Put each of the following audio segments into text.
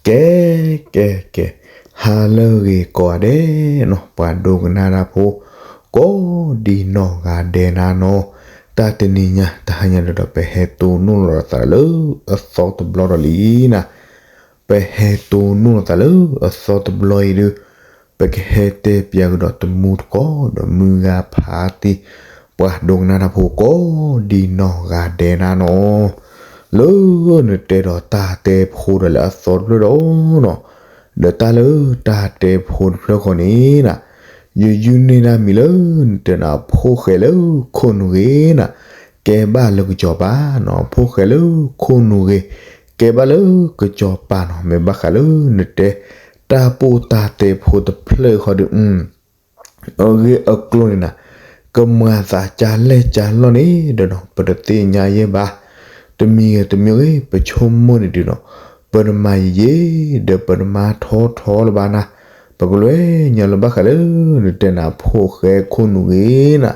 ကဲ ကဲ ကဲ, ဟါလၢအဂ့ၤကိးဂၤဒဲးနီၤ ပှၤဒိကနၣ်တၢ်ဖိ ကိးဒံနီၢ်ဂၤဒဲးနၤနီၤ, တၢ်တနံၤညါ တဟါညါဒီး ပဟဲတိၢ်နီၣ်လိာ်သးလၢအသီတဘျီဒီးလံနၤ, ပဟဲတိၢ်နီၣ်လိာ်သးလၢအသီတဘျီအံၤဒုး ပကဟဲတဲပၠးကဒီးတမူတကိးဒီးမုၢ်ဂၤဖးတံၢ် ပှၤဒိကနၣ်တၢ်ဖိကိးဒံနီၢ်ဂၤဒဲးနၤနီၤ, လၢနတဲဒီးတၢ်တဲဖိဒီးလၢအသီတဖျၢၣ်ဒီးနီၤ, ဒီးတၢ်လၢတၢ်တဲဖိတဖျၢၣ်ဃီန့ၣ်နၤ, ယယုၢ်န့ၢ်ဒၣ်မံၤလၢနတဲနၤ ဖိၣ်ဃဲလၢခိၣ်နူာ်ဂ့ၤနၤ, ကဲဘၣ်လၢကစီၤပၤနီၤ, ဖိၣ်ဃဲလၢခိၣ်နူာ်ဂ့ၤ ကဲဘၣ်လၢကစီၤပၤနီၤ, မ့ၢ်ဘၣ်ဃးလၢနတဲ တၢ်ပိၢ်တၢ်တဲဖိတဖျၢၣ်ဃီဒီး အဂ့ၢ်အကျိၤန့ၣ်နၤ, ကမၤသးကၢ်လဲၢ်ကၢ်လီၢ်န့ၣ်ဒီးနီၤ ပတသ့ၣ်ညါယဲၢ်ဘၣ်, တမံၤဂ့ၤတမံၤဂ့ၤ ပဆိကမိၣ်န့ၣ်ဒုးနီၤ, ပတမၤယံာ်ယံာ် ဒီးပတမၤထီထီလၢၤဘၣ်နၤ, ပကလဲၤညီလၢဘၣ်ဃးလၢနတဲနၤ ဖိၣ်ဃဲခိၣ်နူာ်ဂ့ၤနၤ,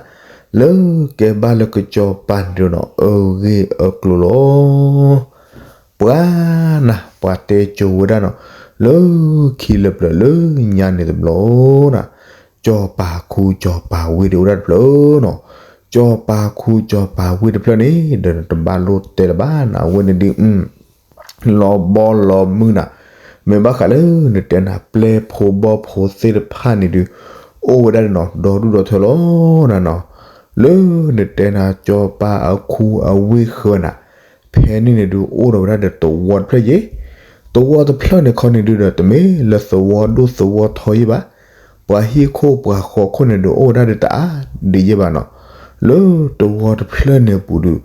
လၢကဲဘၣ်လၢကစီၤပၤန့ၣ်ဒုးနီၤ အဂ့ၢ်အကျိၤလီၤ. ပှၤနၤ ပှၤတဲကိၤဝဲဒၣ်နီၤ, လၢခံလၢပျၢၤလၢညါန့ၣ်တဘျီနၤ, စီၤပၤခူစီၤပၤဝ့ၢ်ဒုးအိၣ်ဒၣ်တဖျၢၣ်နီၤ, စီၤပၤခူစီၤပၤဝ့ၢ်တဖျၢၣ်န့ၣ်ဒီး တဘၣ်လိၣ်တဲလၢၤဘၣ်နၤ အဝဲန့ၣ်ဒုး လီၤဘီလီၤမုၢ်နၤ, မ့ၢ်ဘၣ်ဃးလၢနတဲနၤ ပျဲၢ်ဖိဘီၣ်ဖိသ့ၣ်တဖၣ်န့ၣ်ဒုး အိၣ်ဝဲဒၣ်န့ၣ်နီၤ ဒီဒူၣ်ဒီထၢလီၤနၤနီၤ, လၢနတဲနၤ စီၤပၤအခူအဝ့ၢ်ဃၢၤနၤ, ဖဲန့ၣ်န့ၣ်ဒုး အိၣ်ဒီးဝဲဒၣ်ဒီးသဝီတဖျၢၣ်ယဲၢ်, သဝီတဖျၢၣ်န့ၣ်ခီန့ၣ်ဒုးဒီး တမ့ၢ်လၢသဝီဒိၣ်သဝီထီယဲၢ်ဘၣ်, ပှၤဟံၣ်ခိၣ်ပှၤဃီခိၣ်န့ၣ်ဒုး အိၣ်ဝဲဒၣ်ဒီးတအါဒံးယဲၢ်ဘၣ်နီၤ, လၢသဝီတဖျၢၣ်န့ၣ်အပူၤဒုး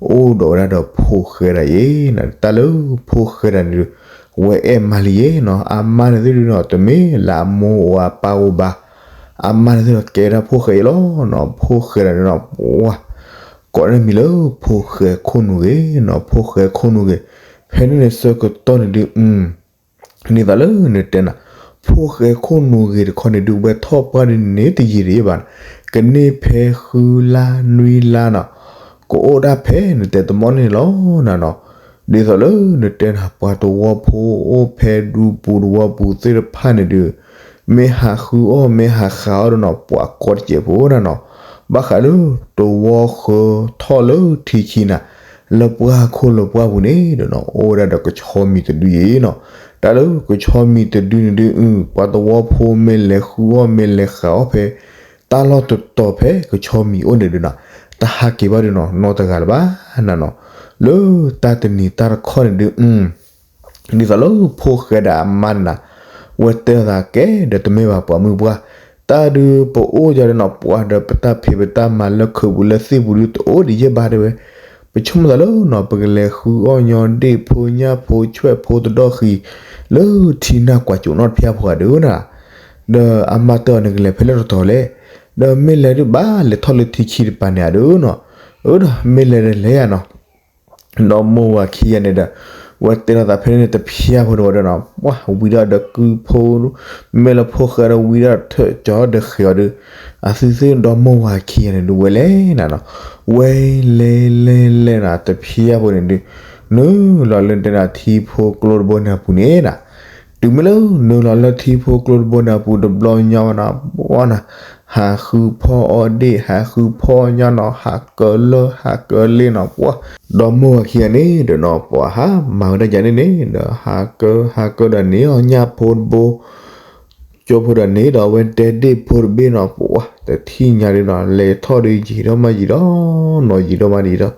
အိၣ်ဒီးဝဲဒၣ်ဒီးဖိၣ်ဃဲဒၣ်ယဲၢ်နၤ, တၢ်လၢဖိၣ်ဃဲဒၣ်န့ၣ်ဒုး ဝဲအဲၣ်မါလံယဲၢ်နီၤ, အမါန့ၣ်သ့ၣ်ဒုးနီၤ တမ့ၢ်လၢအမိၢ်အိၣ်အပၢ်အိၣ်ဘၣ်, အမါန့ၣ်သ့ၣ်ဒီးကဲဒၣ်ဖိၣ်ဃဲအံၤလီၤနီၤ, ဖိၣ်ဃဲဒၣ်န့ၣ်နီၤ ပှၤ ကိးဒၣ်မံၤလၢ ဖိၣ်ဃဲခိၣ်နူာ်ဂ့ၤနီၤ, ဖိၣ်ဃဲခိၣ်နူာ်ဂ့ၤ, ဖဲန့ၣ်န့ၣ်ဆၢကတီၢ်န့ၣ်ဒုး ဒ်သိးလၢနတဲနၤ, ဖိၣ်ဃဲခိၣ်နူာ်ဂ့ၤတခီန့ၣ်ဒုး ဝဲထီၣ်ပှၢ်ဒုးန့ၣ်တယံာ်တယံာ်ဘၣ်, ကန့ၢ်ဖဲဃုလါနွံလါနီၤ, ကအိၣ်ဒၣ်ဖဲနတဲတမီၢ်န့ၣ်လီၤနၤနီၤ, ဒ်သိးလၢနတဲနၤ ပှၤသဝီဖိအိၣ်ဖဲဒူပူၤသဝီပူၤသ့ၣ်တဖၣ်န့ၣ်ဒုး မ့ၢ်ဟးဃုအီၣ်မ့ၢ်ဟးဃုအီၣ်ဒီးနီၤ ပှၤကိးတစဲးဖိနၤနီၤ, ဘၣ်ဃးလၢသဝီဃၢထီၣ်လၢထံခံနၤ, လၢပှၢ်ခိၣ်လၢပှၢ်ပူၤန့ၣ်ဒီးနီၤ အိၣ်ဝဲဒၣ်ဒီးကဆီမံၤတဒုယဲၢ်နီၤ, တၢ်လၢကဆီမံၤတဒုန့ၣ်ဒုး ပှၤသဝီဖိမ့ၢ်လဲၤဃုအီၣ်မ့ၢ်လဲၤဃုအီၣ်ဖဲ တၢ်လီၢ်တတီၤဖဲကဆီမံၤအိၣ်န့ၣ်ဒုးနီၤ, တဟးက့ၤဘၣ်ဒုးနီၤ နီတဂၤလၢၤဘၣ်နၤနီၤ, လၢတၢ်တနံၤတၢ်တခီန့ၣ်ဒုး ဒ်သိးလၢဖိၣ်ဃဲဒၣ်အမါန့ၣ်နၤ, ဝဲတဲလိာ်သးကဲဒီးတမ့ၢ်ဘၣ်ပှၤမုၣ်ပှၢ်, တၢ်ဒုးပအိၣ်ယၤဒီးနီၤ ပှၤဒီးပတၢ်ဖံးပတၢ်မၤလၢခုးပူၤလၢသ့ၣ်ပူၤဒုးတအိၣ်ဒံးယဲၢ်ဘၣ်တဲဝဲ, ပဆိကမိၣ်သးလၢနီၤ ပကလဲၤဃုအီၣ်ညီဒ့ၣ်ဖိညၣ်ဖိဆွဲၣ်ဖိတဒီၣ်ဃံ လၢထံနၢ်ကွၢ်စိးနီၣ်တဖၠၣ်ဖိဂၤဒုးနၤ, ဒီးအမါတဲအီၤနကလဲၤဖဲလဲၣ်တတီၤလဲၣ်, ဒီးမ့ၢ်လဲၤဒုးဘၣ်လဲၤထီၣ်လၢထံခံတပၤန့ၣ်ဧါဒုးနီၤ, အၢဒီးမ့ၢ်လဲၤဒီးလဲၤယၤနီၤ ဒီမိၢ်ဝၤခံဂၤန့ၣ်ဒီး ဝဲတဲလိာ်သးဖဲန့ၣ်တဖၠၣ်ဖိတဝီဒီးနီၤ ပှၤဝံၤဒီးဒီးကုဖိ မ့ၢ်လၢဖိၣ်ဃဲဒီးဝံၤဒီးထၢၣ်ကၠီဒီးဃဲၤအီၤဒီး အသုသ့ၣ်ဒီမိၢ်ဝၤခံဂၤန့ၣ်ဒုးဝဲလဲၤနၤနီၤ, ဝဲလဲၤလဲၤလဲၤနၤ တဖၠၣ်ဖိန့ၣ်ဒုး နုာ်လီၤလၢတဲနၤထံဖိကျိတဘိန့ၣ်အပူၤန့ၣ်နၤ တုၤမ့ၢ်လၢနုာ်လီၤလၢထံဖိကျိတဘိန့ၣ်အပူၤတဘျီညါဝဲနၤ ပှၤနၤ ဟးဃုဖီအီၣ်ဒ့ၣ် ဟးဃုဖီညၣ်နီၤ ဟးကၢလၢဟးကၢလ့နီၤ ပှၤ ဒီမိၢ်ဝၤခံဂၤန့ၣ်ဒီးနီၤ ပှၤဟးမၤဝဲဒၣ်ယၤန့ၣ်န့ၣ်ဒီး ဟးကၢ ဟးကၢဒီးန့ၢ်အီၤညၣ်ဖိတဘိ ကၠိဖိဒီးန့ၣ်ဒီး အဝဲတဲဒ့ၣ်ဖိတဘ့ၣ်နီၤ ပှၤတထံၣ်ညါဒုးနီၤ လဲၤထီၣ်ဒုးယံာ်ဒီးမးယံာ်ဒီး နီၤယံာ်ဒီးမးယံာ်ဒီး ဒ်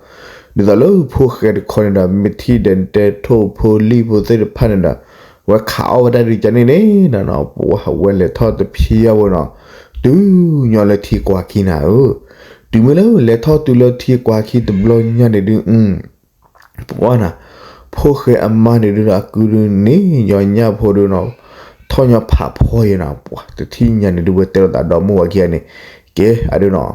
သိးလၢဖိၣ်ဃဲတခီန့ၣ်ဒီး မ့ၢ်ထံၣ်ဒီးတဲထိၣ်ဖိလံၣ်ဖိသ့ၣ်တဖၣ်န့ၣ်ဒီး ဝဲခးအီၣ်ဝဲဒၣ်ဒုးကန့ၣ်န့ၣ်နီၤ ပှၤဝဲလဲၤထီၣ်တဖၠၣ်ဖိနီၤ တုၤညီလၢထံကွၢ်ခံနၤဧၢ, တုၤမ့ၢ်လၢလဲၤထီၣ်တုၤလၢထံကွၢ်ခံတဘျီညါန့ၣ်ဒုး ပှၤနၤ ဖိၣ်ဃဲအမါန့ၣ်ဒုးဒီး အကုဒုးန့ၣ်ညီညၣ်ဖိဒုးနီၤ ထီၣ်ညီဖးဖီယဲနီၤ ပှၤတထံၣ်ညါန့ၣ်ဒုး ဝဲတဲလိာ်သးဒီမိၢ်ဝၤခံဂၤန့ၣ် ကဲအဒုးနီၤ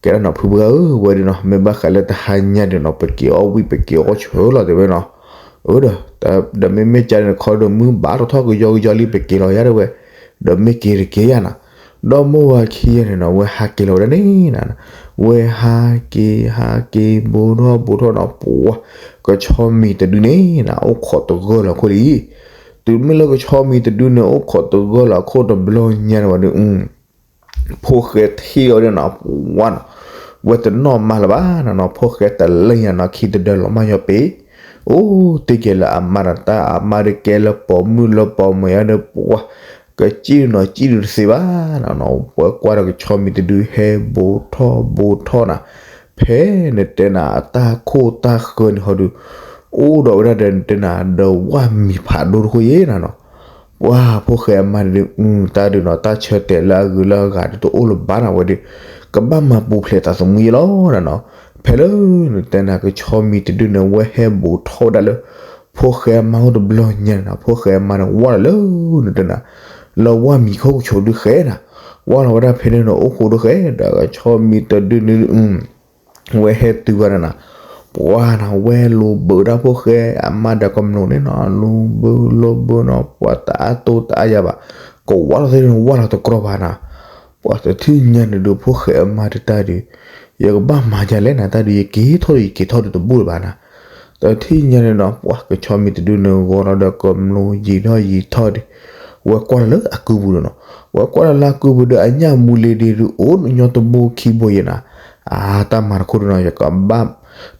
ကဲဒၣ်နီၤ ဖုပှၢ်ဧၢ ဝဲဒုးနီၤ မ့ၢ်ဘၣ်ဃးလၢတဟါညါဒုးနီၤ ပက့ၤအီၣ်ဝံၣ် ပက့ၤအီၣ်ဆၢလီၤတဲဝဲနီၤ အၢဒီး ဒီးမ့မ့ၢ်ကန့ၣ်တခီဒုး မုၢ်ဘၣ်တထီၣ်ကယီကယီလံ ပက့ၤလီၤယါတဲဝဲ ဒီးမ့ၢ်က့ၤတက့ၢ်ယါနီၤ ဒီမိၢ်ဝၤခံဂၤန့ၣ်နီၤ ဝဲဟးက့ၤလီၤဝဲဒၣ်န့ၣ်နၤ ဝဲဟးက့ၤ ဟးက့ၤ ဘူးထီၣ်ဘူးထီၣ်နီၤ ပှၤ ကဆီမံၤတဒုန့ၣ်နၤ အိၣ်ခိးတဂၢၢ်လီၤခိၣ်လံ တုၤမ့ၢ်လၢကဆီမံၤတဒုန့ၣ် အိၣ်ခိးတဂၢၢ်လီၤအခိၣ်တဘျီညါန့ၣ်ဝံၤဒီး ဖိၣ်ဃဲထံၣ်အီၤဒီးနီၤ ပှၤနီၤ, ဝဲတနီၣ်မၤလၢၤဘၣ်နီၤနီၤ, ဖိၣ်ဃဲတလၢညါနီၤ ခံတဒၢလီၤမၢ်ယီၤပ့ၤ, အိၣ်တ့ၢ်က့ၤလၢအမါဒီးတၢ်အမါဒီးကဲလၢပိာ်မုၣ်လၢပိာ်မၢၤယါဒီးပှၤ, ကစံၣ်နီၤစံၣ်ဒုးတသ့ဘၣ်နီၤနီၤ, ပှၤကွၢ်ဒီးကဆီမံၤတဒုဟဲဘူးထီၣ်ဘူးထီၣ်နၤ, ဖဲနတဲနၤအတၢ်ခိၣ်တၢ်ဃၢၤန့ၣ်ဟီဒုး အိၣ်ဒီးဝဲဒၣ်ဒီးနတဲနၤ ဒီးဝၣ်မံၤဖးဒိၣ်တခိၣ်ယဲနၤနီၤ, ပှၤဖိၣ်ဃဲအမါဒုး အုတၢ်ဒုးနီၤ တၢ်ဆၢတဲာ်လၢအဂုၤလၢအဂၤဒုးတအိၣ်လၢၤဘၣ်နၤဝဲဒီး ကဘၣ်မၤပူၤဖျဲးသးသမူယဲလီၤနၤနီၤ, ဖဲလၢနတဲနၤကဆီမံၤတဒုန့ၣ် ဝဲဟဲဘူးထီၣ်ဝဲဒၣ်လၢ ဖိၣ်ဃဲအမါအိၣ်တဘျီညါန့ၣ်နီၤ ဖိၣ်ဃဲအမါန့ၣ် ဝၢ်လီၤလၢ နတဲနၤ လၢဝၣ်မံၤခိၣ်ကဆိးဒုးဃဲနၤ, ဝၢ်လီၤဝဲဒၣ်ဖဲန့ၣ်ဒီး အိၣ်ဃိဒိၣ်ဃဲဒီးကဆီမံၤတဒုန့ၣ် ဝဲဟဲတုၤဝဲဒၣ်နၤ, ပှၤနၤ ဝဲလိၤဘၢတၢ်ဖိၣ်ဃဲအမါဒီးကမျိးန့ၣ်နီၤ လိၤဘၢလိၤဘၢနီၤ ပှၤတအါတိၢ်တအါယၤဘၣ်, ကဝၢ်လီၤသ့ၣ်န့ၣ် ဝၢ်လီၤတကြီဘၣ်နၤ, ပှၤတထံၣ်ညါန့ၣ်ဒုး ဖိၣ်ဃဲအမါဒုးတၢ်ဒုး ယကဘၣ်မၤဒ်လဲၣ်နၤ တၢ်ဒုးယက့ၤထီၣ်ဒီးယက့ၤထီၣ်ဒီးတဘူးလၢၤဘၣ်နၤ, တထံၣ်ညါန့ၣ်နီၤ ပှၤကဆီမံၤတဒုန့ၣ် ဂီၤလီၤဒီးကမျိးယံာ်ထီၣ်ယံာ်ထီၣ်ဒီး ဝဲကွၢ်လီၤလၢအကုပူၤဒီးနီၤ, ဝဲကွၢ်လီၤလၢအကုပူၤဒီး အညၣ်မူလ့ၤဒ့ဒုး အိၣ်ညီတဘိခံဘိယဲနၤ, အါ တၢ်မၤတခိၣ်ဒီးနီၤ ယကဘၣ်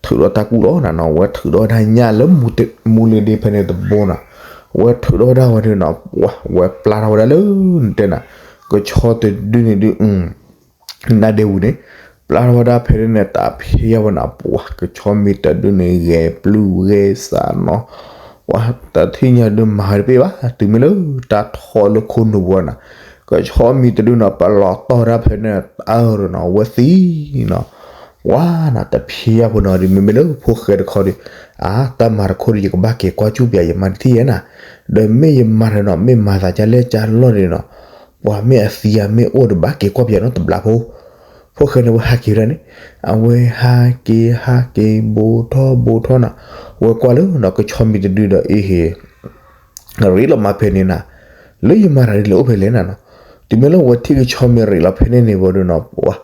ထုးဒီးတၢ်ကူၣ်လီၤနၤနီၤ, ဝဲထုးဒီးဝဲဒၣ်ညၣ်လၢ မူလ့ၤဒ့ဖဲန့ၣ်တဘိနၤ, ဝဲထုးဒီးဝဲဒၣ်ဝဲဒုးနီၤ ပှၤ ဝဲပျၢ်ထီၣ်ဝဲဒၣ်လၢ နတဲနၤ ကဆီတဒုန့ၣ်ဒုး နါဒ့ဝံၤန့ၣ် ပျၢ်ထီၣ်ဝဲဒၣ်ဖဲန့ၣ်န့ၣ် တၢ်ဖံးယါဝဲနၤ ပှၤကဆီမံၤတဒုန့ၣ် ဂဲၤပျုၢ်ဂဲၤစးနီၤ, ပှၤတထံၣ်ညါဒုးမၤဝဲတပ့ၢ်ဘၣ် တုၤမ့ၢ်လၢတၢ်ထီၣ်လၢခိၣ်နူာ်ပူၤနၤ, ကဆီမံၤတဒုနီၤ ပလီၤတီၢ်ဝဲဒၣ်ဖဲန့ၣ် အၢၣ်ဒီးနီၤ ဝဲသံနီၤ, ပှၤနၤ တဖံးယါဖိနီၤဒုး မ့မ့ၢ်လၢဖိၣ်ဃဲတခီဒုး အါ တၢ်မၤတခိၣ်ဒီး ယကဘၣ်က့ၤကွၢ်ကၠူၣ်ပၠး ယမါတထံၣ်ယဲနၤ, ဒီးမ့ၢ်ယမၤတနီၤ မ့ၢ်မၤသးကၢ်လဲၢ်ကၢ်လီၢ်န့ၣ်နီၤ ပှၤမ့ၢ်အသံဧါ မ့ၢ်အိၣ်ဒီးဘၣ်က့ၤကွၢ်ပၠးနီတဘျီဖိ, ဖိၣ်ဃဲန့ၣ် ဝဲဟးက့ၤဝဲဒၣ်န့ၣ်, အဝဲဟးက့ၤဟးက့ၤ ဘူးထီၣ်ဘူးထီၣ်နၤ, ဝဲကွၢ်လၢနီၤ ကဆီမံၤတဒုဒီး အ့ဟ့ ရ့လီၤမးဖဲန့ၣ်နၤ, လၢယမၤတၢ်ဒ်လဲၣ်အိၣ်ဖဲလဲၣ်နၤနီၤ, တုၤမ့ၢ်လၢဝဲထံၣ်ကဆီမံၤရ့လီၤဖဲန့ၣ်န့ၣ်ဝဲဒုးနီၤ ပှၤ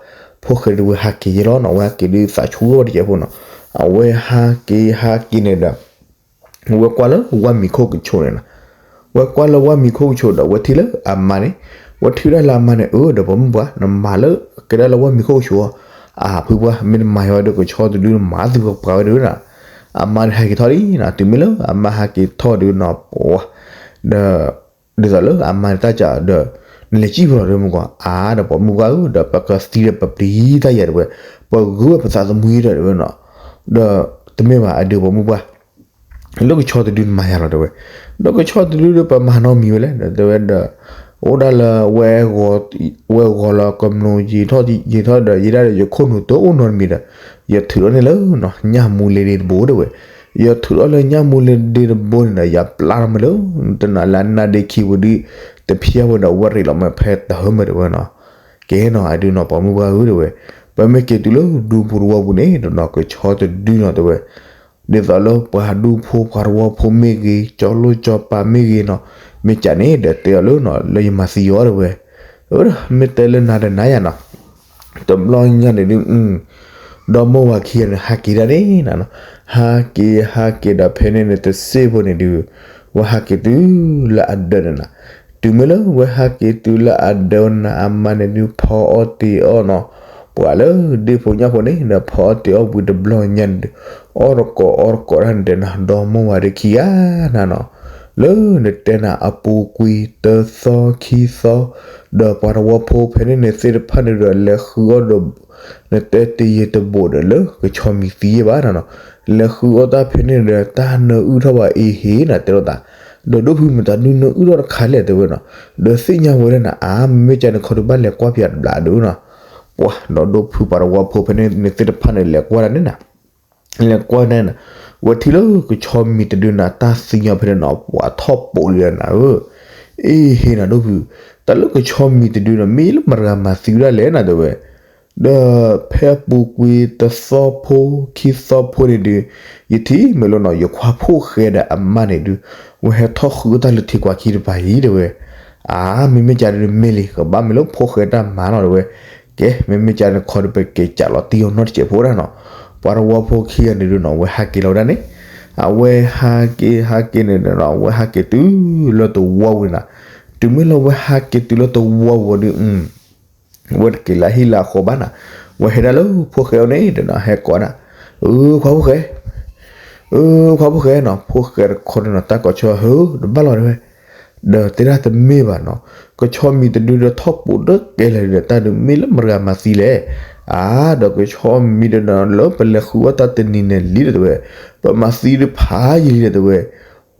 ဖိၣ်ဃဲဒုးဝဲဟးက့ၤယဲလီၤနီၤ, ဝဲဟးက့ၤဒုးသးဆူၣ်ဝဲတကဲးဖိနီၤ, အဝဲဟးက့ၤဟးက့ၤန့ၣ်ဒီး ဝဲကွၢ်လၢဝၣ်မံၤခိၣ်ကဆိးန့ၣ်နၤ, ဝဲကွၢ်လၢဝၣ်မံၤခိၣ်ကဆိးဒီး ဝဲထံၣ်လၢအမါန့ၣ်, ဝဲထံၣ်ဒၣ်လၢအမါန့ၣ် အၢ ဒီးပိာ်မုၣ်ပှၢ် နမၤလၢကဲဒၣ်လၢဝၣ်မံၤခိၣ်ကဆိး, အဖုပှၢ် မ့ၢ်နမၤယၤဝဲဒီး ကဆီတဒုန့ၣ် မၤသုပှၤဝဲဒုးနၤ, အမါန့ၣ်ဟးက့ၤထီၣ်လံနၤ, တုၤမ့ၢ်လၢအမါဟးက့ၤထီၣ်ဒုးနီၤ ပှၤ ဒီး ဒ်သိးလၢအမါန့ၣ်တၢ်စးဒီး နလဲၤစံၣ်ဖဲလီၤဒီးမုၢ်ကွၢ် အါ ဒီးပိာ်မုၣ်ပှၢ်ဧၢ ဒီးပကသံဒီးပပျံၤတၢ်ယၤတဲဝဲ, ပဂုာ်ဝဲပသးသမူဒီးတဲဝဲနီၤ, ဒီးတမ့ၢ်ဘၣ်အဒုးပိာ်မုၣ်ပှၢ် လၢကဆီတဒုန့ၣ်မၤယၤလီၤတဲဝဲ, ဒီးကဆီတဒုဒီးပမၤနီတမံၤဝဲလဲၣ် ဒီးတဲဝဲဒီး အိၣ်ဒၣ်လၢ ဝဲဂီၤလီၤကမျိးယံာ်ထီၣ်ယံာ်ထီၣ်ဒီး ယဲဒၣ်ဒီးယခိၣ်နူာ်တအိၣ်နီတမံၤဒီး ယထုးထီၣ်န့ၢ်လၢ ညၣ်မူလ့ၤဒ့တဘိတဲဝဲ, ယထုးထီၣ်လၢညၣ်မူလ့ၤဒ့တဘိန့ၣ်ဒီး ယပျၢ်ထီၣ်မ့ၢ်လၢ တနၤလၢနါဒ့ခံဝဲဒုး တဖံးဝဲဒီး ဝဲရ့လီၤမ့ၢ်ဖဲတဟၢမ့ၢ်တဲဝဲနီၤ, ကဲနီၤ အဒုးနီၤ ပိာ်မုၣ်ပှၢ်ဧၢတဲဝဲ, ပမ့ၢ်က့ၤတုၤလၢဒူပူၤတဝီပူၤန့ၣ်ဒီးနီၤ ကဆီတဒုနီၤတဲဝဲ ဒ်သိးလၢပှၤဒူဖိပှၤတဝီဖိမ့ၢ်ဂ့ၤ ကၠီလိၣ်ကၠီပၤမ့ၢ်ဂ့ၤနီၤ, မ့ၢ်ကးန့ၣ်ဒီးတဲအီၤလၢနီၤ လၢယမၤသံအီၤတဲဝဲ, မ့ၢ်တဲလၢနၤဒီးနၤယၤနီၤ, တဘျီညါန့ၣ်ဒုး ဒီမိၢ်ဝၤခံဂၤန့ၣ်ဟးက့ၤဒၣ်န့ၣ်နၤနီၤ, ဟးက့ၤဟးက့ၤဒီးဖဲန့ၣ်န့ၣ် တစ့ၢ်ဖိန့ၣ်ဒုး ဝဲဟးက့ၤတုၤလၢအဒၢးန့ၣ်နၤ, တုၤမ့ၢ်လၢဝဲဟးက့ၤတုၤလၢအဒၢးနၤ အမါန့ၣ်ဒုးဖီအီၣ်တ့ၤအီၣ်နီၤ, ပှၤလၢဒ့ဖိညၣ်ဖိန့ၣ်ဒီး ဖီအီၣ်တ့ၤအီၣ်ဝံၤတဘျီညါန့ၣ်ဒုး အီၣ်တကိးအီတကိးတၢ်န့ၣ်ဒီးနၤ ဒီမိၢ်ဝၤဒီးခံဂၤနၤနီၤ, လၢနတဲနၤအပူၤကွံာ်တသီခံသီ ဒီးပှၤတဝီဖိဖဲန့ၣ်န့ၣ်သ့ၣ်တဖၣ်န့ၣ်ဒီး လဲၤဃုအီၣ်ဒီး နတဲတယံာ်တဘိးဒီးလၢကဆီမံၤသံယဲဘၣ်နၤနီၤ, လဲၤဃုအီၣ်တၢ်ဖဲန့ၣ်ဒီး တၢ်နၢအုၣ်ထီၣ်ဘၣ်အ့ဟ့နၤ တဲလိာ်သး, ဒီးဒိၣ်ဖုမတၤဒုးနၢအုၣ်ထီၣ်တခါလဲၣ်တဲဝဲနီၤ, ဒီးသ့ၣ်ညါဝဲဒၣ်နၤ အါ မ့မ့ၢ်ကန့ၣ်ခီဒုးဘၣ်လဲၤကွၢ်ပၠးတဘျးဒုးနီၤ, ပှၤဒီးဒိၣ်ဖုပှၤတဝီဖိဖဲန့ၣ်န့ၣ်သ့ၣ်တဖၣ်န့ၣ် လဲၤကွၢ်ဒၣ်န့ၣ်နၤ လဲၤကွၢ်န့ၣ်နၤ, ဝဲထံၣ်လၢကဆီမံၤတဒုနၤ တၢ်သံညီဖဲန့ၣ်နီၤ ပှၤထီၣ်ပိာ်ဒံးနၤဧၢ, အ့ဟ့နၤဒိၣ်ဖု, တၢ်လၢကဆီမံၤတဒုနီၤ မ့ၢ်လၢမတၤဂၤမၤသံဝဲဒၣ်လဲၣ်နၤတဲဝဲ, ဒီးဖဲအပူၤကွံာ်တသီဖိခံသီဖိန့ၣ်ဒုး, ယထံၣ်မ့ၢ်လီၤနီၤ ယခွါဖိၣ်ဃဲဒီးအမါန့ၣ်ဒုး, ဝဲဟဲထီၣ်ဃုအီၣ်တၢ်လၢထံကွၢ်ခံတပၤအံၤတဲဝဲ, အါ မ့မ့ၢ်ကန့ၣ်မ့ၢ်လံ ကဘၣ်မ့ၢ်လၢဖိၣ်ဃဲတၢ်မၤလီၤတဲဝဲ, ကဲ မ့မ့ၢ်ကန့ၣ်ခီဒုး ပက့ၤကးလီၤတံၢ်အီၤနီတစဲးဖိဒၣ်နီၤ, ပှၤတဝီဖိခံဂၤန့ၣ်ဒုးနီၤ ဝဲဟးက့ၤလီၤဝဲဒၣ်န့ၣ်, အဝဲဟးက့ၤဟးက့ၤန့ၣ်ဒီး အဝဲဟးက့ၤတုၤလၢသဝီပူၤန့ၣ်နၤ, တုၤမ့ၢ်လၢအဝဲဟးက့ၤတုၤလၢသဝီပူၤဒီး ဝဲတက့ၤလၢဟံၣ်လၢအဃီဘၣ်နၤ, ဝဲဟဲဒၣ်လၢဖိၣ်ဃဲအအိၣ်န့ၣ်ဒီး ဟဲကိးဒၣ်, အၢ ခွါဖိၣ်ဃဲ, အၢ ခွါဖိၣ်ဃဲနီၤ, ဖိၣ်ဃဲတခီန့ၣ်နီၤ တၢ်ကိးဆၢ ဟၢ တဘၣ်လီၤတဲဝဲ, ဒီးတဲဒၣ်တမ့ၢ်ဘၣ်နီၤ, ကဆီမံၤတဒုဒီးထီၣ်ပိာ်ဒၢကဲလဲၣ်ဒီး တၢ်ဒုးမ့ၢ်လၢမတၤဂၤမၤသံလဲၣ်, အါ ဒီးကဆီမံၤဒီးနီၤ လၢပလဲၤဃုဝဲတၢ်တနံၤန့ၣ်လံဒီးတဲဝဲ, ပမၤသံဒုးဖးယံာ်လံဒီးတဲဝဲ,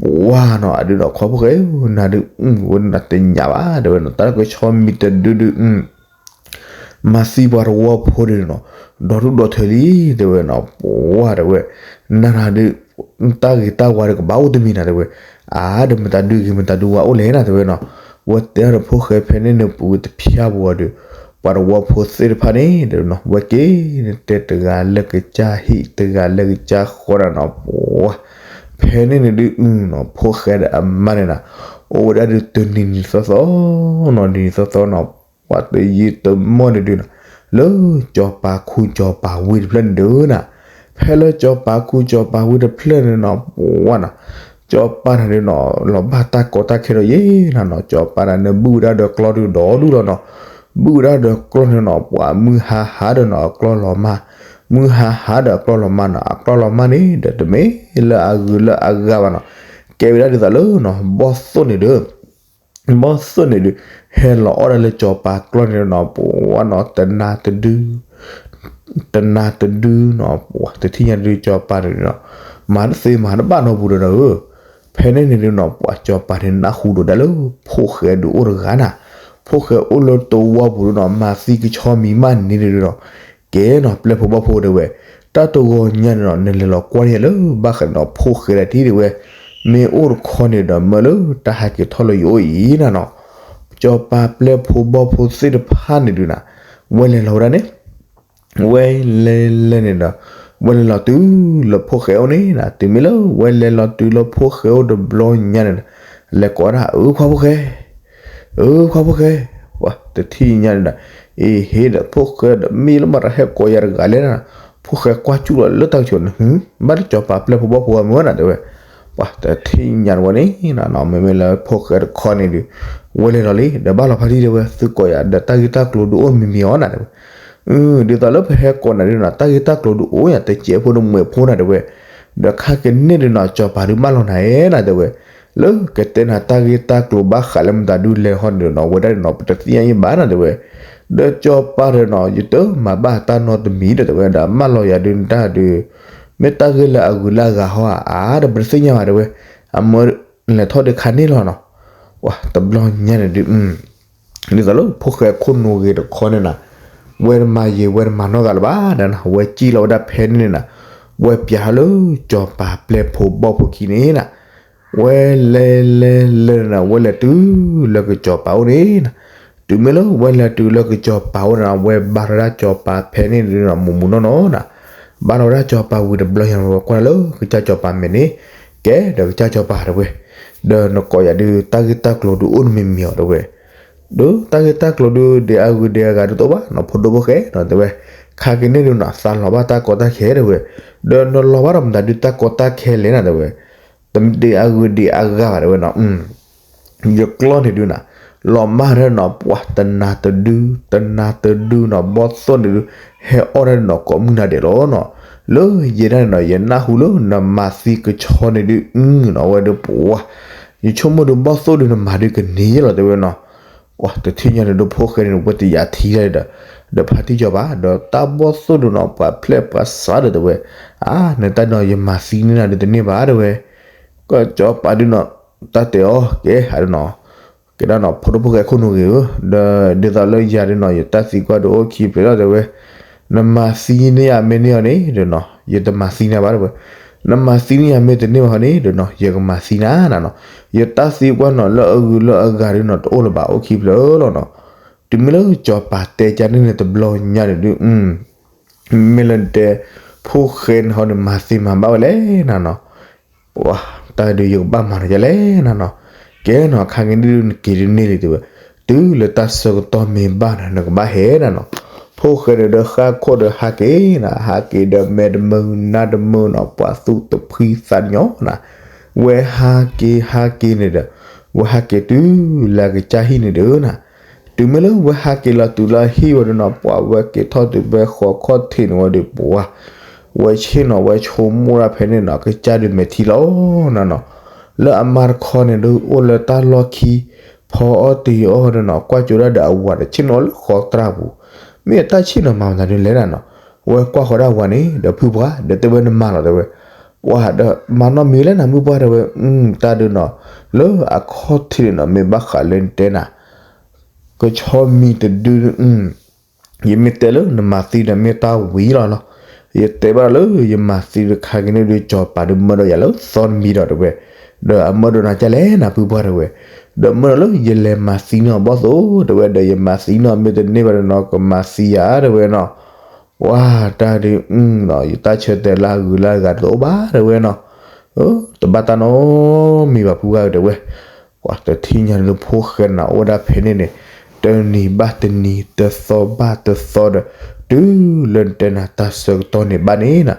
ပှၤနီၤ အဒုးနီၤ ခွါဖိၣ်ဃဲဧၢ နၤဒုး ဝဲနၤတညးဘၣ်တဲဝဲနီၤ တၢ်ကဆီမံၤတဒုဒုး မၤသံပှၤသဝီဖိဒုးနီၤ, ဒီဒူၣ်ဒီထၢလံ တဲဝဲနီၤ, ပှၤတဲဝဲ, နၤနၤဒုး တၢ်ဂ့ၤတၢ်ဝါဒီးကဘၣ်အိၣ်တမံၤနၤတဲဝဲ, အါ ဒီးမတၤဒုးဂ့ၤမတၤဒုးဝါအိၣ်လဲၣ်နၤတဲဝဲနီၤ, ဝဲတဲဒၣ်ဒီးဖိၣ်ဃဲဖဲန့ၣ်န့ၣ် ပူၤတဖျၢၣ်ပူၤဒီး ပှၤသဝီဖိသ့ၣ်တဖၣ်န့ၣ်ဒီးနီၤ ဝဲက့ၤတဲတဂၤလၢကစၢ်ဟံၣ် တဂၤလၢကစၢ်ဃီဒၣ်နီၤ ပှၤ ဖဲန့ၣ်န့ၣ်ဒုးနီၤ ဖိၣ်ဃဲဒီးအမါန့ၣ်နၤ အိၣ်ဝဲဒၣ်ဒုးတနံၤနံၤသီသီနီၤ နံၤနံၤသီသီနီၤ ပှၤတယံာ်တမီၢ်န့ၣ်ဒုးနီၤ လၢစီၤပၤခူစီၤပၤဝ့တဖျၢၣ်န့ၣ်ဒုးနၤ ဖဲလၢစီၤပၤခူစီၤပၤဝ့တဖျၢၣ်န့ၣ်နီၤ ပှၤနီၤ စီၤပၤန့ၣ်ဒုးနီၤ လီၤဘၣ်တၢ်ကီတၢ်ခဲဒီးယဲၢ်နၤနီၤ စီၤပၤန့ၣ် ဘုၣ်ဝဲဒၣ်ဒီးကျီဒုးဒီဒူၣ်လီၤနီၤ ဘုၣ်ဝဲဒၣ်ဒီးကျီန့ၣ်နီၤ ပှၤမုၢ်ဟါဟါဒီးနီၤ အကျီလီၤမၢ် မုၢ်ဟါဟါဒီးအကျီလီၤမၢ်နီၤ အကျီလီၤမၢ်န့ၣ်ဒီး တမ့ၢ်လၢအဂုၤလၢအဂၤဘၣ်နီၤ ကဲဝဲဒၣ်ဒ်သိးလၢနီၤ ဘီၣ်သိၣ်န့ၣ်ဒီး ဘီၣ်သိၣ်န့ၣ်ဒုး ဟဲလီၤအီၣ်ဒၣ်လၢစီၤပၤကျီန့ၣ်နီၤ ပှၤနီၤ တနၤတဒု တနၤတဒုနီၤ ပှၤတထံၣ်ညါဒုးစီၤပၤန့ၣ်နီၤ မၤတသ့မၤတဘၣ်နီတပူၤဒီးနီၤဧၢ ဖဲန့ၣ်န့ၣ်ဒုးနီၤ ပှၤစီၤပၤန့ၣ်နၢ်ဟူဒီးဒၣ်လၢ ဖိၣ်ဃဲဒုးအိၣ်တဂၤနၤ ဖိၣ်ဃဲအိၣ်လၢသဝီပူၤဒုးနီၤ မၤသံကဆီမံၤမးန့ၣ်ဒုးနီၤ ကဲနီၤ ပျဲၢ်ဖိဘီၣ်ဖိတဲဝဲ တၢ်တဂီၤညါန့ၣ်နီၤ နလဲၤလီၤကွၢ်န့ၢ်လၢဘၣ်ဃးနီၤ ဖိၣ်ဃဲဒၣ်ထံၣ်တဲဝဲ မ့ၢ်အိၣ်တခီန့ၣ်ဒီး မၢလၢတၢ်ဟဲက့ၤထီၣ်လၢယအိၣ်အံၤနၤနီၤ စီၤပၤပျဲၢ်ဖိဘီၣ်ဖိသ့ၣ်တဖၣ်န့ၣ်ဒုးနၤ ဝဲလဲၤလီၤဝဲဒၣ်န့ၣ် ဝဲလဲၤလဲၤန့ၣ်ဒီး ဝဲလဲၤလီၤတုၤလၢဖိၣ်ဃဲအိၣ်န့ၣ်နၤ တုၤမ့ၢ်လၢဝဲလဲၤလီၤတုၤလၢဖိၣ်ဃဲအိၣ်တဘျီညါန့ၣ် လဲၤကိးဒၣ် အၢ ခွါဖိၣ်ဃဲ အၢ ခွါဖိၣ်ဃဲ ပှၤတထံၣ်ညါန့ၣ်ဒီး အ့ဟ့ဒီးဖိၣ်ဃဲဒီး မ့ၢ်လၢမတၤဟဲကိးယၤတဂၤလဲၣ်နၤ ဖိၣ်ဃဲကွၢ်စူၣ်လီၤလၢတၢ်ကဆိးန့ၣ် ဘၣ်လၢစီၤပၤပျဲၢ်ဖိဘီၣ်ဖိအမုၢ်နၤတဲဝဲ ပှၤတထံၣ်ညါတဝဲန့ၣ်နၤနီၤ မ့မ့ၢ်လၢဖိၣ်ဃဲတခီန့ၣ်ဒုး ဝဲလဲၤလီၤလံ ဒီးဘၣ်လီၤဖးထံတဲဝဲ သုကိးယၤဒီးတၢ်ဂ့ၢ်တၢ်ကျိၤဒုးအိၣ်မံၤမံၤအီၤနၤတဲဝဲ ဒ်သိးလၢပဟဲကိးနၤဒုးနီၤ တၢ်ဂ့ၢ်တၢ်ကျိၤဒုးအိၣ်ယၤတစဲးဖိတမှဲးဖိနၤတဲဝဲ ဒီးခါကန့ၢ်ဒုးနီၤ စီၤပၤဒုးဘၣ်လီၤနၤဧဲနၤတဲဝဲ လၢကတဲနၤတၢ်ဂ့ၢ်တၢ်ကျိၤဘၣ်ဃးလၢမတၤဒုးလဲၤဟီန့ၣ်နီၤ ဝဲဒၣ်န့ၣ်နီၤ ပတသ့ၣ်ညါယံၣ်ဘၣ်နၤတဲဝဲ ဒီးစီၤပၤဒီးနီၤ ယတမၤဘၣ်တၢ်နီတမံၤဒီးတဲဝဲ ဒီးမၢလီၤယၤဒုးနတၢ်ဒုး မ့ၢ်တၢ်ဂ့ၢ်လၢအဂုၤလၢအဂၤဟီဧါ ဒီးပတသ့ၣ်ညါဘၣ်တဲဝဲ အမၢလဲၤထီၣ်ဒုးခါန့ၣ်လီၤနီၤ ပှၤတဘျီညါန့ၣ်ဒုး ဒ်သိးလၢဖိၣ်ဃဲခိၣ်နူာ်ဂ့ၤတခီန့ၣ်နၤ ဝဲတမၤယံာ်ဝဲတမၤနီၢ်ဂၤလၢၤဘၣ်ဒီးနၤ ဝဲစံၣ်လီၤဝဲဒၣ်ဖဲန့ၣ်န့ၣ်နၤ ဝဲပၠးလၢစီၤပၤပျဲၢ်ဖိဘီၣ်ဖိခံန့ၣ်နၤ ဝဲလဲၤလဲၤလဲၤနၤ ဝဲလဲၤတုၤလၢကစီၤပၤအိၣ်န့ၣ်နၤ တုၤမ့ၢ်လၢဝဲလဲၤတုၤလၢကစီၤပၤအိၣ်န့ၣ်နၤ ဝဲဘါထီၣ်ဒၣ်စီၤပၤဖဲန့ၣ်န့ၣ်နၤ မူးမူးနီၢ်နီၢ်နၤ ဘါထီၣ်ဝဲဒၣ်စီၤပၤဝံၤတဘျီညါ ဝဲကွၢ်လၢကစၢ်စီၤပၤမဲာ်န့ၣ် ကဲဒီးကစၢ်စီၤပၤတဲဝဲ ဒီးနကိးယၤဒုး တၢ်ဂ့ၢ်တၢ်ကျိၤဒုးအိၣ်နမံၤမံၤအီၤတဲဝဲ ဒီးတၢ်ဂ့ၢ်တၢ်ကျိၤဒုး ဒ်အဂုၤဒ်အဂၤဒုးတအိၣ်ဘၣ်နီၤ ဖိဒိၣ်ဖိၣ်ဃဲနီၤတဲဝဲ ခါကန့ၢ်ဒုးနီၤ သးလီၤဘၣ်တၢ်ကီတၢ်ခဲတဲဝဲ ဒီးနလီၤဘၣ်ဒီးမတၤဒုးတၢ်ကီတၢ်ခဲလဲၣ်နၤတဲဝဲ တမ့ၢ်ဒ်အဂုၤဒ်အဂၤဘၣ်တဲဝဲနီၤ ယကျီန့ၣ်ဒုးနၤ လီၤမၢ်ဒၣ်နီၤ ပှၤတနၤတဒု တနၤတဒုနီၤ ဘီၣ်သိၣ်န့ၣ်ဒုး ဟဲအီၣ်ဒၣ်နီၤ ကိးမုၢ်နၤဒဲးလီၤနီၤ လၢယဲဒၣ်န့ၣ်နီၤ ယနၢ်ဟူလၢနမၤသံကဆီန့ၣ်ဒုး အၢနီၤ ဝဲဒုးပှၤ ယဆိကမိၣ်ဒုးဘီၣ်သိၣ်ဒုးနမၤဒုးကန့ၢ်ယဲလီၤတဲဝဲနီၤ ပှၤတထံၣ်ညါန့ၣ်ဒုးဖိၣ်ဃဲန့ၣ် ဝဲတယာ်ထံတၢ်ဒီး ဒီးဖါတံၢ်စီၤပၤ ဒီးတၢ်ဘီၣ်သိၣ်ဒုးနီၤ ပှၤဖျဲးပှၤစးဒီးတဲဝဲ အါ နတၢ်နီၤ ယမၤသံန့ၢ်နၤဒုးတန့ၢ်ဘၣ်တဲဝဲ ကစီၤပၤဒုးနီၤ တၢ်တဲအီၤ ကဲ ဟးဒုးနီၤ ကဲဒၣ်နီၤ ဖိဒိၣ်ဖိၣ်ဃဲခိၣ်နူာ်ဂ့ၤဧၢ, ဒီးဒ်သိးလၢယၤဒုးနီၤ ယတၢ်သံကွၢ်ဒုးအိၣ်ခံဖျၢၣ်လီၤတဲဝဲ, နမၤသံန့ၢ်ယၤမ့ၢ်န့ၢ်အီၤန့ၣ်ဒုးနီၤ ယတမၤသံနၤဘၣ်တဲဝဲ, နမၤသံန့ၢ်ယၤမ့ၢ်တန့ၢ်ဘၣ်န့ၣ်ဒုးနီၤ ယကမၤသံနၤနၤနီၤ, ယတၢ်သံကွၢ်နီၤ လၢအဂုၤလၢအဂၤဒုးနီၤ တအိၣ်လၢၤဘၣ်အိၣ်ခံဖျၢၣ်လီၤနီၤ, တုၤမ့ၢ်လၢစီၤပၤတဲကါန့ၣ်န့ၣ်တဘျီညါန့ၣ်ဒုး မ့ၢ်လၢနတဲ ဖိၣ်ဃဲန့ၣ်ဟီန့ၣ် မၤသ့မၤဘၣ်ဝဲလဲၣ်နၤနီၤ, ပှၤ တၢ်ဒုးယကဘၣ်မၤနၤဒ်လဲၣ်နၤနီၤ, ကဲနီၤ ခါက့ၤဒုးနက့ၤဒုးန့ၢ်လံတဲဝဲ, တုၤလၢတၢ်ဆၢကတီၢ်မ့ၢ်ဘၣ်နၤ နကဘၣ်ဟဲနၤနီၤ, ဖိ ဖိၣ်ဃဲန့ၣ်ဒီးဃၣ်ခိၣ်ဒီးဟးက့ၤနၤ, ဟးက့ၤဒီးမဲာ်တမုာ်နါတမုာ်နီၤ, ပှၤသူၣ်တဖှံသးညီနၤ, ဝဲဟးက့ၤဟးက့ၤန့ၣ်ဒီး ဝဲဟးက့ၤတုၤလၢအကစၢ်ဟံၣ်န့ၣ်ဒီးနၤ, တုၤမ့ၢ်လၢဝဲဟးက့ၤလီၤတုၤလၢအဟံၣ်ဝဲဒီးနီၤ, ပှၤဝဲက့ၤထီၣ်တုၤဖဲဃီခီၣ်ထံးန့ၣ်ဝဲဒီး ပှၤ ဝဲဆ့ၣ်နီၤဝဲဆိကမိၣ်ဒၣ်ဖဲန့ၣ်နီၤ, ကစၢ်ဒုးမဲာ်ထံလီၤနၤနီၤ, လၢအမါတခီန့ၣ်ဒုးအိၣ်လၢတၢ်လီၢ်ခံ ဖီအီၣ်တ့ၤအီၣ်ဒီးနီၤ, ကွၢ်ကၠိဒၣ်ဒီးအဝၤတဆ့ၣ်နီၤလၢဃီတြၢ်ပူၤ, မ့ၢ်အတၢ်ဆ့ၣ်နီၤမၤမနုၤလဲၣ်နၤနီၤ, ဝဲကွၢ်ဃီဒၣ်ဝၤန့ၣ် ဒီးဖုပှၢ် ဒီးတဲဝဲနမၤလီၤတဲဝဲ, ပှၤဒီးမၤနီတမံၤလဲၣ်နၤ မုၢ်ပှၢ်တဲဝဲ, တၢ်ဒုးနီၤ, လၢအခီၣ်ထံးန့ၣ်နီၤ မ့ၢ်ဘၣ်ဃးလၢနတဲနၤ ကဆီမံၤတဒု, ယမ့ၢ်တဲလၢနမၤသံဒီးမ့ၢ်တၢ်ဝံၤလီၤလီၤ, ယတဲဘၣ်လၢယမၤသံတခါက့ၤန့ၣ်ဒုး ကၠီၤပၤဒုးမၢဒီးယၤလၢသီတမံၤဒီးတဲဝဲ, ဒီးအမၢဒီးနၤကလဲၣ်နၤ ဖုပှၢ်တဲဝဲ, ဒီးမၢဒီးလၢယလဲၤမၤသံနီၤဘီၣ်သိၣ်တဲဝဲ, ဒီးယမၤသံနီၤ မ့ၢ်တန့ၢ်ဘၣ်ဒီးနီၤ ကမၤသံယၤတဲဝဲနီၤ, ပှၤတၢ်ဒုး, ယတၢ်ဆၢတဲာ်လၢအဂုၤလၢအဂၤတအိၣ်ဘၣ်တဲဝဲနီၤ, တဘၣ်တၢ်နီတမံၤဘၣ်ဖုပှၢ်တဲဝဲ, ပှၤတထံၣ်ညါဒုးဖိၣ်ဃဲနၤအိၣ်ဝဲဒၣ်ဖဲန့ၣ်န့ၣ်, တနံၤဘၣ်တနံၤ တသီဘၣ်တသီဒီး, တုၤလၢနတဲနၤတၢ်ဆၢကတီၢ်န့ၣ်ဘၣ်န့ၣ်နၤ,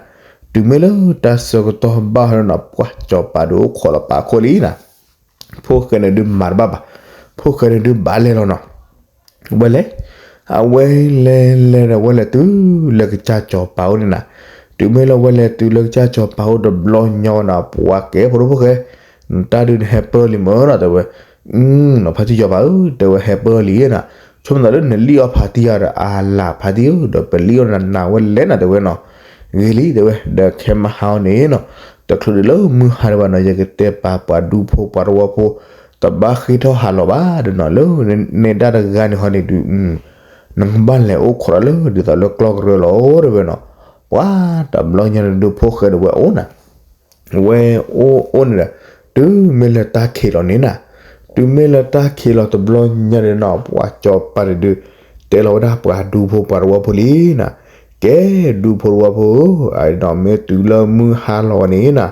တုၤမ့ၢ်လၢတၢ်ဆၢကတီၢ်ဘၣ်ဟီဒီးနီၤ ပှၤကၠီၤပၤဒုးအိၣ်ခိးလီၤပာ်ခိၣ်လံနၤ, ဖိၣ်ဃဲန့ၣ်ဒုးမၤတဘၣ်ဘၣ်, ဖိၣ်ဃဲန့ၣ်ဒုးဘၣ်လဲၤလီၤနီၤ ဝဲလဲၤ, အဝဲလဲၤလဲၤဒီးဝဲလဲၤတုၤလၢကစၢ်ကၠီၤပၤအိၣ်န့ၣ်နၤ, တုၤမ့ၢ်လၢဝဲလဲၤတုၤလၢကစၢ်ကၠီၤပၤအိၣ်တဘျီညါဝဲနၤ ပှၤကဲဖိဒိၣ်ဖိၣ်ဃဲ, တၢ်ဒုးနဟဲပၢၢ်လံမၢနီၤတဲဝဲ, နီၤဖါတံၢ်ကၠီၤပၤဧၢ တဲဝဲဟဲပၢၢ်လံနၤ, ဆိကမိၣ်သးလၢနလံၣ်အီၣ်ဖါတံၢ်ဧါဒီးအလၤဖါတံၢ်ဧၢ ဒီးပလံၣ်အီၣ်နၤနၤဝဲလဲၣ်နၤတဲဝဲနီၤ, ဂ့ၤလံတဲဝဲ ဒီးခဲမဟါအီၤန့ၣ်နီၤ, တချုးဒံးလၢမုၢ်ဟါဒံးဘၣ်နီၤ ယကတဲပာ်ပှၤဒူဖိပှၤတဝီဖိ တဘၣ်ဃ့ထီၣ်ဟးလီၤဘၣ်ဒီးနီၤ လၢနဲဒၣ်တဂၤန့ၣ်ဟီန့ၣ်ဒုး, နကဘၣ်လဲၤအိၣ်ခိးဒီးလၢဒ်သိးလၢကျီၢ်ကရၢလီၤတဲဝဲနီၤ, ပှၤတဘျီညါန့ၣ်ဒုးဖိၣ်ဃဲဒီးဝဲအိၣ်နၤ ဝဲအိၣ်အိၣ်န့ၣ်ဒီး, တုၤမ့ၢ်လၢတၢ်ခံးလီၤန့ၣ်နၤ, တုၤမ့ၢ်လၢတၢ်ခံးလီၤတဘျီညါန့ၣ်နီၤ ပှၤကၠီၤပၤန့ၣ်ဒုး, တဲလီၤဝဲဒၣ်ပှၤဒူဖိပှၤတဝီဖိလံနၤ, ကဲဒူဖိတဝီဖိဧၢ, အမ့ၢ်တုၤလၢမုၢ်ဟါလီၤန့ၣ်နၤ,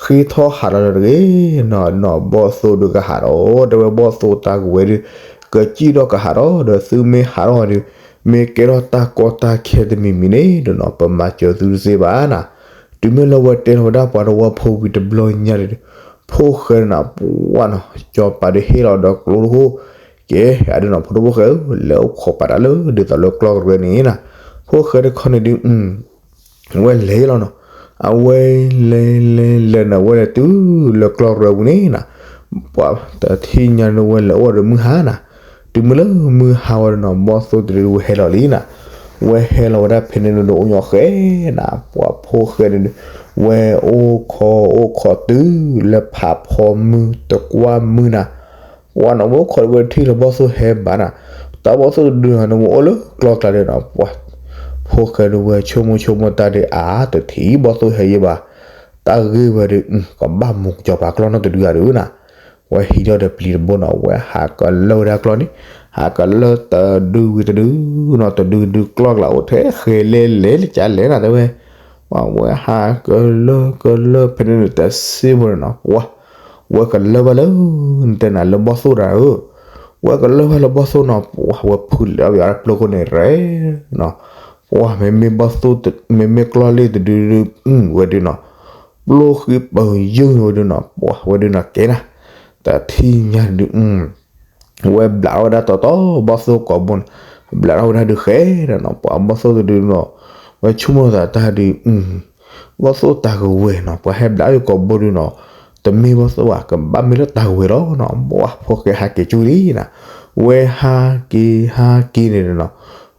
ဃ့ထီၣ်ဟးလီၤလၢတဂ့ၤနီၤ, နီၤဘီၣ်သိၣ်ဒုးကဟးဒီး တဲဝဲဘီၣ်သိၣ်တၢ်ကဝဲၤဒုး, ကစံၣ်ထီၣ်ကဟးဒီး ဒီးသုမ့ၢ်ဟးထီၣ်ဒုး, မ့ၢ်ကဲထီၣ်တၢ်ကီတၢ်ခဲတမံၤမံၤန့ၣ်ဒီးနီၤ ပမၤစၢၤသုတသ့ဘၣ်နၤ, တုၤမ့ၢ်လၢဝဲတဲထီၣ်ဝဲဒၣ်ပှၤတဝီဖိဝံၤတဘျီညါန့ၣ်ဒီး, ဖိၣ်ဃဲနၤပှၢ်နီၤ ကၠီၤပၤဒုးဟ့ၣ်လီၤဒီးကျိတခိၣ်, ကဲအဒုးနီၤ ဖိဒိၣ်ဖိၣ်ဃဲဧၢ လဲၤအိၣ်ခိးပာ်တၢ်လၢဒ်သိးလၢကျီၢ်ကရၢန့ၣ်နၤ, ဖိၣ်ဃဲတခီန့ၣ်ဒုး, ဝဲလဲၤလီၤနီၤ, အဝဲလဲၤလဲၤလဲၤနၤ ဝဲလဲၤတုၤလၢကျီၢ်ကရၢပူၤန့ၣ်နၤ, ပှၤတထံၣ်ညါန့ၣ်ဝဲလဲၤအိၣ်ဒီးမုၢ်ဟါနၤ, တုၤမ့ၢ်လၢမုၢ်ဟါဝဲဒီးနီၤ ဘီၣ်သိၣ်တဒုးဝဲဟဲလီၤလံနၤ, ဝဲဟဲလီၤဝဲဒၣ်ဖဲန့ၣ်ဒုးအိၣ်ညီဃဲနၤ ပှၤဖိၣ်ဃဲန့ၣ်ဒုး, ဝဲအိၣ်ခိးအိၣ်ခိးတုၤလၢဖးဖီမုၢ်တကွၢ်မုၢ်နၤ, ပှၤနီၤဝဲအိၣ်ခိးဒုးဝဲထံၣ်လၢဘီၣ်သိၣ်ဟဲဘၣ်နၤ, တၢ်ဘီၣ်သိၣ်တဒုနီၤ နဝဲအိၣ်လၢကျီၢ်ကျါဒီးနီၤ ပှၤ ဖိၣ်ဃဲဒုးဝဲဆိကမိၣ်ဆိကမိၣ်တၢ်ဒုးအါ တထံၣ်ဘီၣ်သိၣ်ဟဲယဲဘၣ်, တၢ်ဂ့ၢ်ဝဲဒုး ကဘၣ်မူကစီၤပၤကျီၢ်နီတဒုဧါဒုးနၤ, ဝဲဟံးထီၣ်ဒီးပျံၤတဘိနီၤ ဝဲဟးကလၢဝဲဒၣ်ကျီၢ်န့ၣ်, ဟးကလၢတဒုဝံၤတဒုနီၤ တဒုဒုးကျီၢ်ကျါအိၣ်ထဲဃဲလဲၤလဲၤလၢကလဲၣ်နၤတဲဝဲ, ပှၤဝဲဟးကလၢကလၢဖဲန့ၣ်တစ့ၢ်ဖိန့ၣ်နီၤ ပှၤ ဝဲကလၢဘၣ်လၢ နတဲနၤလၢဘီၣ်သိၣ်တၢ်ဧၢ, ဝဲကလၢဘၣ်လၢဘီၣ်သိၣ်နီၤ ပှၤဝဲဖုးလဲၤအီၣ်ဝဲအပျိခိၣ်န့ၣ်ရဲနီၤ, ပှၤမ့မ့ၢ်ဘီၣ်သိၣ် မ့မ့ၢ်ကျီၢ်လ့ၣ်တဒုဒုး ဝဲဒုးနီၤ, ပျိၢ်ဃံပၢၤယုၢ်ဝဲဒုးနီၤ ပှၤဝဲဒုးနီၤကဲနၤ, တထံၣ်ညါဒုး ဝဲဘျးထီၣ်ဝဲဒၣ်တီတီ ဘီၣ်သိၣ်ကိာ်ဘိန့ၣ်, ဘျးထီၣ်ဝဲဒၣ်ဒုးဃဲဒီးနီၤ ပှၤဘီၣ်သိၣ်တဒုနီၤ, ဝဲဆိကမိၣ်သးတၢ်ဒုး ဘီၣ်သိၣ်တၢ်ကဝဲၤနီၤ ပှၤဟဲဘျးထီၣ်ကိာ်ဘိဒုးနီၤ, တမ့ၢ်ဘီၣ်သိၣ်ဘၣ် ကဘၣ်မ့ၢ်လၢတၢ်ကဝဲၤလီၤနီၤ, ပှၤဖိၣ်ဃဲဟးက့ၤကၠူလံနၤ, ဝဲဟးက့ၤဟးက့ၤန့ၣ်နီၤ,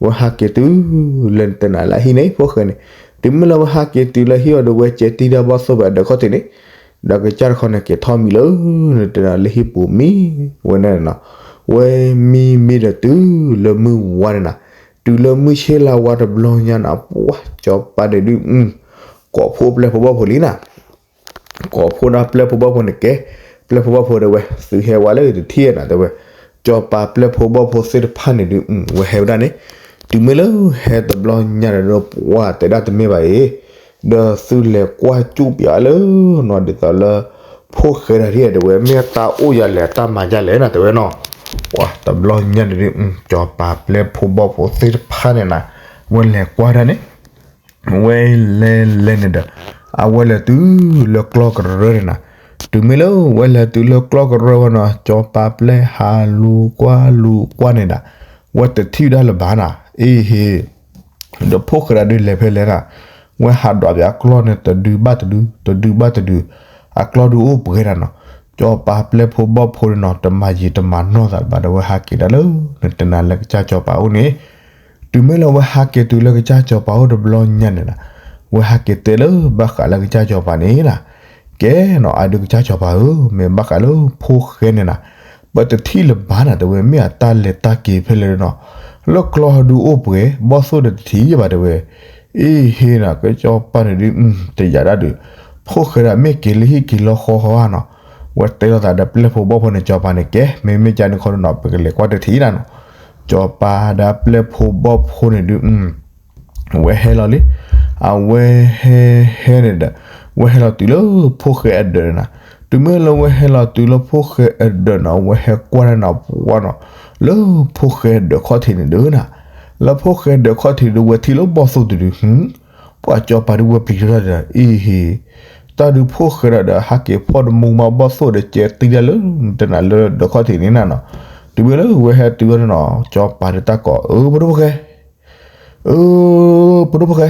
ဝဲဟးက့ၤတုၤလၢနတဲနၤလၢဟံၣ်န့ၣ် ဖိၣ်ဃဲန့ၣ်, တုၤမ့ၢ်လၢဝဲဟးက့ၤတုၤလၢဟံၣ်အီၤဒီး ဝဲကဲတံၢ်ဒၣ်ဘီၣ်သိၣ်ဘၣ်ဒီးခီၣ်ထံးန့ၣ် ဒီးကစၢ်တခီန့ၣ် က့ၤထီၣ်မံလၢ နတဲနၤလၢဟံၣ်ပူၤမံဝဲန့ၣ်နီၤ, ဝဲမံမံဒီးတုၤလၢမုၢ်ဝါန့ၣ်နၤ, တုၤလၢမုၢ်ဆ့လါဝါတဘျီညါနၤ ပှၤစီၤပၤန့ၣ်ဒုး ကိးဖှိၣ်ပျဲၢ်ဖိဘီၣ်ဖိလံနၤ, ကိးဖှိၣ်ဒၣ်ပျဲၢ်ဖိဘီၣ်ဖိန့ၣ်ကဲ, ပျဲၢ်ဖိဘီၣ်ဖိတဲဝဲ သုဟဲဝဲလၢတထံၣ်နၤတဲဝဲ, စီၤပၤပျဲၢ်ဖိဘီၣ်ဖိသ့ၣ်တဖၣ်န့ၣ်ဒုး ဝဲဟဲဝဲဒၣ်န့ၣ်, တုၤမ့ၢ်လၢဟဲတဘျီညါန့ၣ်ဒီး ပှၤတဲဒၣ်တမ့ၢ်ဘၣ်အံၤ ဒီးသုလဲၤကွၢ်စူၣ်ပၠးလၢနီၤ ဒ်သိးလၢ ဖိၣ်ဃဲတၢ်ဒ်တဲဝဲ မ့ၢ်တၢ်အိၣ်ယၤလဲၣ် တၢ်မၤယၤလဲၣ်နၤတဲဝဲနီၤ, ပှၤတဘျီညါန့ၣ်ဒုး စီၤပၤပျဲၢ်ဖိဘီၣ်ဖိသ့ၣ်တဖၣ်န့ၣ်နၤ, ဝဲလဲၤကွၢ်ဒၣ်န့ၣ် ဝဲလဲၤလဲၤန့ၣ်ဒီး အဝဲလဲၤတုၤလၢကျီၢ်ကရၢန့ၣ်နၤ. တုၤမ့ၢ်လၢဝဲလဲၤတုၤလၢကျီၢ်ကရၢဝဲနီၤ စီၤပၤပျဲၢ်ဟးလူၤကွၢ်လူၤကွၢ်န့ၣ်ဒၣ် ဝဲတထံၣ်ဒၣ်လၢၤဘၣ်နၤ အ့ဟ့ ဒီးဖိၣ်ဃဲဒၣ်ဒုးလဲၤဖဲလဲၣ်နၤ ဝဲဟးဒွးပၠးကျီၢ်န့ၣ် တဒုဘၣ်တဒု တဒုဘၣ်တဒု အကျီၢ်ဒုးအိၣ်ပှဲၤနၤနီၤ. စီၤပၤပျဲၢ်ဖိဘီၣ်ဖိန့ၣ်နီၤ တမၤယံာ်တမၤနီၢ်သးဘၣ်ဒီး ဝဲဟးက့ၤဒၣ်လၢ နတဲနၤလၢကစၢ်စီၤပၤအိၣ်န့ၣ် တုၤမ့ၢ်လၢဝဲဟးက့ၤတုၤလၢကစၢ်စီၤပၤအိၣ်တဘျီညါန့ၣ်နၤ ဝဲဟးက့ၤတဲလၢဘၣ်ဃးလၢကစၢ်စီၤပၤန့ၣ်နၤ ကဲနီၤ အဒုးကစၢ်စီၤပၤဧၢ မ့ၢ်ဘၣ်ဃးလၢဖိၣ်ဃဲန့ၣ်နၤ ပတထံၣ်လၢၤဘၣ်နၤ တဲဝဲ မ့ၢ်အတၢ်လဲၤတၢ်က့ၤဖဲလဲၣ်နီၤ လၢကျီၢ်ဒုးအိၣ်ပှဲၤ ဘီၣ်သိၣ်ဒီးတထံၣ်ဘၣ်တဲဝဲ အ့ဟ့နၤ ကစီၤပၤန့ၣ်ဒုး တယာ်ဒၣ်ဒုး ဖိၣ်ဃဲဒၣ်မ့ၢ်က့ၤလၢဟံၣ်က့ၤလၢဃီဃီဧါနီၤ ဝဲတဲလိာ်သးဒီးပျဲၢ်ဖိဘီၣ်ဖိန့ၣ် စီၤပၤန့ၣ် ကဲ မ့မ့ၢ်ကန့ၣ်ခီဒုးနီၤ ပကလဲၤကွၢ်တထံၣ်နၤနီၤ စီၤပၤဒီးပျဲၢ်ဖိဘီၣ်ဖိန့ၣ်ဒုး ဝဲဟဲလီၤလံ အဝဲဟဲဟဲန့ၣ်ဒီး ဝဲဟဲလီၤတုၤလၢဖိၣ်ဃဲအဒၢးန့ၣ်နၤ တုၤမ့ၢ်လၢဝဲဟဲလီၤတုၤလၢဖိၣ်ဃဲအဒၢးနီၤ ဝဲဟဲကွၢ်န့ၣ်နၤ ပှၤနီၤ လၢဖိၣ်ဃဲဒၢးခီၣ်ထံးန့ၣ်ဒုးနၤ လၢဖိၣ်ဃဲဒၢးခီၣ်ထံးဒုး ဝဲထံၣ်လၢဘီၣ်သိၣ်တဒု ပှၤစီၤပၤဒုးဝဲပျံၤထီၣ်တၢ်ဒီး အ့ဟ့ တၢ်ဒုးဖိၣ်ဃဲဒၣ်ဒီး ဟးက့ၤဖီၣ်တမူမးဘီၣ်သိၣ်ဒီး ကဲသံဒၣ်လၢ တဲနၤလၢဒၢးခီၣ်ထံးန့ၣ်နၤနီၤ တုၤမ့ၢ်လၢဝဲဟဲတုၤဝဲန့ၣ်နီၤ စီၤပၤဒုးတၢ်ကိး အၢ ဖိဒိၣ်ဖိၣ်ဃဲ အၢ ဖိဒိၣ်ဖိၣ်ဃဲ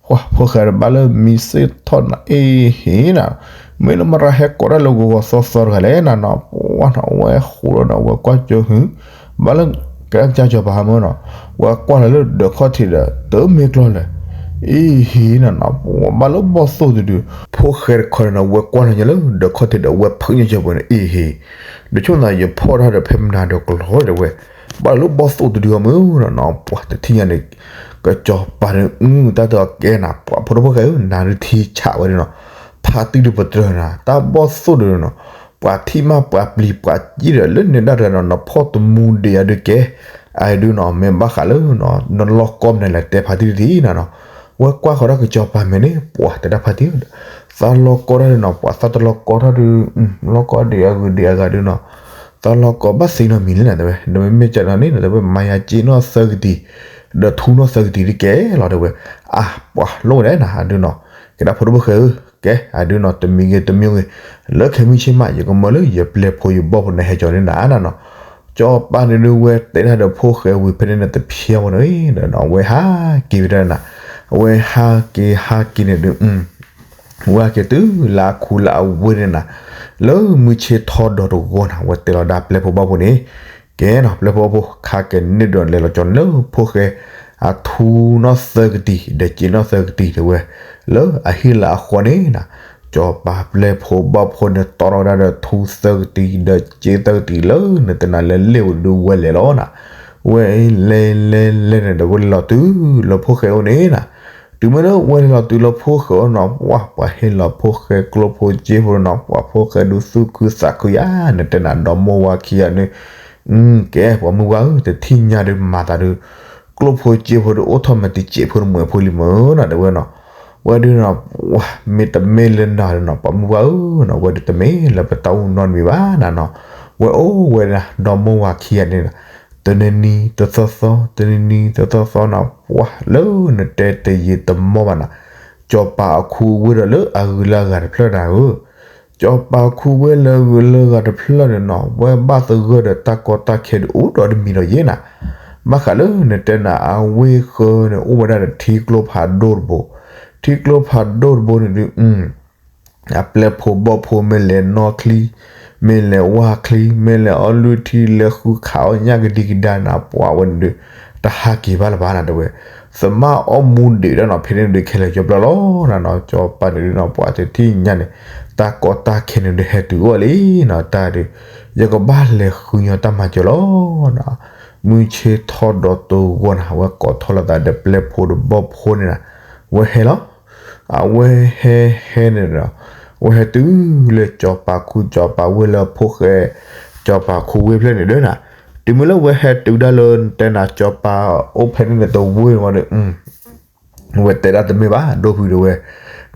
ပှၤဖိၣ်ဃဲတဘၣ်လၢမံစ့ၣ်ထီၣ်နၤ အ့ဟ့နၤ မ့ၢ်လၢမတၤဟဲကိးတၢ်လၢဂီၤဂီၤသီသီတဂၤလဲၣ်နၤနီၤ ပှၤနီၤဝဲဃိးလီၤနီၤ ဝဲကွၢ်ကၠိဟူ ဘၣ်လၢ ကစၢ်စီၤပၤဟးမၢနီၤ ဝဲကွၢ်လီၤလၢဒၢးခီၣ်ထံးဒီး တမ့ၢ်ကျီၢ်လဲၣ် အ့ဟ့နၤနီၤ ပှၤဘၣ်လၢဘီၣ်သိၣ်တဒု ဖိၣ်ဃဲတခီန့ၣ်နီၤ ဝဲကွၢ်လီၤညီလၢဒၢးခီၣ်ထံးဒီး ဝဲဖုးညီကၢၤပှဲၤန့ၣ် အ့ဟ့ ဒီးဆိၣ်သးယဖီၣ်တၢ်ဒီးဖဲမနၤဒီးကလီၤတဲဝဲ ဘၣ်လၢဘီၣ်သိၣ်တဒုအီၤမ့ၢ်နီၤနီၤ ပှၤတထံၣ်ညါန့ၣ် ကစီၤပၤန့ၣ် အုတၢ်တအီၤကဲနၤ ပှၤဖိဒိၣ်ဖိၣ်ဃဲဧၢ နၤဒုးထံဆးဝဲဒၣ်နီၤ ဖါတံၢ်ဒုးပတြၢၤနၤ တၢ်ဘီၣ်သိၣ်ဒုးနီၤ ပှၤထံၣ်မးပှၤပျံၤပှၤစံၣ်ဒီး လၢန့ၣ်ဒၣ်တဂၤနီၤ နဖီၣ်တမူဒံးယၤဒုးကဲ အဒုးနီၤ မ့ၢ်ဘၣ်ဃးလၢနီၤ နလီၢ်ကီၢ်မနုၤလဲၣ် တဲဖါတံၢ်တထံၣ်နၤနီၤ ဝဲကွၢ်ဃီၤတၢ်ကစီၤပၤမဲာ်န့ၣ် ပှၤတဲဒၣ်ဖါတံၢ် သးလီၢ်ကီၢ်တၢ်ဒုးနီၤ ပှၤသးတလီၢ်ကီၢ်တၢ်ဒုး လီၢ်ကီၢ်ဒံးအဂုၤဒံးအဂၤဒုးနီၤ သးလီၢ်ကီၢ်ဘၣ်သ့နီတမံၤလဲၣ်နၤ တဲဝဲ နမ့မ့ၢ်ကန့ၣ်နီၤ တဲဝဲ မၤယၤစ့နီၣ်သၢကတံၤ ဒီးထူနီၣ်သၢကတံၤတကဲလီၤ တဲဝဲ အါ ပှၤလိၣ်ဝဲဒၣ်နၤ အဒုးနီၤ ကဲဒၣ်ဖိဒိၣ်ဖိၣ်ဃဲဧၢ ကဲ အဒုးနီၤ တမံၤဂ့ၤတမံၤဂ့ၤ လၢခဲမုၢ်ဆ့ၣ်မး ယကမၢလၢယပျဲၢ်ဖိယဘီၣ်ဖိန့ၣ်ဟဲကၠီၤန့ၣ်နၤနၤနီၤ စီၤပၤန့ၣ်ဒုးဝဲတဲဒၣ်ဒီးဖိၣ်ဃဲဝံၤဖဲန့ၣ်န့ၣ် တဖျဲဝဲန့ၣ်ဒီးနီၤ ဝဲဟးက့ၤဝဲဒၣ်နၤ အဝဲဟးက့ၤဟးက့ၤန့ၣ်ဒုး ဝဲဟးက့ၤတုၤလၢအခူလၢအဝ့ၢ်န့ၣ်နၤ လၢမုၢ်ဆ့ၣ်ထီၣ်ဒီးတဂီၢ်နၤ ဝဲတဲလီၤဒၣ်ပျဲၢ်ဖိဘီၣ်ဖိန့ၣ် ကဲနီၤ ပျဲၢ်ဖိဘီၣ်ဖိ ခါကန့ၣ်ဒုးလဲၤလီၤကၠီၤန့ၣ်လၢဖိၣ်ဃဲ အထူနီၣ်သၢကတံၤ ဒီးစ့နီၣ်သၢကတံၤတဲဝဲ လၢအဟံၣ်လၢအဃီန့ၣ်နၤ စီၤပၤပျဲၢ်ဖိဘီၣ်ဖိန့ၣ် တီထီၣ်ဝဲဒၣ်ဒီးထူသၢကတံၤ ဒီးစ့သၢကတံၤလၢနတဲနၤလၢလ့ၣ်ဝဲဒုးဝဲလဲၤလီၤနၤ ဝဲလဲၤလဲၤလဲၤန့ၣ်ဒီးဝဲလဲၤလီၤတုၤလၢဖိၣ်ဃဲအိၣ်န့ၣ်နၤ တုၤမ့ၢ်လၢဝဲလဲၤလီၤတုၤလၢဖိၣ်ဃဲအိၣ်နီၤ ပှၤ ပှၤဟ့ၣ်လီၤဖိၣ်ဃဲကျိၣ်ဖိစ့ဖိနီၤ ပှၤဖိၣ်ဃဲဒုးသူၣ်ခုသးခုယါ နတဲနၤဒီမါဝၤခံဂၤန့ၣ် ကဲ ပှၤမုၢ်ဝါဧၢ တထံၣ်ညါဒုးမၤသးဒုး ကျိၣ်ဖိစ့ဖိဒုးအိၣ်ထီၣ်မးတစဲးဖိတမှဲၤဖိလံမုၢ်နီၤ တဲဝဲနီၤ ဝဲဒုးနီၤ မ့တမ့ၢ်လၢနၤဒုးနီၤ ပှၤမုၢ်ဝါဧၢနီၤ ဝဲဒုးတမ့ၢ်လၢပတၢ်အိၣ်နီတမံၤဘၣ်နၤနီၤ ဝဲအိၣ်ဝဲဒၣ်ဒီမါဝၤခံဂၤန့ၣ် တနံၤနံၤတသီသီ တနံၤနံၤတသီသီနီၤ ပှၤလၢနတဲတယံာ်တမီၢ်ဘၣ်နၤ စီၤပၤအခူဝ့ၢ်ဒီးလၢအဂုၤလၢအဂၤတဖျၢၣ်နၤဧၢ စီၤပၤခူဝ့ၢ်လၢအဂုၤလၢအဂၤတဖျၢၣ်န့ၣ်နီၤ ဝဲဘၣ်သဂၢၢ်ဒီးတၢ်ကီတၢ်ခဲဒုးအိၣ်ဒီးတမံၤဒီးယဲနၤ ဘၣ်ဃးလၢနတဲနၤအဝ့ၢ်ဃၢန့ၣ် အိၣ်ဝဲဒၣ်ဒီးထံကျိဖးဒိၣ်တဘိ ထံကျိဖးဒိၣ်တဘိန့ၣ်ဒုး အပျဲၢ်ဖိဘီၣ်ဖိမ့ၢ်လဲၤနီၣ်ချံ မ့ၢ်လဲၤဝၢ်ချံ မ့ၢ်လဲၤအီၣ်လုၢ်ထံ လဲၤဃုခးအီၣ်ညၣ်ကဒံကဒါနၤ ပှၤဝဲန့ၣ်ဒုး တဟးက့ၤဘၣ်လၢၤဘၣ်နၤတဲဝဲ သမၣ်အီၣ်မူဒံးဒၣ်နီၤ ဖဲန့ၣ်ဒုးခဲလၢာ်ကၠီပျၢ်လီၤနၤနီၤ စီၤပၤန့ၣ်ဒုးနီၤ ပှၤတထံၣ်ညါန့ၣ် တၢ်ကီတၢ်ခဲန့ၣ်ဒုးဟဲတုၤအီၤလံနီၤ တၢ်ဒုး ယကဘၣ်လဲၤဃုညီတၢ်မၤစၢၤလီၤနၤ မုၢ်ဆ့ၣ်ထီၣ်ဒီးတဂီၢ်နၤ ဝဲကိးထီၣ်လိာ်သးဒီးပျဲၢ်ဖိဒီးဘီၣ်ဖိန့ၣ်နၤ ဝဲဟဲလီၤ အဝဲဟဲဟဲန့ၣ်ဒီး ဝဲဟဲတုၤလၢစီၤပၤခူ စီၤပၤဝ့ၢ်လၢဖိၣ်ဃဲ စီၤပၤခူဝ့ၢ်ဖျၢၣ်န့ၣ်ဒုးနၤ တုၤမ့ၢ်လၢဝဲဟဲတုၤဒၣ်လၢတဲနၤစီၤပၤအိၣ်ဖဲန့ၣ်န့ၣ်တဝ့ၢ်ဝဲဒီး ဝဲတဲဒၣ်တမ့ၢ်ဘၣ် ဒိၣ်ဖုတဲဝဲ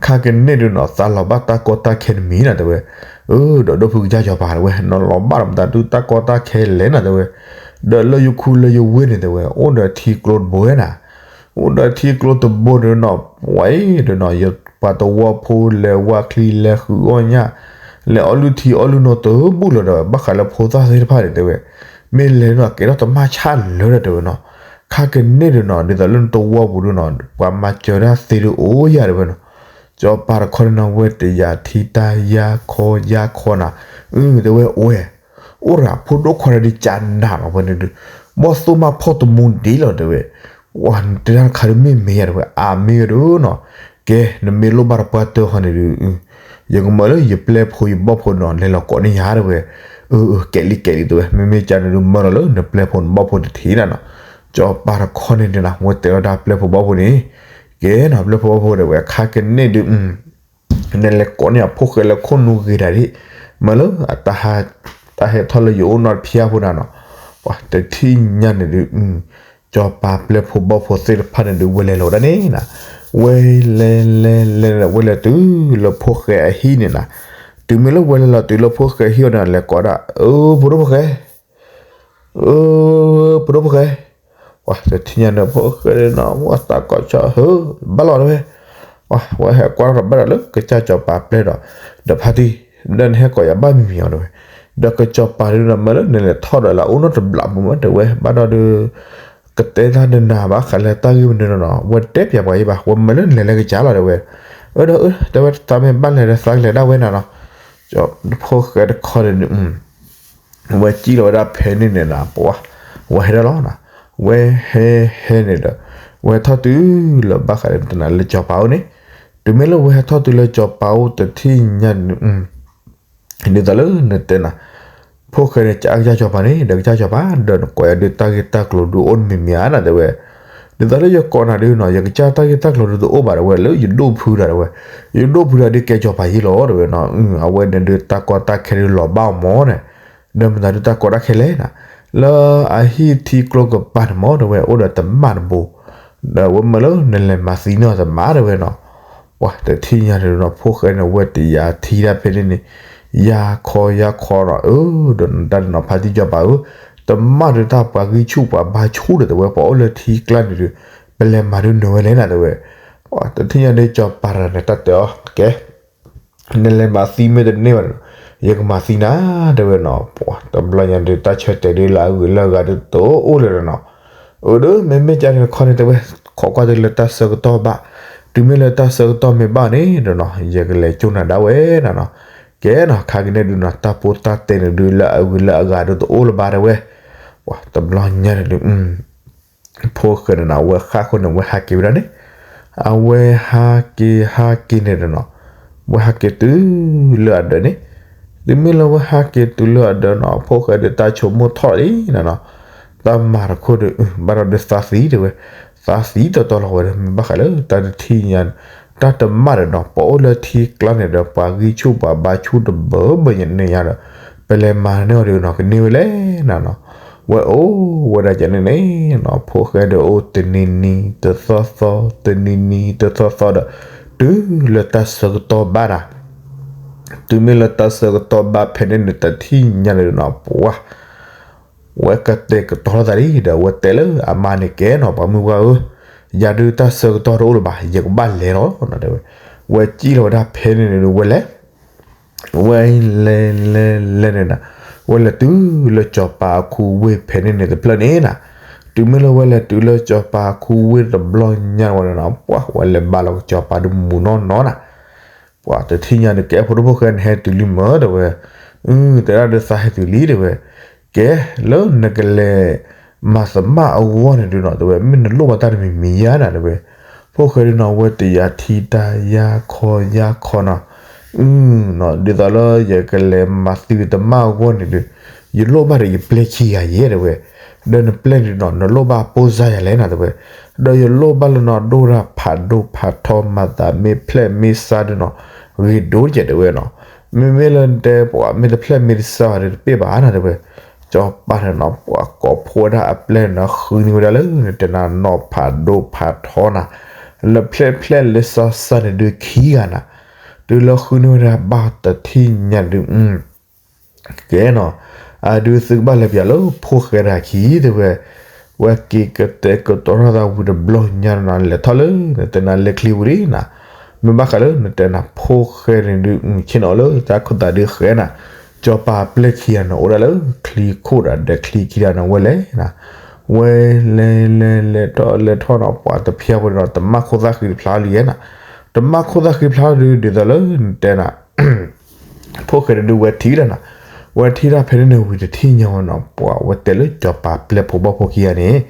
ခါကန့ၣ်ဒုးနီၤ သးလီၤဘၣ်တၢ်ကီတၢ်ခဲတမံၤနၤတဲဝဲ အၢ ဒီးဒိၣ်ဖုကစၢ်စီၤပၤတဲဝဲ နလီၤဘၣ်ဒီးမတၤဒုးတၢ်ကီတၢ်ခဲလဲၣ်နၤတဲဝဲ ဒီးလၢယခူလၢယဝ့ၢ်န့ၣ်တဲဝဲ အိၣ်ဒီးထံကျိတဘိဝဲနၤ အိၣ်ဒီးထံကျိတဘိဒီးနီၤ, ပှၤအံၤဒီးနီၤ, ယပှၤသဝီဖိလဲၤဝါချံလဲၤဃုအီၣ်ညၣ်, လဲၤအီၣ်လုၢ်ထံအီၣ်လုၢ်နိတဘိလီၤဒီး ဘၣ်ဃးလၢဖိသၣ်သ့ၣ်တဖၣ်န့ၣ်တဲဝဲ, မ့ၢ်လဲၤနီၤ ကဲထီၣ်တမၣ်ဆၣ်လၢာ်ဒီးတဲဝဲနီၤ, ခါကန့ၢ်ဒီးနီၤ ဒ်သိးလၢနသဝီပူၤဒီးနီၤ ပှၤမၤစၢၤတၢ်သ့ဒီးအိၣ်ယၤတဲဝဲနီၤ, ကၠီၤပၤတခီန့ၣ်နီၤ ဝဲတယၤထံတၢ်ယါခီယါခီနၤ, အတဲဝဲဝဲ အိၣ်ရၤဖိဒိၣ်ခွါဒီးကနၤနီၤ ဖဲန့ၣ်ဒုး, ဘီၣ်သိၣ်မးဖီၣ်တမူဒံးလီၤတဲဝဲ, ဝဲနတဲတၢ်တခါဒီးမ့ၢ်မ့ၢ်ယၤတဲဝဲ, အမ့ၢ်ဝဲဒၣ်နီၤ, ကဲ နမ့ၢ်လိၣ်ဘၣ်တပှၢ်တၢၢ်ဃီန့ၣ်ဒုး ယကမၢလၢယပျဲၢ်ဖိယဘီၣ်ဖိနီၤ လဲၤလီၤကိးန့ၢ်ယၤတဲဝဲ, အ ကဲလံကဲလံတဲဝဲ, မ့မ့ၢ်ကန့ၣ်ဒုး မၢလီၤလၢနပျဲၢ်ဖိနဘီၣ်ဖိတထံးနၤနီၤ, ကၠီၤပၤတခီန့ၣ်ဒုးနီၤ ဝဲတဲလီၤတၢ်ပျဲၢ်ဖိဘီၣ်ဖိန့ၣ်, ကဲနီၤ ပျဲၢ်ဖိဘီၣ်ဖိတဲဝဲ ခါကန့ၢ်ဒုး နလဲၤကိးန့ၢ်အဖိၣ်ဃဲလၢခိၣ်နူာ်ဂ့ၤတၢ်ဒံး, မၢလၢအတၢ်ဟဲထီၣ်လၢယအိၣ်နီတဖျၢၣ်ဖိနၤနီၤ, ပှၤတထံၣ်ညါန့ၣ်ဒုး, ကၠီၤပၤပျဲၢ်ဖိဘီၣ်ဖိသ့ၣ်တဖၣ်န့ၣ်ဒုး ဝဲလဲၤလီၤဝဲဒၣ်န့ၣ်နၤ, ဝဲလဲၤလဲၤလဲၤလဲၤ ဝဲလဲၤတုၤလၢဖိၣ်ဃဲအဟံၣ်န့ၣ်နၤ, တုၤမ့ၢ်လၢဝဲလဲၤလီၤတုၤလၢဖိၣ်ဃဲအဟံၣ်အီၤန့ၣ် လဲၤကိးဒၣ်, အ ဖိဒိၣ်ဖိၣ်ဃဲ အ ဖိဒိၣ်ဖိၣ်ဃဲ, ပှၤတထံၣ်ညါန့ၣ် ဖိၣ်ဃဲနီၤ ဝဲသးကိးဆီ ဟၢ ဘၣ်လီၤတဲဝဲ, ဝဲဟဲကွၢ်ထီၣ်တဘၣ်ဒီးလၢကစၢ်ကၠီၤပၤပျဲၢ်ဒီး, ဒီးဖါတံၢ်, ဒီးနဟဲကိးယၤဘၣ်မံၤမံၤအီၤတဲဝဲ, ဒီးကစၢ်ကၠီၤပၤဒုးနီၤ မၢလၢနလဲၤထီၣ်ဒီးလၢအအိၣ်နီတဘျီမုၢ်မၢတဲဝဲ ဘၣ်ဒီးဒုးကတဲတၢ်ဒီးနၤဘၣ်ဃးလၢတၢ်ဂ့ၢ်မနုၤနီၤ ဝဲတဲပၠးပှၤအံၤဘၣ် ဝဲမၢလၢနလဲၤလၢကစၢ်လီၤတဲဝဲ, အၢ ဒီးအၢ တဲဝဲသးမ့ၢ်ဘၣ်လဲၤဒီးသးကလဲၤဒၣ်ဝဲနၤနီၤ, ဖိၣ်ဃဲတခီန့ၣ်ဒုး ဝဲစံၣ်လီၤဝဲဒၣ်ဖဲန့ၣ်န့ၣ်နၤ ပှၤ, ဝဲဟဲဒၣ်လီၤနၤ, ဝဲဟဲဟဲန့ၣ်ဒီး, ဝဲဟဲထီၣ်တုၤလၢဘၣ်ဃးဒီးတနၤလၢကၠီၤပၤအိၣ်န့ၣ်, တုၤမ့ၢ်လၢဝဲဟဲထီၣ်တုၤလၢကၠီၤပၤအိၣ်တထံၣ်ညါန့ၣ် ဒ်သိးလၢနတဲနၤ, ဖိၣ်ဃဲန့ၣ် ကအကစၢ်ကၠီၤပၤန့ၣ် ဒီးကစၢ်ကၠီၤပၤ ဒီးနကိးယၤဒုးတၢ်ဂ့ၢ်တၢ်ကျိၤဒုးအိၣ်တမံၤမံၤဧါနၤတဲဝဲ, ဒ်သိးလၢယကိးနၤဒုးနီၤ ယကစၢ်တၢ်ဂ့ၢ်တၢ်ကျိၤဒုးတအိၣ်ဘၣ်တဲဝဲ လၢယဒိၣ်ဖုဒၣ်တဲဝဲ, ယဒိၣ်ဖုဒၣ်ဒုးကဲကၠီၤပၤယ့လီၤတဲဝဲနီၤ, အဝဲန့ၣ်ဒုးတၢ်ကီတၢ်ခဲဒုးလီၤဘၣ်အီၤမၢ်န့ၣ်, ဒီးမတၤဒုးတၢ်ကီတၢ်ခဲလဲၣ်နၤ, လၢအဟံၣ်ထံကျိကပၤန့ၣ်မၢ်တဲဝဲ အိၣ်ဒီးတမၣ်တဘိ, ဒီးဝဲမၢလၢနလဲၤမၤသံန့ၢ်အီၤတမၣ်တဲဝဲနီၤ ပှၤတထံၣ်ညါန့ၣ်နီၤ ဖိၣ်ဃဲန့ၣ် ဝဲတယၤထံတၢ်ဖဲန့ၣ်န့ၣ်, ယါခီယါခီနီၤ အၢ ဒီးနတၢ်တနီၤဖါတံၢ်ကၠီၤပၤဧၢ, တမၣ်ဒုးတၢ်ပှၤဂံၢ်ဆူၣ်ပှၤဘါဆူၣ်ဒီးတဲဝဲ ပှၤအိၣ်လၢထံကျါန့ၣ်ဒုး, ပလဲၤမၤဒုးနၢၤဝဲလဲၣ်နၤတဲဝဲ, ပှၤတထံၣ်ညါန့ၣ် ကၠီၤပၤတဂၤန့ၣ် တၢ်တဲအီၤ ကဲ နလဲၤမၤသံမ့ၢ်တန့ၢ်ဘၣ်န့ၣ်, ယကမၤသံနၤတဲဝဲနီၤ, ပှၤတဘျီညါဒုးတၢ်ဆၢတဲာ်ဒုးလၢအဂုၤလၢအဂၤဒုးတအိၣ်လၢၤဒီးနီၤ, အၢ ဒီးမ့မ့ၢ်ကန့ၣ်တခီန့ၣ်တဲဝဲ, ခိးကွၢ်တုၤလၢတၢ်ဆၢကတီၢ်ဘၣ်, တုၤမ့ၢ်လၢတၢ်ဆၢကတီၢ်မ့ၢ်ဘၣ်န့ၣ်ဒီးနီၤ ယကလဲၤကၠိနၤဒၣ်ဝဲနၤနီၤ, ကဲနီၤ ခါကန့ၣ်ဒုးနီၤ တၢ်ဖိတၢ်တဲန့ၣ်ဒုးလၢအဂုၤလၢအဂၤဒုးတအိၣ်လၢၤဘၣ်တဲဝဲ, ပှၤတဘျီညါန့ၣ်ဒုး ဖိၣ်ဃဲန့ၣ်နီၤ ဝဲဃၣ်ဃိန့ၣ် ဝဲဟးက့ၤဝဲဒၣ်န့ၣ်, အဝဲဟးက့ၤဟးက့ၤန့ၣ်ဒီးနီၤ, ဝဲဟးက့ၤတုၤလၢအဒၢးန့ၣ်, တုၤမ့ၢ်လၢဝဲဟးက့ၤတုၤလၢအဒၢးနီၤ ဖိၣ်ဃဲဒုးတၢ်ဆိကမိၣ်ထီၣ်လံနၤနီၤ, တၢ်မၤတခိၣ်ဒီး ဘၣ်ဒီးဒုးသးသံတဲဝဲ, သးသံတီတီလီၤဝဲဒီး မ့ၢ်ဘၣ်ဃးလၢတၢ်တထံၣ်ညါန့ၣ်, တၢ်တမၣ်ဒီးနီၤ ပှၤအိၣ်လၢထံကျါန့ၣ်ဒီး ပှၤဂံၢ်ဆူၣ်ပှၤဘါဆူၣ်တဘၢဘၢညါန့ၣ်ညါဒီး, ပလဲၤမၤန့ၢ်အီၤဒီးနီၤ ကန့ၢ်ဝဲလဲၣ်နၤနီၤ ဝဲအိၣ်ဝဲဒၣ်ကန့ၣ်န့ၣ်နီၤ ဖိၣ်ဃဲဒီးအိၣ်တနံၤနံၤတသီသီ တနံၤနံၤတသီသီဒီး, တုၤလၢတၢ်ဆၢကတီၢ်ဘၣ်ဒၣ်, တုၤမ့ၢ်လၢတၢ်ဆၢကတီၢ်ဘၣ်ဖဲန့ၣ်န့ၣ် တထံၣ်ညါန့ၣ်နီၤ ပှၤ ဝဲကတဲာ်ကတီၤလိာ်သးလံ ဒီးဝဲတဲလၢအမါန့ၣ် ကဲနီၤ ပှၤမုၢ်ပှၢ်ဧၢ, ယၤဒုးတၢ်ဆၢကတီၢ်တအိၣ်လၢၤဘၣ် ယကဘၣ်လဲၤလီၤနၤတဲဝဲ, ဝဲစံၣ်လီၤဝဲဒၣ်ဖဲန့ၣ်န့ၣ် ဝဲလဲၤ ဝဲလဲၤလဲၤလဲၤန့ၣ်နၤ, ဝဲလဲၤတုၤလၢကၠီၤပၤအခူဝ့ၢ်ဖဲန့ၣ်န့ၣ်တဖျၢၣ်န့ၣ်နၤ, တုၤမ့ၢ်လၢဝဲလဲၤတုၤလၢကၠီၤပၤအခူဝ့ၢ်တဘျီညါဝဲန့ၣ်နီၤ ပှၤဝဲလဲၤဘါလီၤကၠီၤပၤဒုးမူနီၢ်နီၢ်နၤ ပှၤတထံၣ်ညါန့ၣ် ကဲဖိဒိၣ်ဖိၣ်ဃဲနဟဲတုၤလံမၢတဲဝဲ, အ တဲဒၣ်ဒုးသးဟဲတုၤလံတဲဝဲ, ကဲ လၢနကလဲၤမၤသမၣ်အဂီၢ်န့ၣ်ဒုးနီၤ တဲဝဲ မ့ၢ်နလိၣ်ဘၣ်တၢ်တမံၤမံၤဧါနၤတဲဝဲ, ဖိၣ်ဃဲဒုးနီၤ ဝဲတယၤထံတၢ်ယါခီယါခီနီၤ, အ ဒ်သိးလၢယကလဲၤမၤသံသမၣ်အဂီၢ်န့ၣ်ဒုး, ယလိၣ်ဘၣ်ဒီးယပျဲၢ်ခံဂၤယဲတဲဝဲ, ဒီးနပျဲၢ်န့ၣ်နီၤ နလိၣ်ဘၣ်ပိၢ်စါယၤလဲၣ်နၤတဲဝဲ, ဒီးယလိၣ်ဘၣ်လၢနီၤ ဒိၣ်တၢ်ဖးဒိၣ်ဖးထီ မၤသးမ့ၢ်ဖျဲးမ့ၢ်စါဒုးနီၤ, ဂ့ၤဒိၣ်ကဲတဲဝဲနီၤ, မ့မ့ၢ်လၢတဲပှၤမ့ၢ်တဖျဲးမ့ၢ်တစါဘၣ်ဒီးတပ့ၢ်ဘၣ်နၤတဲဝဲ, ကၠီၤပၤန့ၣ်နီၤ ပှၤကိးဖှိၣ်ဝဲဒၣ်အပျဲၢ်န့ၣ်နီၤ ဃုန့ၢ်ဝဲဒၣ်လၢနတဲနၤနီၤဖးဒိၣ်ဖးထီနၤ, လၢဖျဲးဖျဲးလၢစါစါန့ၣ်ဒုးခံဂၤနၤ, တုၤလၢဃုန့ၢ်ဝဲဒၣ်ဘၣ်တထံၣ်ညါဒုး ကဲနီၤ, အဒုးသုကဘၣ်လဲၤပၠးလၢဖိၣ်ဃဲတဂၤခံတဲဝဲ, ဝဲက့ၤကတဲာ်ကတီၤထီၣ်သးဝံၤတဘျီညါန့ၣ်နီၤ လဲၤထီၣ်လၢ နတဲနၤလဲၤချံဝံၤလံနၤ, မ့ၢ်ဘၣ်ဃးလၢနတဲနၤဖိၣ်ဃဲန့ၣ်ဒုး ဆ့ၣ်နီၤလၢတၢ်ခိၣ်သးဒုးဃဲနၤ, စီၤပၤပျဲၢ်ခံဂၤန့ၣ် အိၣ်ဒၣ်လၢချံခိၣ်ဒီး ဒီးချံခံဂၤန့ၣ် ဝဲလဲၤနၤ, ဝဲလဲၤလဲၤလဲၤထီၣ်လဲၤထီၣ်နီၤ ပှၤတဖျါဖိန့ၣ်နီၤ တမၣ်ခိၣ်သၣ်ဃံတဖျါလံယဲနၤ, တမၣ်ခိၣ်သၣ်ဃံတဖျါလံဒုး ဒ်သိးလၢနတဲနၤ ဖိၣ်ဃဲန့ၣ်ဒုးဝဲထံၣ်ဒၣ်နၤ, ဝဲထံၣ်ဒၣ်ဖဲန့ၣ်န့ၣ်ဝံၤတထံၣ်ညါဝဲနီၤ ပှၤဝဲတဲလၢစီၤပၤပျဲၢ်ဖိဘီၣ်ဖိခံဂၤန့ၣ်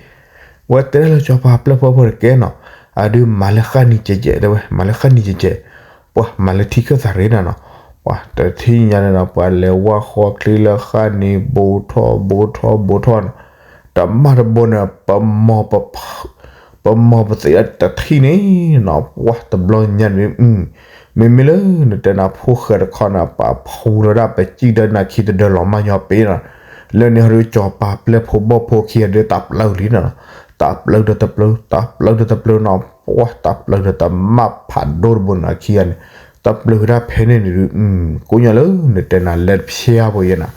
ဝဲတဲဒၣ်လၢစီၤပၤပျဲၢ်ဖိဘီၣ်ဖိတကဲနီၤ, အဒုးမၤလၢဃၣ်နံၤကဲးကဲး တဲဝဲ မၤလၢဃၣ်နံၤကဲးကဲး, ပှၤမၤလၢထံခၢၣ်သးရ့နၤနီၤ, ပှၤတထံၣ်ညါန့ၣ်နီၤ ပှၤလဲၤဝါဃီချ့လၢဃၣ်နံၤ ဘူးထီၣ်ဘူးထီၣ်ဘူးထီၣ်နီၤ, တမၣ်တဘိန့ၣ် ပမၤပသ့ၣ်တထံၣ်န့ၣ်နီၤ ပှၤတဘျီညါန့ၣ် မ့မ့ၢ်လၢနတဲနၤဖိၣ်ဃဲတခီန့ၣ် ပာ်ဖှူလီၤဒၣ်ပစံၣ်ဒီးနၤခံတဒၢလီၤမၢ်ညီပ့ၤနီၤ, လၢန့ၣ်ဟီဒုး စီၤပၤပျဲၢ်ဖိဘီၣ်ဖိခံဂၤဒုးတၢ်ပျၢၤလံနီၤ, တၢ်ပျၢၤဒီးတပျၢၤ တၢ်ပျၢၤဒီးတပျၢၤနီၤ ပှၤတၢ်ပျၢၤဒီးတမၣ်ဖးဒိၣ်တဘိန့ၣ်ခံဂၤန့ၣ်, တပျၢၤဝဲဒၣ်ဖဲန့ၣ်န့ၣ်ဒုး ကိးညီလၢနတဲနၤလဲၤတဖျါဖိယဲနၤ,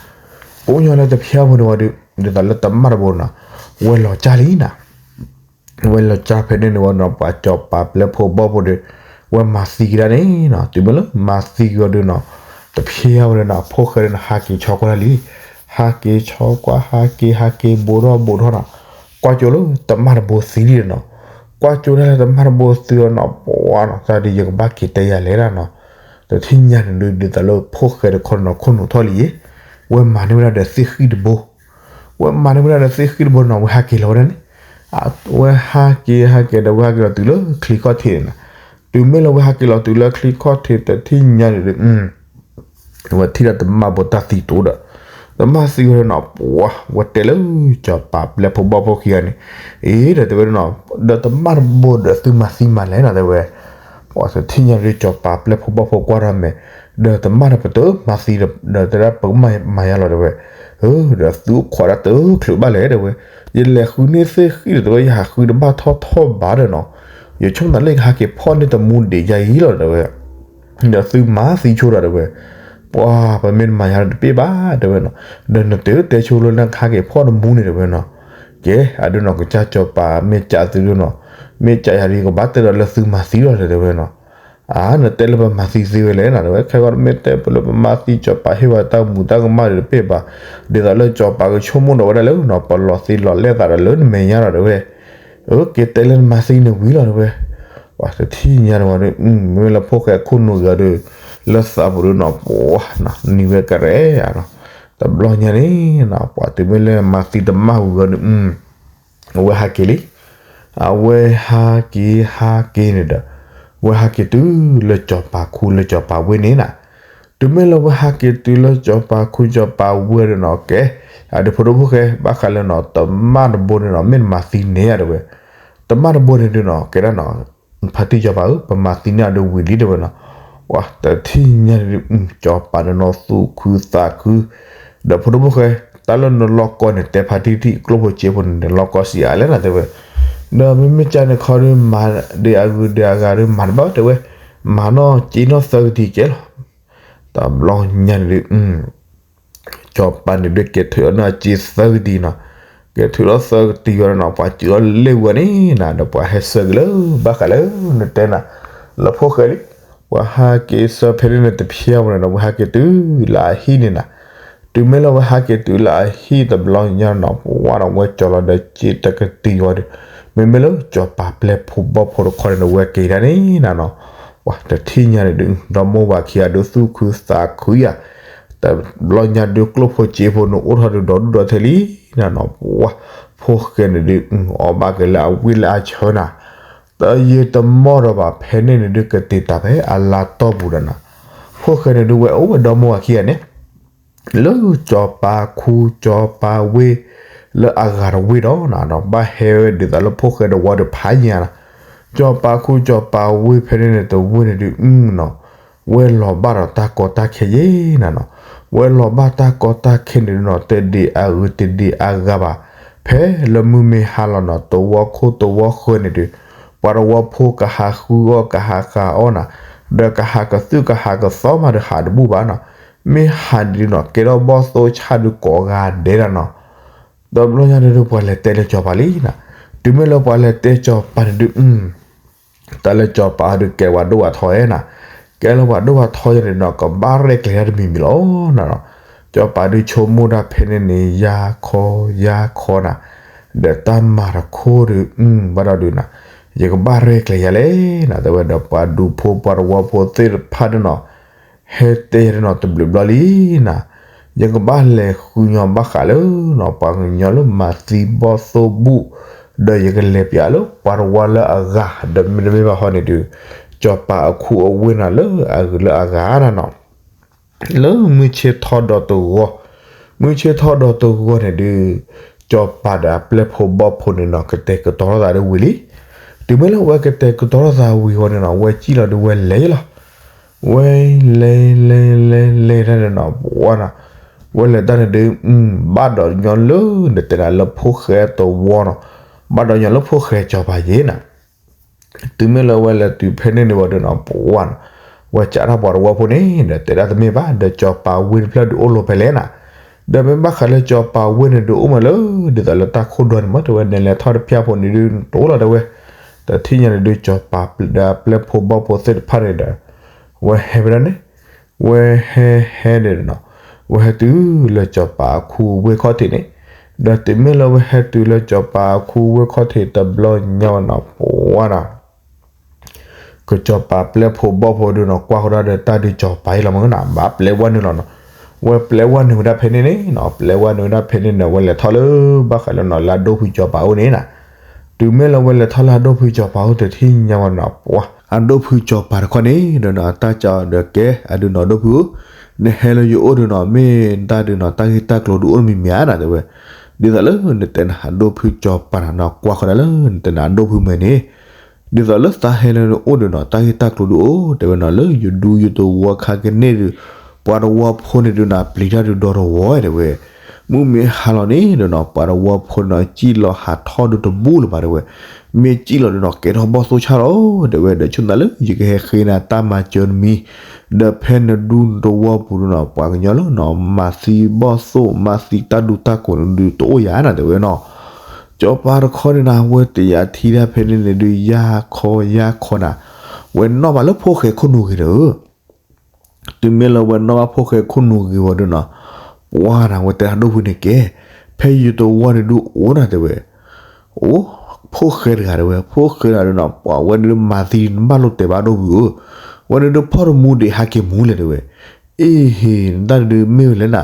ကိးညီလၢတဖျါဖိန့ၣ်ဝံၤဒုး ဒ်သိးလၢတမၣ်တဘိနီၤ, ဝဲလီၤကၢ်လံနၤ ဝဲလီၤကၢ်ဖဲန့ၣ်န့ၣ်ဝံၤနီၤ ပှၤစီၤပၤပျဲၢ်ဖိဘီၣ်ဖိဒုး ဝဲမၤသံကဒါန့ၣ်နီၤ, တုၤမ့ၢ်လၢမၤသံက့ၤဝံၤဒုးနီၤ, တဖျါဝဲဒၣ်နီၤ ဖိၣ်ဃဲဒုးနီၤ ဟးက့ၤဆီကွၢ်တၢ်လံ, ဟးက့ၤဆီကွၢ် ဟးက့ၤ ဟးက့ၤ ဘူးထီၣ်ဘူးထီၣ်နီၤ, ကွၢ်ကၠိလၢတမၣ်တဘိသံလံနီၤ, ကွၢ်ကၠိဒၣ်လၢတမၣ်တဘိသံအီၤနီၤ ပှၤနီၤ တၢ်ဒုးယကဘၣ်က့ၤတဲယၤလဲၣ်ဒၣ်နီၤ, တထံၣ်ညါန့ၣ်ဒုး ဒ်သိးလၢဖိၣ်ဃဲတခီန့ၣ်နီၤ ခိၣ်နူာ်ထီၣ်လံယဲ, ဝဲမၤန့ၢ်ဝဲဒၣ်ဒီးသ့ၣ်ဃံၣ်တဘိ ဝဲမၤန့ၢ်ဝဲဒၣ်ဒီးသ့ၣ်ဃံၣ်တဘိနီၤ ဝဲဟးက့ၤလီၤဝဲဒၣ်န့ၣ်, ဝဲဟးက့ၤဟးက့ၤဒီးဝဲဟးက့ၤလီၤတုၤလၢချံခီၣ်ထံးန့ၣ်, တုၤမ့ၢ်လၢဝဲဟးက့ၤလီၤတုၤလၢချံခီၣ်ထံးတထံၣ်ညါန့ၣ်ဒုး ဝဲထံၣ်ဒီးတမၣ်ဘိတၢ်သံတိၤဒီး, တမၣ်သံဝဲဒၣ်နီၤ ပှၤ ဝဲတဲလၢစီၤပၤပျဲၢ်ဖိဘီၣ်ဖိခံဂၤန့ၣ်, အ့ ဒီးတဲဝဲဒၣ်နီၤ, ဒီးတမၣ်တဘိဒီးသုမၤသံမၤလဲၣ်နီၤ တဲဝဲ ပှၤတထံၣ်ညါဒုး စီၤပၤပျဲၢ်ဖိဘီၣ်ဖိကွၢ်ထီၣ်မဲာ်, ဒီးတမၣ်တပတၢၢ်မၤသံ ဒီးတဲဒၣ်ပကမၤယၤလီၤတဲဝဲ, ဒီးသုအိၣ်ခိးဒၣ်တချုးဘၣ်လဲၣ်တဲဝဲ, ယလဲၤဃုန့ၢ်သ့ၣ်ဃံၣ်ဒီးတဲဝဲ ယဟးဃုတဘၣ်ထီၣ်ထီၣ်ဘးဒီးနီၤ, ယဆိကမိၣ်သးလၢယကဟးက့ၤဖီၣ်န့ၢ်တမူဒံးယၤအံၤလီၤတဲဝဲ ဒီးသုမၤသံဆိဒီးတဲဝဲ, ပှၤပမ့ၢ်တမၤယၤဒီးတပ့ၢ်ဘၣ်တဲဝဲနီၤ, ဒီးနတတဲဆိလၢနကဟးက့ၤဖီၣ်တမူန့ၣ်တဲဝဲနီၤ, ကဲ အဒုးနီၤ ကစၢ်စီၤပၤမ့ၢ်ကးသုဒုးနီၤ, မ့ၢ်ကးယၤဒီးယကဘၣ်တဲဒီးလၢသုမၤသံလီၤတဲဝဲနီၤ, အါ နတဲလၢပမၤသံသ့ဝဲလဲၣ်နီၤတဲဝဲ, ခဲကီးမ့ၢ်တဲပလၢပမၤသံစီၤပၤဟ့ၣ်ဝဲတၢ်မူၤတၢ်ကမၣ်ဒီးတပ့ၢ်ဘၣ်, ဒ်သိးလၢစီၤပၤကဆိကမိၣ်ဒီးဝဲဒၣ်လၢနီၤ ပလီၤသ့လီၤလဲၢ်သးဒီးလၢနမဲာ်ညါလီၤတဲဝဲ အၢ က့ၤတဲလၢနမၤသံန့ၣ်ဝံၤလီၤတဲဝဲ, ပှၤတထံၣ်ညါန့ၣ်ဝံၤဒီး မ့မ့ၢ်လၢဖိၣ်ဃဲခိၣ်နူာ်ဂၤဒီး လၢသးပူၤဒီးနီၤ ပှၤနီၤ နံၤဝဲကရဲနီၤ, တဘျီညါန့ၣ်နီၤ ပှၤတုၤမ့ၢ်လၢမၤသံတမၣ်ဝံၤဒီး အဝဲဟးက့ၤလံ, အဝဲဟးက့ၤဟးက့ၤန့ၣ်ဒီး ဝဲဟးက့ၤတုၤလၢစီၤပၤခူလၢစီၤပၤဝ့ၢ်န့ၣ်နီၤ, တုၤမ့ၢ်လၢဝဲဟးက့ၤတုၤလၢစီၤပၤခူစီၤပၤဝ့ၢ်ဒီးနီၤ ကဲ အဒုးဖိဒိၣ်ဖိၣ်ဃဲ ဘၣ်ဃးလၢနီၤ တမၣ်တဘိန့ၣ်နီၤ မ့ၢ်နမၤသံန့ၢ်ဧါတဲဝဲ, တမၣ်တဘိန့ၣ်ဒုးနီၤ ကဲဒၣ်နီၤ ဖါတံၢ်စီၤပၤဧၢ ပမၤသံန့ၢ်အဒုးဝံၤလံတဲဝဲနီၤ, ပှၤတထံၣ်ညါန့ၣ်ဒုး စီၤပၤန့ၣ်နီၤ သူၣ်ခုသးခု, ဒီးဖိဒိၣ်ဖိၣ်ဃဲ တၢ်လၢနလီၢ်ကီၢ်န့ၣ် တဲဖါတံၢ်တံၢ် ကျိၣ်ဖိစ့ဖိန့ၣ် နလီၢ်ကီၢ်စံးအါလဲၣ်နီၤတဲဝဲ, ဒီးမ့မ့ၢ်ကန့ၣ်ခီဒုး မၤဒံးအဂုၤဒံးအဂၤဒုး မၤတဘၣ်တဲဝဲ, မၤနီၢ်က့နီၢ်သၢကတံၤကဲလီၤ, တဘျီညါန့ၣ်ဒုး စီၤပၤန့ၣ်ဒုးကဲထုးအီၤန့ၢ်အစ့သၢကတံၤနီၤ, ကဲထုးလီၤသၢကတံၤဝဲဒီးနီၤ ပှၤစၢၤအီၤလၢလ့ၣ်ဝဲန့ၣ်နီၤ ဒီးပှၤဟဲဆှၢက့ၤလၢ ဘၣ်ဃးလၢ နတဲနၤ လၢဖိၣ်ဃဲလံ, ပှၤဟးက့ၤဆှၢဖဲန့ၣ်န့ၣ်တဖျါဝဲန့ၣ်ဒီး ဝဲဟးက့ၤတုၤလၢအဟံၣ်န့ၣ်နီၤ, တုၤမ့ၢ်လၢဝဲဟးက့ၤတုၤလၢအဟံၣ်တဘျီညါနီၤ ပှၤဒီးဝဲကၠီၤလီၤဒီးစ့တကတံၤဝဲဒီး မ့မ့ၢ်လၢစီၤပၤပျဲၢ်ဖိဘီၣ်ဖိတခီန့ၣ်ဒီး ဝဲက့ၤဒၣ်န့ၣ်နီၤ, ပှၤတထံၣ်ညါန့ၣ်ဒုး ဒီမိၢ်ဝၤခံဂၤဒုးသူၣ်ခုသးခုယၤ, တဘျီညါဒုးကျိၣ်ဖိစ့ဖိန့ၣ်အိၣ်ထီၣ်ဒုးဒီဒူၣ်ဒီထၢလံနီၤနီၤ, ပှၤ ဖိၣ်ဃဲန့ၣ်ဒုး အီၣ်ဘၣ်က့ၤလၢအဝံၣ်လၢအဆၢနီၤ, တယံာ်တမီၢ်ဒီးဘၣ်ဖဲန့ၣ်န့ၣ်ဒုးကတ့ၤတၢ်ဖဲအလါတီၢ်ပူၤဒီးနီၤ, ဖိၣ်ဃဲန့ၣ်ဒုးဝဲအိၣ်ဝဲဒီမိၢ်ဝၤခံဂၤန့ၣ် လၢစီၤပၤခူစီၤပၤဝ့ၢ် လၢအဂၤတဝ့ၢ်ဒီးနီၤ ဘၣ်ဟဲဝဲဒ်သိးလၢဖိၣ်ဃဲတဝီဒီးဖးယံၤနီၤ, စီၤပၤခူစီၤပၤဝ့ၢ်ဖဲန့ၣ်န့ၣ်တဝ့ၢ်န့ၣ်ဒုးနီၤ, ဝဲလီၤဘၣ်ဒီးတၢ်ကီတၢ်ခဲယဲနီၤနီၤ, ဝဲလီၤဘၣ်တၢ်ကီတၢ်ခဲန့ၣ်ဒုးနီၤ တဒံးအဂုၤတဒံးအဂၤဘၣ်, ဖဲလၢမုၢ်မ့ၢ်ဟါလီၤနီၤ တဝီခိၣ်တဝီဃၢၤန့ၣ်ဒုး ပှၤတဝီဖိကဟးဃုအီၣ်ကဟးဃးအီၣ်နီၤ, ဒီးကဟးကသုၣ်ကဟးကသီမးဒီးဟးတဘူၣ်ဘၣ်နီၤ, မ့ၢ်ဟးဒ်နီၤ ကဲထီၣ်ဘီၣ်သိဆၣ်ဒုးကိးဂၤဒဲးဒၣ်နီၤ, ဒီးဘျီညါဒုး ပှၤလဲၤတဲလၢစီၤပၤလံနၤ, တုၤမ့ၢ်လၢပှၤလဲၤတဲစီၤပၤန့ၣ်ဒုး တၢ်လၢစီၤပၤဒုးကဲဝဲဒိၣ်ဝဲထီယဲနၤ, ကဲလၢပှၤဒိၣ်ဝဲထီယဲန့ၣ်ဒီး ကဘၣ်ရဲၣ်ကျဲၤတၢ်တမံၤမံၤလီၤနၤ. စီၤပၤဒုးဆိကမိၣ်တၢ်ဖဲန့ၣ်န့ၣ် ယါခီယါခီနၤ, ဒီးတၢ်မၤတခီဒုး ဘၣ်ဒီးဒုးနၤ, ယကဘၣ်ရဲၣ်ကျဲၤယၤလဲၣ်နၤ တဲဝဲဒီး ပှၤဒူဖိပှၤတဝီဖိသ့ၣ်တဖၣ်ဒုးနၤ ဟဲတဲယၤဒုးနၤ တဘျုးဘျီလံနၤ, ယကဘၣ်လဲၤဃုညီဘၣ်ဃးလၢနၤ ပှၤကညီလၢမၤသံဘီၣ်သိၣ်ဘူၣ်, ဒီးယကလဲၤပၠးလၢပှၤတဝီလၢအဂၤ, ဒီးမ့တမ့ၢ်ဘၣ်ဟီန့ၣ်ဒုး စီၤပၤအခူအဝ့ၢ်နၤလၢအဂုၤလၢအဂၤနၤနီၤ လၢမုၢ်ဆ့ၣ်ထီၣ်ဒီးတဂီၤ, မုၢ်ဆ့ၣ်ထီၣ်ဒီးတဂီၤန့ၣ်ဒုး စီၤပၤဒီးအပျဲၢ်ဖိဘီၣ်ဖိန့ၣ်နီၤ ကတဲာ်ကတီၤထီၣ်သးဒ်ဝံၤလံ. တုၤမ့ၢ်လၢဝဲကတဲာ်ကတီၤထီၣ်သးဝံၤဃီန့ၣ်နီၤ ဝဲစံၣ်လီၤဒုးဝဲလဲၤလီၤ. ဝဲလဲၤလဲၤလဲၤလဲၤတၢ်န့ၣ်နီၤ ပှၤနီၤ, ဝဲလဲၤတၢ်န့ၣ်ဒုး ဘၣ်ဒီးညီလၢနတဲဒၣ်လၢဖိၣ်ဃဲတဝီနီၤ, ဘၣ်ဒီးညီလၢဖိၣ်ဃဲစီၤပၤယဲနၤ တုၤမ့ၢ်လၢဝဲလဲၤတုၤဖဲန့ၣ်န့ၣ်ဝံၤဒုးနီၤ ပှၤနီၤ, ဝဲကးထီၣ်ပှၤတဝီဖိန့ၣ် ဒီးတဲဒၣ်တမ့ၢ်ဘၣ် ဒီးစီၤပၤဝ့ၢ်တဖျၢၣ်ဒုးအိၣ်လီၤဖဲလဲၣ်နၤ, ဒီးမ့ၢ်ဘၣ်ဃးလၢစီၤပၤဝ့ၢ်န့ၣ်ဒုးအိၣ်မးလၢ ဒ်သိးလၢတၢ်ခိၣ်ဒိၣ်န့ၣ်မး တဲဝဲ နဲလဲၤထီၣ်တဖျၢၣ်ဖိန့ၣ်ဒုး တအိၣ်လီၤတဲဝဲ, ဒီးထံၣ်ညါန့ၣ်ဒုး စီၤပၤဒီးအပျဲၢ်ဖိဘီၣ်ဖိသ့ၣ်တဖၣ်န့ၣ်ဒီး ဝဲဟဲဖဲဒၣ်န့ၣ် ဝဲဟဲဟဲန့ၣ်နီၤ, ဝဲဟဲတုၤလၢစီၤပၤအခူအဝ့ၢ်ခီၣ်ထံးန့ၣ်, ဒီးတုၤမ့ၢ်လၢဝဲဟဲတုၤလၢစီၤပၤအခူဝ့ၢ်ခီၣ်ထံးတဘျီညါဝဲနီၤ ပှၤနီၤ, ကစီၤပၤပျဲၢ်ဖိဘီၣ်ဖိဒုးနီၤ ကွၢ်ဃီဒၣ်ဒီးတၢ်ဒုးစီၤပၤအံၤလီၤမ့ၢ်နီၤ ဘၣ်ပျဲဝဲနုာ်လီၤနီၤ, ဝဲပျဲဝဲနုာ်ဝဲဒၣ်ဖဲန့ၣ်န့ၣ်နီၤ ပျဲဝဲနုာ်ဝဲဒၣ်ဖဲန့ၣ်န့ၣ် ဝဲလဲၤထီၣ်လၢဘၣ်ဃးလၢနီၤ လၢအဒိၣ်ဖုစီၤပၤအိၣ်န့ၣ်နၤ, တုၤမ့ၢ်လၢဝဲလဲၤထီၣ်လၢအဒိၣ်ဖုစီၤပၤအိၣ် တထံၣ်ညါဝဲနီၤ ပှၤ အဒိၣ်ဖုစီၤပၤတခီန့ၣ် ဒီးနီၤ တၢ်ကဒီးကဲ အဒုးနီၤ ဒိၣ်ဖုဧၢ, နဟဲလၢယအိၣ်ဒုးနီၤ မ့ၢ်တၢ်ဒုးနီၤ တၢ်ဂ့ၢ်တၢ်ကျိၤဒုးအိၣ်တမံၤမံၤဧါနၤ တဲဝဲ, ဒ်သိးလၢနတဲနၤ အဒိၣ်ဖုစီၤပၤနၤနီၤ ကွၢ်ဃီဒၣ်လၢနတဲနၤ အဒိၣ်ဖုမဲာ်န့ၣ် ဒ်သိးလၢသးဟဲလၢနအိၣ်ဒုးနီၤ တၢ်ဂ့ၢ်တၢ်ကျိၤဒုးအိၣ် တဲဝဲနီၤ လၢယဒူယတဝီခါကန့ၢ်ဒုး ပှၤတဝီဖိန့ၣ်ဒုးနၤ ပျံၤတၢ်ဒုးဒီတဝီ တဲဝဲ, မုၢ်မ့ၢ်ဟါလီၤန့ၣ်ဒီးနီၤ ပှၤတဝီဖိန့ၣ်နီၤ စံၣ်လီၤဟးထီၣ်ဒုးတဘူၣ်လၢၤဘၣ် တဲဝဲ, မ့ၢ်စံၣ်လီၤဒုးနီၤ ကဲထီၣ်ဘီၣ်သိၣ်ဆၣ်လီၤ တဲဝဲ, ဒီးဆိၣ်နၤလၢ ယကဟဲဃ့နၤတၢ်မၤစၢၤတမံၤ, ဒီးဖဲနဒူနတဝီပူၤဒုးနီၤ ပှၤကညီလၢနီၤ မၤသံဘီၣ်သိၣ်မၤသံတၢ်ဒူတၢ်ကိးန့ၣ်ဒုးတအိၣ်ယၤနၤ တဲဝဲနီၤ စီၤပၤတခီန့ၣ်နၤ ဝဲတယာ်ထံတၢ်ဖဲန့ၣ်န့ၣ်ဒုး ယါခီယါခီနၤ, ဝဲနီၣ်ဘၣ်လၢဖိၣ်ဃဲခိၣ်နူာ်ဂ့ၤဒီး, တုၤမ့ၢ်လၢဝဲနီၣ်ဘၣ်ဖိၣ်ဃဲခိၣ်နူာ်ဂ့ၤဝံၤဒုးနီၤ, ပှၤနၤ ဝဲတဲအဒိၣ်ဖုန့ၣ်ကဲ, ဖဲယတဝီန့ၣ်ဒုးအိၣ်နၤ တဲဝဲ, အိၣ် ဖိၣ်ဃဲတဂၤ တဲဝဲ, ဖိၣ်ဃဲတဂၤဒုးနီၤ ပှၤဝဲန့ၣ်ဒုးမၤသံနဘၣ်လိာ်တဲာ်ဘၣ်ဒိၣ်ဖုဧၢ, ဝဲန့ၣ်ဒုးဖီၣ်တမူဒံးဟးက့ၤမူလဲၣ် တဲဝဲ, အ့ဟ့ၣ် နတၢ်ဒုးမ့ၢ်ဝဲလဲၣ်နၤ,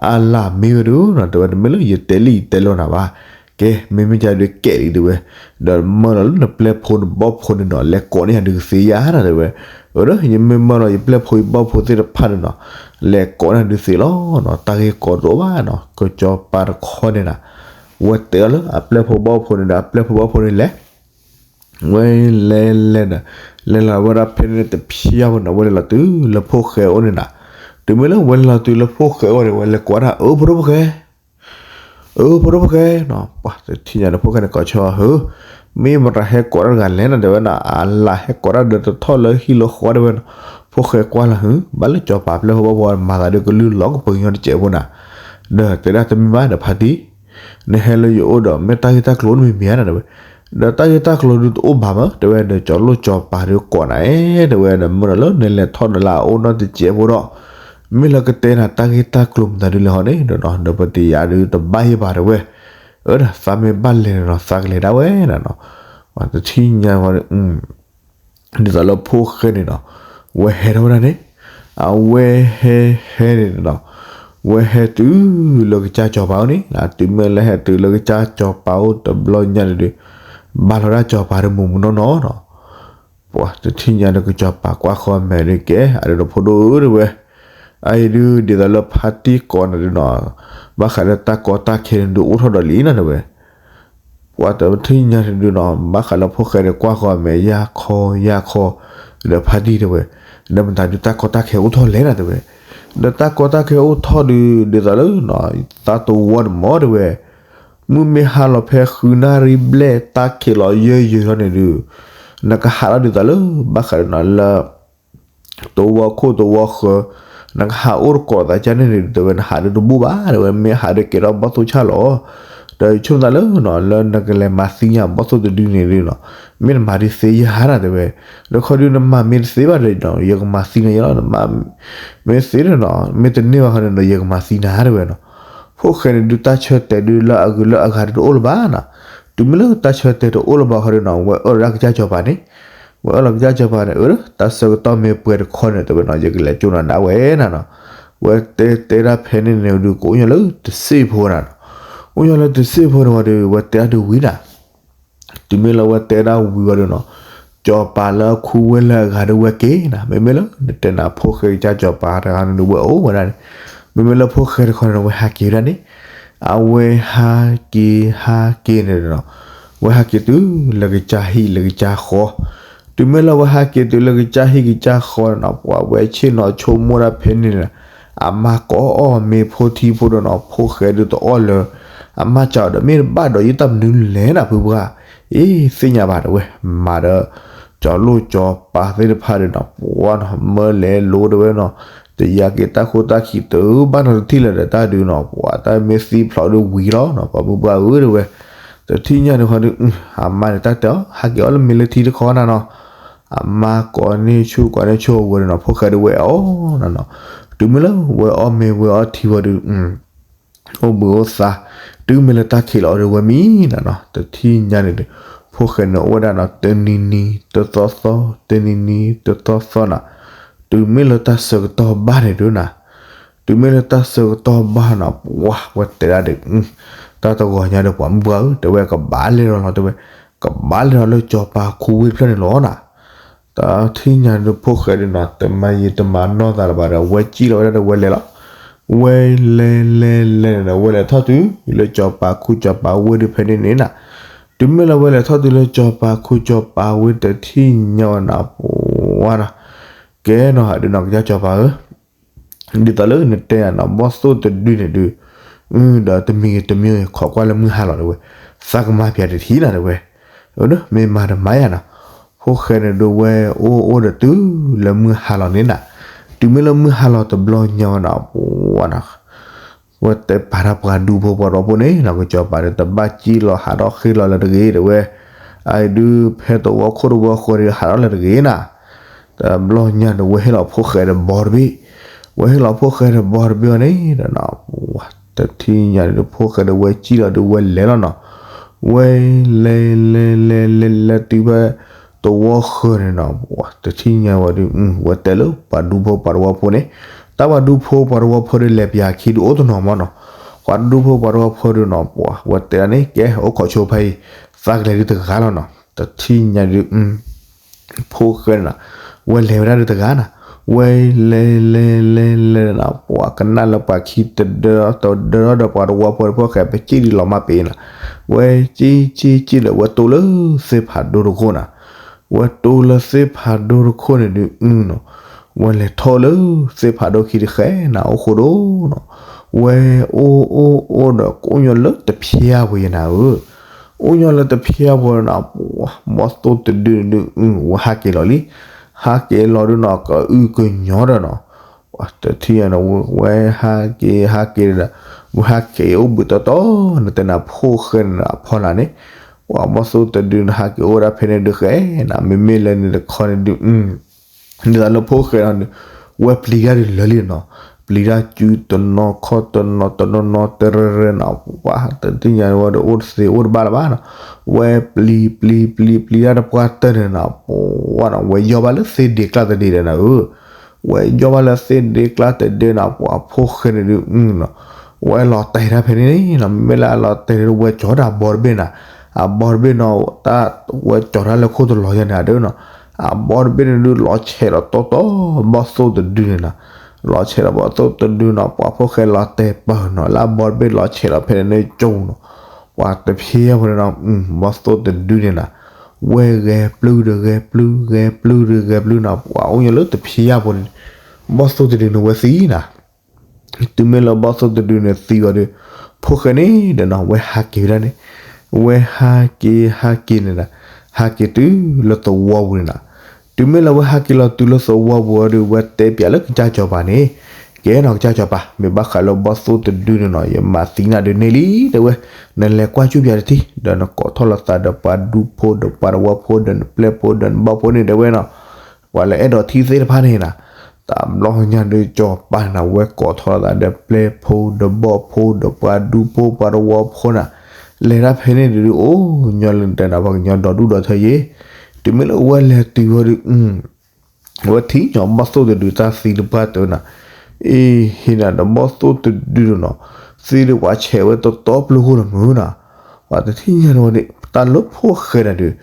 အလၢ်မ့ၢ်ဝဲဒုးနီၤ တဲဝဲ တမ့ၢ်လၢယတဲလံယတဲလီၤနၤဘၣ်, ကဲ မ့မ့ၢ်ကဒုးကဲလံ တဲဝဲ, ဒီးမၢလီၤလၢနပျဲၢ်ဖိနဘီၣ်ဖိန့ၣ်နီၤ လဲၤကိးန့ၢ်ယၤဒုးကသ့ဧါနၤ တဲဝဲ, အဒီး ယမ့ၢ်မၢလီၤယပျဲၢ်ဖိယဘီၣ်ဖိသ့ၣ်တဖၣ်န့ၣ်နီၤ, လဲၤကိးန့ၢ်ဒုးသ့လီၤနီၤ တၢ်ဂ့ၢ်ကီတအိၣ်ဘၣ်နီၤ ကစီၤပၤတခီန့ၣ်နၤ, ဝဲတဲအီၤလၢအပျဲၢ်ဖိဘီၣ်ဖိန့ၣ်ဒီး အပျဲၢ်ဖိဘီၣ်ဖိန့ၣ်လဲၤ ဝဲလဲၤလဲၤဒီး လဲၤလီၤဝဲဒၣ်ဖဲန့ၣ်တဖျၢၣ်ဝဲနီၤ ဝဲလဲၤလီၤတုၤလၢဖိၣ်ဃဲအိၣ်န့ၣ်နၤ, တုၤမ့ၢ်လၢဝဲလဲၤလီၤတုၤလၢဖိၣ်ဃဲအိၣ်န့ၣ် ဝဲလဲၤကိးဒၣ် အၢ ဖိဒိၣ်ဖိၣ်ဃဲ အၢ ဖိဒိၣ်ဖိၣ်ဃဲနီၤ, ပှၤတထံၣ်ညါဒီးဖိၣ်ဃဲန့ၣ်ကိးဆၢဟၢ, မ့ၢ်မတၤဟဲကိးတၢ်တဂၤလဲၣ်နၤ တဲဝဲနီၤ, အလၢ်ဟဲကိးတၢ်ဒီးတထီၣ်လၢဟံၣ်လၢဃီတဲဝဲနီၤ, ဖိၣ်ဃဲကွၢ်လီၤဟု, ဘၣ်လၢစီၤပၤပျဲၢ်ဖိဘီၣ်ဖိမၤသးဒုးကလုၢ်လီၤကပၢၤကညီတစဲးဖိနၤ, ဒီးတဲဒၣ်တမ့ၢ်ဘၣ်ဒီးဖါတံၢ် နဟဲလၢယအိၣ်ဒီး မ့ၢ်တၢ်ဂ့ၢ်တၢ်ကျိၤအိၣ်တမံၤမံၤဧါနၤ တဲဝဲ, ဒီးတၢ်ဂ့ၢ်တၢ်ကျိၤဒုးတအိၣ်ဘၣ်မး တဲဝဲ, ဒီးစီၤလိၣ်စီၤပၤဒုးကိးနၤအဲ တဲဝဲ, ဒီးမ့ၢ်ဒီးလၢနလဲၤထီၣ်ဒီးလၢအအိၣ်နီတစဲးဖိဒီး, မ့ၢ်လၢကတဲနၤတၢ်ဂ့ၢ်တၢ်ကျိၤမတၤဒုးလဲၣ်ဟီန့ၣ်ဒီးနီၤ, ဒီးပတယၤဒုးတဘၣ်ယဲဘၣ်တဲဝဲ, အဒီးသးမ့ၢ်ဘၣ်လဲၤန့ၣ်နီၤ သးကလဲၤဒၣ်ဝဲနၤနီၤ, ပှၤတထံၣ်ညါဝဲ ဒ်သိးလၢဖိၣ်ဃဲန့ၣ်နီၤ, ဝဲဟဲထီၣ်ဝဲဒၣ်န့ၣ်, အဝဲဟဲဟဲန့ၣ်နီၤ, ဝဲဟဲတုၤလၢကစၢ်စီၤပၤအိၣ်န့ၣ်, တုၤမ့ၢ်လၢဟဲတုၤလၢကစၢ်စီၤပၤအိၣ်တဘျီညါန့ၣ်ဒီး, ဘၣ်လီၤဒၣ်စီၤပၤဒီးမုၢ်မုၢ်နီၢ်နီၢ်နီၤ, ပှၤတထံၣ်ညါဒီးကစီၤပၤကွၢ်ဃီမဲာ်ဒုးကဲ, အဒုးဒီးဖိဒိၣ်ဧၢတဲဝဲ, အအံၤဒုးဒ်သိးလၢဖါတံၢ်ကိးနၤဒုးနီၤ, ဘၣ်ဃးလၢတၢ်ကီတၢ်ခဲန့ၣ်ဒုးအိၣ်ထီၣ်ဒီးလံနၤတဲဝဲ ပှၤတထံၣ်ညါန့ၣ်ဒုးနီၤ, ဘၣ်ဃးလၢဖိၣ်ဃဲဒီးကွၢ်ဃီမဲာ်ယါခီယါခီ, ဒီးဖါတံၢ်တဲဝဲ, ဒီးမတၤဒုးတၢ်ကီတၢ်ခဲအိၣ်ထီၣ်လဲၣ်နၤတဲဝဲ, ဒီးတၢ်ကီတၢ်ခဲအိၣ်ထီၣ်ဒုး ဒ်သိးလၢနီၤ, သးတဝီန့ၣ်မၢတဲဝဲ, မုၢ်မ့ၢ်ဟါလီၤဖဲဃုနၣ်ရံၣ်ဘျဲၣ်တၢ်ခံးလီၤယၢၢ်ယၢၢ်ထီၣ်န့ၣ်ဒုး, နကဟးထီၣ်ဒ်သိးလၢ ဘၣ်ဃးဒီးနီၤလၢ တဝီခိၣ်တဝီဃၢၤ, နကဟးအိၣ်တကိးသးကန့ၣ်န့ၣ် တဲဝဲ နဟးဒုးတဘူၣ်ဘၣ် တဲဝဲ မ့ၢ်ဟးဒုးကဲထီၣ်ဘီၣ်သိၣ်ဆၣ်လီၤ. ဒီးယဆိကမိၣ်သးလၢနီၤ လၢနကလဲၤမၤသံညါဘီၣ်သိၣ်တဒုန့ၣ်ဒုနီၤ, မ့ၢ်နမၤဒုးသ့ယၤနၤတဲဝဲ, ဒီးခီဒုနမၤမ့ၢ်တသ့ဘၣ်ဒီးနီၤ ယကမၤသံနၤယလီၤ, နမၤမ့ၢ်သ့ဒီးနီၤ မ့ၢ်တန့ၢ်ဘၣ်ခီဒုနီၤ ယကမၤသံနၤတဲဝဲနီၤ. ဖိၣ်ဃဲန့ၣ်ဒုတၢ်ဆၢတဲာ်ဒုလၢအဂုၤလၢအဂၤဒုတအိၣ်လၢၤဘၣ်နီၤ. တုၤမ့ၢ်လၢတၢ်ဆၢတဲာ်တအိၣ်လၢၤဘၣ်ခီဒုနီၤ ဝဲအၢၣ်လီၤဒၣ်ကစၢ်စီၤပၤန့ၣ်, ဝဲအၢၣ်လီၤကစၢ်စီၤပၤန့ၣ် အၢ တၢ်ဆၢကတီၢ်မ့ၢ်ပှဲၤတခီန့ၣ် တဲဝဲနီၤ ယကလဲၤကၠိနၤဒၣ်ဝဲနၤနီၤ. ဝဲတဲတဲဒၣ်ဖဲန့ၣ်န့ၣ်ဒု ကအိၣ်ညီလၢတစ့ၢ်ဖိနၤနီၤ, အိၣ်ညီလၢတစ့ၢ်ဖိန့ၣ်ဝံၤဒီး ဝဲတဲဒၣ်ဒုဝံၤနၤ တုၤမ့ၢ်လၢဝဲတဲဒၣ်ဝံၤဝံၤဒီးနီၤ, စီၤပၤလၢအခူဝ့ၢ်လၢအဂၤဒုဝဲက့ၤနၤ, မ့မ့ၢ်လၢနတဲနၤ ဖိၣ်ဃဲကစၢ်စီၤပၤတဂၤန့ၣ်ဒု ဝဲအိၣ်ဝဲဒၣ်န့ၣ်, မ့မ့ၢ်လၢဖိၣ်ဃဲတခီန့ၣ် ဝဲဟးက့ၤဝဲဒၣ်န့ၣ်, အဝဲဟးက့ၤဟးက့ၤန့ၣ်ဒီးနီၤ, ဝဲဟးက့ၤတုၤလၢကစၢ်ဟံၣ်လၢကစၢ်ဃီ, တုၤမ့ၢ်လၢဝဲဟးက့ၤတုၤလၢကစၢ်ဟံၣ်ကစၢ်ဃီန့ၣ်နီၤ ပှၤဝဲဆ့ၣ်နီၤဆိကမိၣ်ဒၣ်ဖဲန့ၣ်န့ၣ်, အမါကိးအီၣ်မ့ၤဖိထံဖိဒီးနီၤ ဖိၣ်ဃဲဒုတအီၣ်လၢၤ, အမါစံးအီၤဒီး မ့ၢ်တဘၣ်ဒီးယတၢ်မနုၤလဲၣ်နၤဖုပှၢ်, အ့ သ့ၣ်ညါဘၣ်တဲဝဲ, မၤဒီး စီၤလိၣ်စီၤပၤသ့ၣ်တဖၣ်ဒီးနီၤ ပှၤနီၤ မၢလဲၤလိၤတဲဝဲနီၤ, တယာ်က့ၤတၢ်ခိၣ်တၢ်ခံတုၤဘၣ်နီၤတထံၣ်လၢၤဒီးတၢ်ဒုနီၤ ပှၤတၢ်မ့ၢ်သံဖျိးဒုဝံၤလီၤနီၤ ပှၤဖုပှၢ်ဧၢတဲဝဲ, တထံၣ်ညါန့ၣ်ဃီဒု အမါန့ၣ်တၢ်တဲအီၤ ဟးက့ၤအီၣ်လၢမ့ၤလၢထံတခီနၤနီၤ, အမါကိးန့ၢ်ဆူၣ်ကိးန့ၢ်ဆူၣ်အဝဲဒီးနီၤ ဖိၣ်ဃဲဒုဝဲအီၣ်နၤနီၤ, တုၤမ့ၢ်လၢဝဲအီၣ်မ့ၤဝဲအီထံဝံၤဒီး အိၣ်ဘှံးအိၣ်သါ, တုၤမ့ၢ်လၢတၢ်ခံးလီၤဒီးဝဲမံနၤနီၤ တထံၣ်ညါန့ၣ်ဒီး, ဖိၣ်ဃဲန့ၣ်အိၣ်ဝဲဒၣ်နီၤ တနံၤနံၤတသီသီ တနံၤနံၤတသီသီနၤ, တုၤမ့ၢ်လၢတၢ်ဆၢကတီၢ်ဘၣ်န့ၣ်ဒုနၤ, တုၤမ့ၢ်လၢတၢ်ဆၢကတီၢ်ဘၣ်နီၤ ပှၤဝဲတဲဒၣ်ဒီး, တၢ်တဂီၤညါဒီးပှၤမုၢ်ပှၢ်ဧၢ တဲဝဲကဘၣ်လဲၤဒီးလီၤတဲဝဲ, ကဘၣ်လဲၤဒီးလၢစီၤပၤခူဝ့ၢ်တဖျၢၣ်န့ၣ်လီၤနၤ တထံၣ်ညါဒုးဖိၣ်ဃဲဒုနီၤ တမၤယံာ်တမၤနီၢ်သးလၢၤဘၣ်ဒီး ဝဲကံၣ်လီၤဝဲဒၣ်ဒီးဝဲလဲၤလီၤ, ဝဲလဲၤလဲၤလဲၤန့ၣ်ဒီး ဝဲလဲၤထီၣ်တုၤလၢစီၤပၤခူစီၤပၤဝ့ၢ်ဒုဖဲန့ၣ်န့ၣ်နၤ, တုၤမ့ၢ်လၢဝဲလဲၤထီၣ်တုၤလၢစီၤပၤခူစီၤပၤဝ့ၢ်တထံၣ်ညါဝဲနၤ ပှၤနီၤ, ကဲနီၤ ဒုနီၤ ကစၢ်စီၤပၤဧၢ ဒ်သိးလၢနတဲယၤနီၤ ဘီၣ်သိၣ်တဒုန့ၣ်ဒုး, ဒီးတမံၤဂ့ၤတမံၤဂ့ၤ ခိးကွၢ်လၢမုၢ်ဟါလီၤတဲဝဲ, သးကမၤပျးတထံၣ်နၤတဲဝဲ, မ့ၢ်မၤတမၤယၤနီၤ, ဖိၣ်ဃဲန့ၣ်ဒုးဝဲအိၣ်အိၣ်ဒီးတုၤလၢမုၢ်ဟါလီၤန့ၣ်နၤ, တုၤမ့ၢ်လၢမုၢ်ဟါလီၤတဘျီညါဝဲနီၤ ပှၤနီၤ ဝဲတဲပာ်တၢ်ပှၤဒူဖိပှၤတဝီဖိန့ၣ်နီၤ ကစၢ်စီၤပၤဒီးတဘၣ်ကံၣ်လီၤဟးထီၣ်ဃ့လီၤလၢၤတဂ့ၤတဲဝဲ, အအံၤဒုးဖဲတဝီခိၣ်တဝီဃၢၤဒီးဟးထီၣ်လၢၤတဂ့ၤနၤ, တဘျီညါဒီးဝဲဟ့ၣ်လီၤဖိၣ်ဃဲဒီးဘီတဘ့ၣ်, ဝဲဟ့ၣ်လီၤဖိၣ်ဃဲဒီးဘီတဘ့ၣ်အီၤန့ၣ်ဒီးနီၤ တထံၣ်ညါဒီးဖိၣ်ဃဲဒီးဝဲကံၣ်လီၤဒီးဝဲလဲၤလီၤနီၤ, ဝဲလဲၤလဲၤလဲၤလဲၤလဲၤတုၤဖဲ တဝီဃၢၤန့ၣ်နီၤ တထံၣ်ညါဝဲဒီး ဝဲတဲလၢပှၤဒူဖိပှၤတဝီဖိန့ၣ်, တၢ်ပှၤဒူဖိပှၤတဝီဖိဒီးလဲၤပျၢ်ခံဒုးအိၣ်တနီၤမးနီၤ, ပှၤဒူဖိပှၤတဝီဖိဒီးနီၤ ပှၤဝဲတဲဒၣ်န့ၣ် ကဲအိၣ်ခိးဆိဖဲအံၤ, သးကလဲၤဒုးတဂၤလီၤနီၤ တထံၣ်ညါဒီး ဖိၣ်ဃဲန့ၣ်နီၤ, ဝဲလဲၤဝဲဒၣ်ဒီးတဂၤနီၤ, ဝဲလဲၤလဲၤလဲၤလဲၤနီၤ ပှၤကနၣ်လၢပှၤခံတဒၢတဒၢဒီးပှၤတဝီဖိဒီးဖိၣ်ဃဲပကံၣ်ဒုးလီၤမၢ်ပ့ၤနီၤ, ဝဲကံၣ်ကံၣ်ကံၣ်ဒီးဝဲတိၢ်လၢသ့ၣ်ဖးဒိၣ်တခိၣ်နီၤ, ဝဲတိၢ်လၢသ့ၣ်ဖးဒိၣ်တခိၣ်န့ၣ်ဒုးနီၤ, ဝဲလဲၤထီၣ်လၢသ့ၣ်ဖးဒိၣ်ခံတဃဲနီၤ အိၣ်ဃိဒိၣ်နီၤ, ဝဲအိၣ်အိၣ်အိၣ်ဒီးကအိၣ်ညီလၢတဖျါပူၤယနၤဧၢ, အိၣ်ညီလၢတဖျါပူၤနီၤ ဘီၣ်သိၣ်တဒုန့ၣ်ဒုး ဝဲဟးက့ၤလီၤလံ, ဟးက့ၤလီၤဒုးနီၤ ကအုကညီဒီးနီၤ တထံၣ်ညါန့ၣ် ဝဲဟးက့ၤဟးက့ၤဒီး ဝဲဟးက့ၤအိၣ်ဘှံးတီတီ နတဲနၤဖိၣ်ဃဲန့ၣ်နီၤ အဖီလာ်န့ၣ်, ပှၤဘီၣ်သိၣ်တဒုန့ၣ် ဟးက့ၤအိၣ်ဝဲဒၣ်ဖဲန့ၣ်ဒုးဃဲနီၤ မ့မ့ၢ်လၢန့ၣ်တခီန့ၣ်ဒုး ဒ်သိးလၢဖိၣ်ဃဲနီၤဒုး ဝဲပျံၤတၢ်ဒုးလၢာ်လံနီၤ, ပျံၤတၢ်စုတနီၤခီၣ်တနီၤတနီၤနီၤတရၢရၢနီၤ ပှၤတထံၣ်ညါဝဲဒီးအိၣ်တသ့အိၣ်တဘၣ်လၢၤဘၣ်နီၤ, ဝဲပျံၤပျံၤပျံၤပျံၤတၢ်တပှၢ်တၢၢ်န့ၣ်နီၤ ပှၤနီၤ ဝဲယီၢ်ဘၣ်လၢသ့ၣ်ဒ့ကျါတဒ့ဒီးနၤဧၢ ဝဲယီၢ်ဘၣ်လၢသ့ၣ်ဒ့ကျါတဒ့နီၤ ပှၤဖိၣ်ဃဲန့ၣ်ဒုးနီၤ, ဝဲလီၤတဲာ်တၢ်ဖဲန့ၣ်နီၤ မ့မ့ၢ်လၢအလီၤတဲာ်န့ၣ် ဝဲကၠီၤတၢ်ဘီတဘ့ၣ်နီၤ, အဘီတဘ့ၣ်နီၤ တၢ် ဝဲကၠီၤတၢ်လၢခိၣ်တလီၤယါန့ၣ်ဒုးနီၤ, အဘီတဘ့ၣ်န့ၣ်ဒုးလီၤဆဲးလီၤတီတီ ဘီၣ်သိၣ်တဒုန့ၣ်နီၤ, လီၤဆဲးလီၤဘီၣ်သိၣ်တဒုနီၤ ပှၤဖိၣ်ဃဲလီၤတဲာ်ပၢၢ်နီၤ လၢအဘီတဘ့ၣ်လီၤဆဲးလီၤဖဲန့ၣ်န့ၣ်ကၠိနီၤ, ပှၤတဖျါဖိန့ၣ်နီၤ ဘီၣ်သိၣ်တဒုန့ၣ်နီၤ ဝဲဂဲၤပျုၢ်ဒီးဂဲၤပျုၢ် ဂဲၤပျုၢ်ဒီးဂဲၤပျုၢ်နီၤ ပှၤအိၣ်ညါလၢတဖျါဖိန့ၣ် ဘီၣ်သိၣ်တဒုန့ၣ်ဝဲသံနီၤ, တုၤမ့ၢ်လၢဘီၣ်သိၣ်တဒုန့ၣ်သံဝံၤဒီး ဖိၣ်ဃဲန့ၣ်ဒီးနီၤ ဝဲဟးက့ၤဝဲဒၣ်န့ၣ်, ဝဲဟးက့ၤဟးက့ၤန့ၣ်ဒီး ဟးက့ၤတုၤလၢသဝီပူၤန့ၣ်နီၤ, တုၤမ့ၢ်လၢဝဲဟးက့ၤလီၤတုၤလၢသဝီပူၤဒီး ဝဲတဲပျးလၢကစၢ်စီၤပၤန့ၣ်, ကဲနီၤ ကစၢ်စီၤပၤ မ့ၢ်ဘၣ်ဃးလၢဘီၣ်သိၣ်တဒုန့ၣ်နီၤ ယမၤသံနၤဒုးန့ၢ်လံ တဲဝဲ, နလဲၤကွၢ်ကူၣ်ပၠးတထံၣ် ဒီးနကိးထီၣ်လိာ်သးဒီးပှၤဒူဖိ ဒီးပှၤတဝီဖိ ဒီးနပျဲၢ်ဖိ ဒီးနဘီၣ်ဖိန့ၣ် တဲဝဲနီၤ, ပှၤလၢအဲၣ်ဒိးထံၣ်သ့ၣ်တဖၣ်န့ၣ်နီၤ, တဘျီညါဒုးစီၤပၤန့ၣ်နီၤ ဝဲကိးထီၣ်လိာ်သးဒီးပျဲၢ်ဖိ ဒီးဘီၣ်ဖိ ဒီးပှၤဒူဖိ ပှၤတဝီဖိန့ၣ်, လဲၤတၢ်ဖဲန့ၣ်ဒုး အိၣ်ညီလၢနတဲနၤ ပှၤကညီဒီဒူၣ်ဒီထၢယ့ၣ်, တုၤမ့ၢ်လၢအဝဲလဲၤတုၤဝဲဒုး အဝဲထံၣ်ညီဘီၣ်သိၣ်တဒုးတၢ်သံတပှၢ်တဲဝဲနီၤ, အ့ ဟ့ၣ်နၤဒီးဘီၣ်သိၣ်တဒုနီၤ, သံဒုးပှၤဆဲးဝဲတတီပျိဃိလီၤမုၢ်နီၤ, ပှၤတထံၣ်ညါန့ၣ်ဝဲန့ၣ် တၢ်လၢဖိၣ်ဃဲနၤဒုး,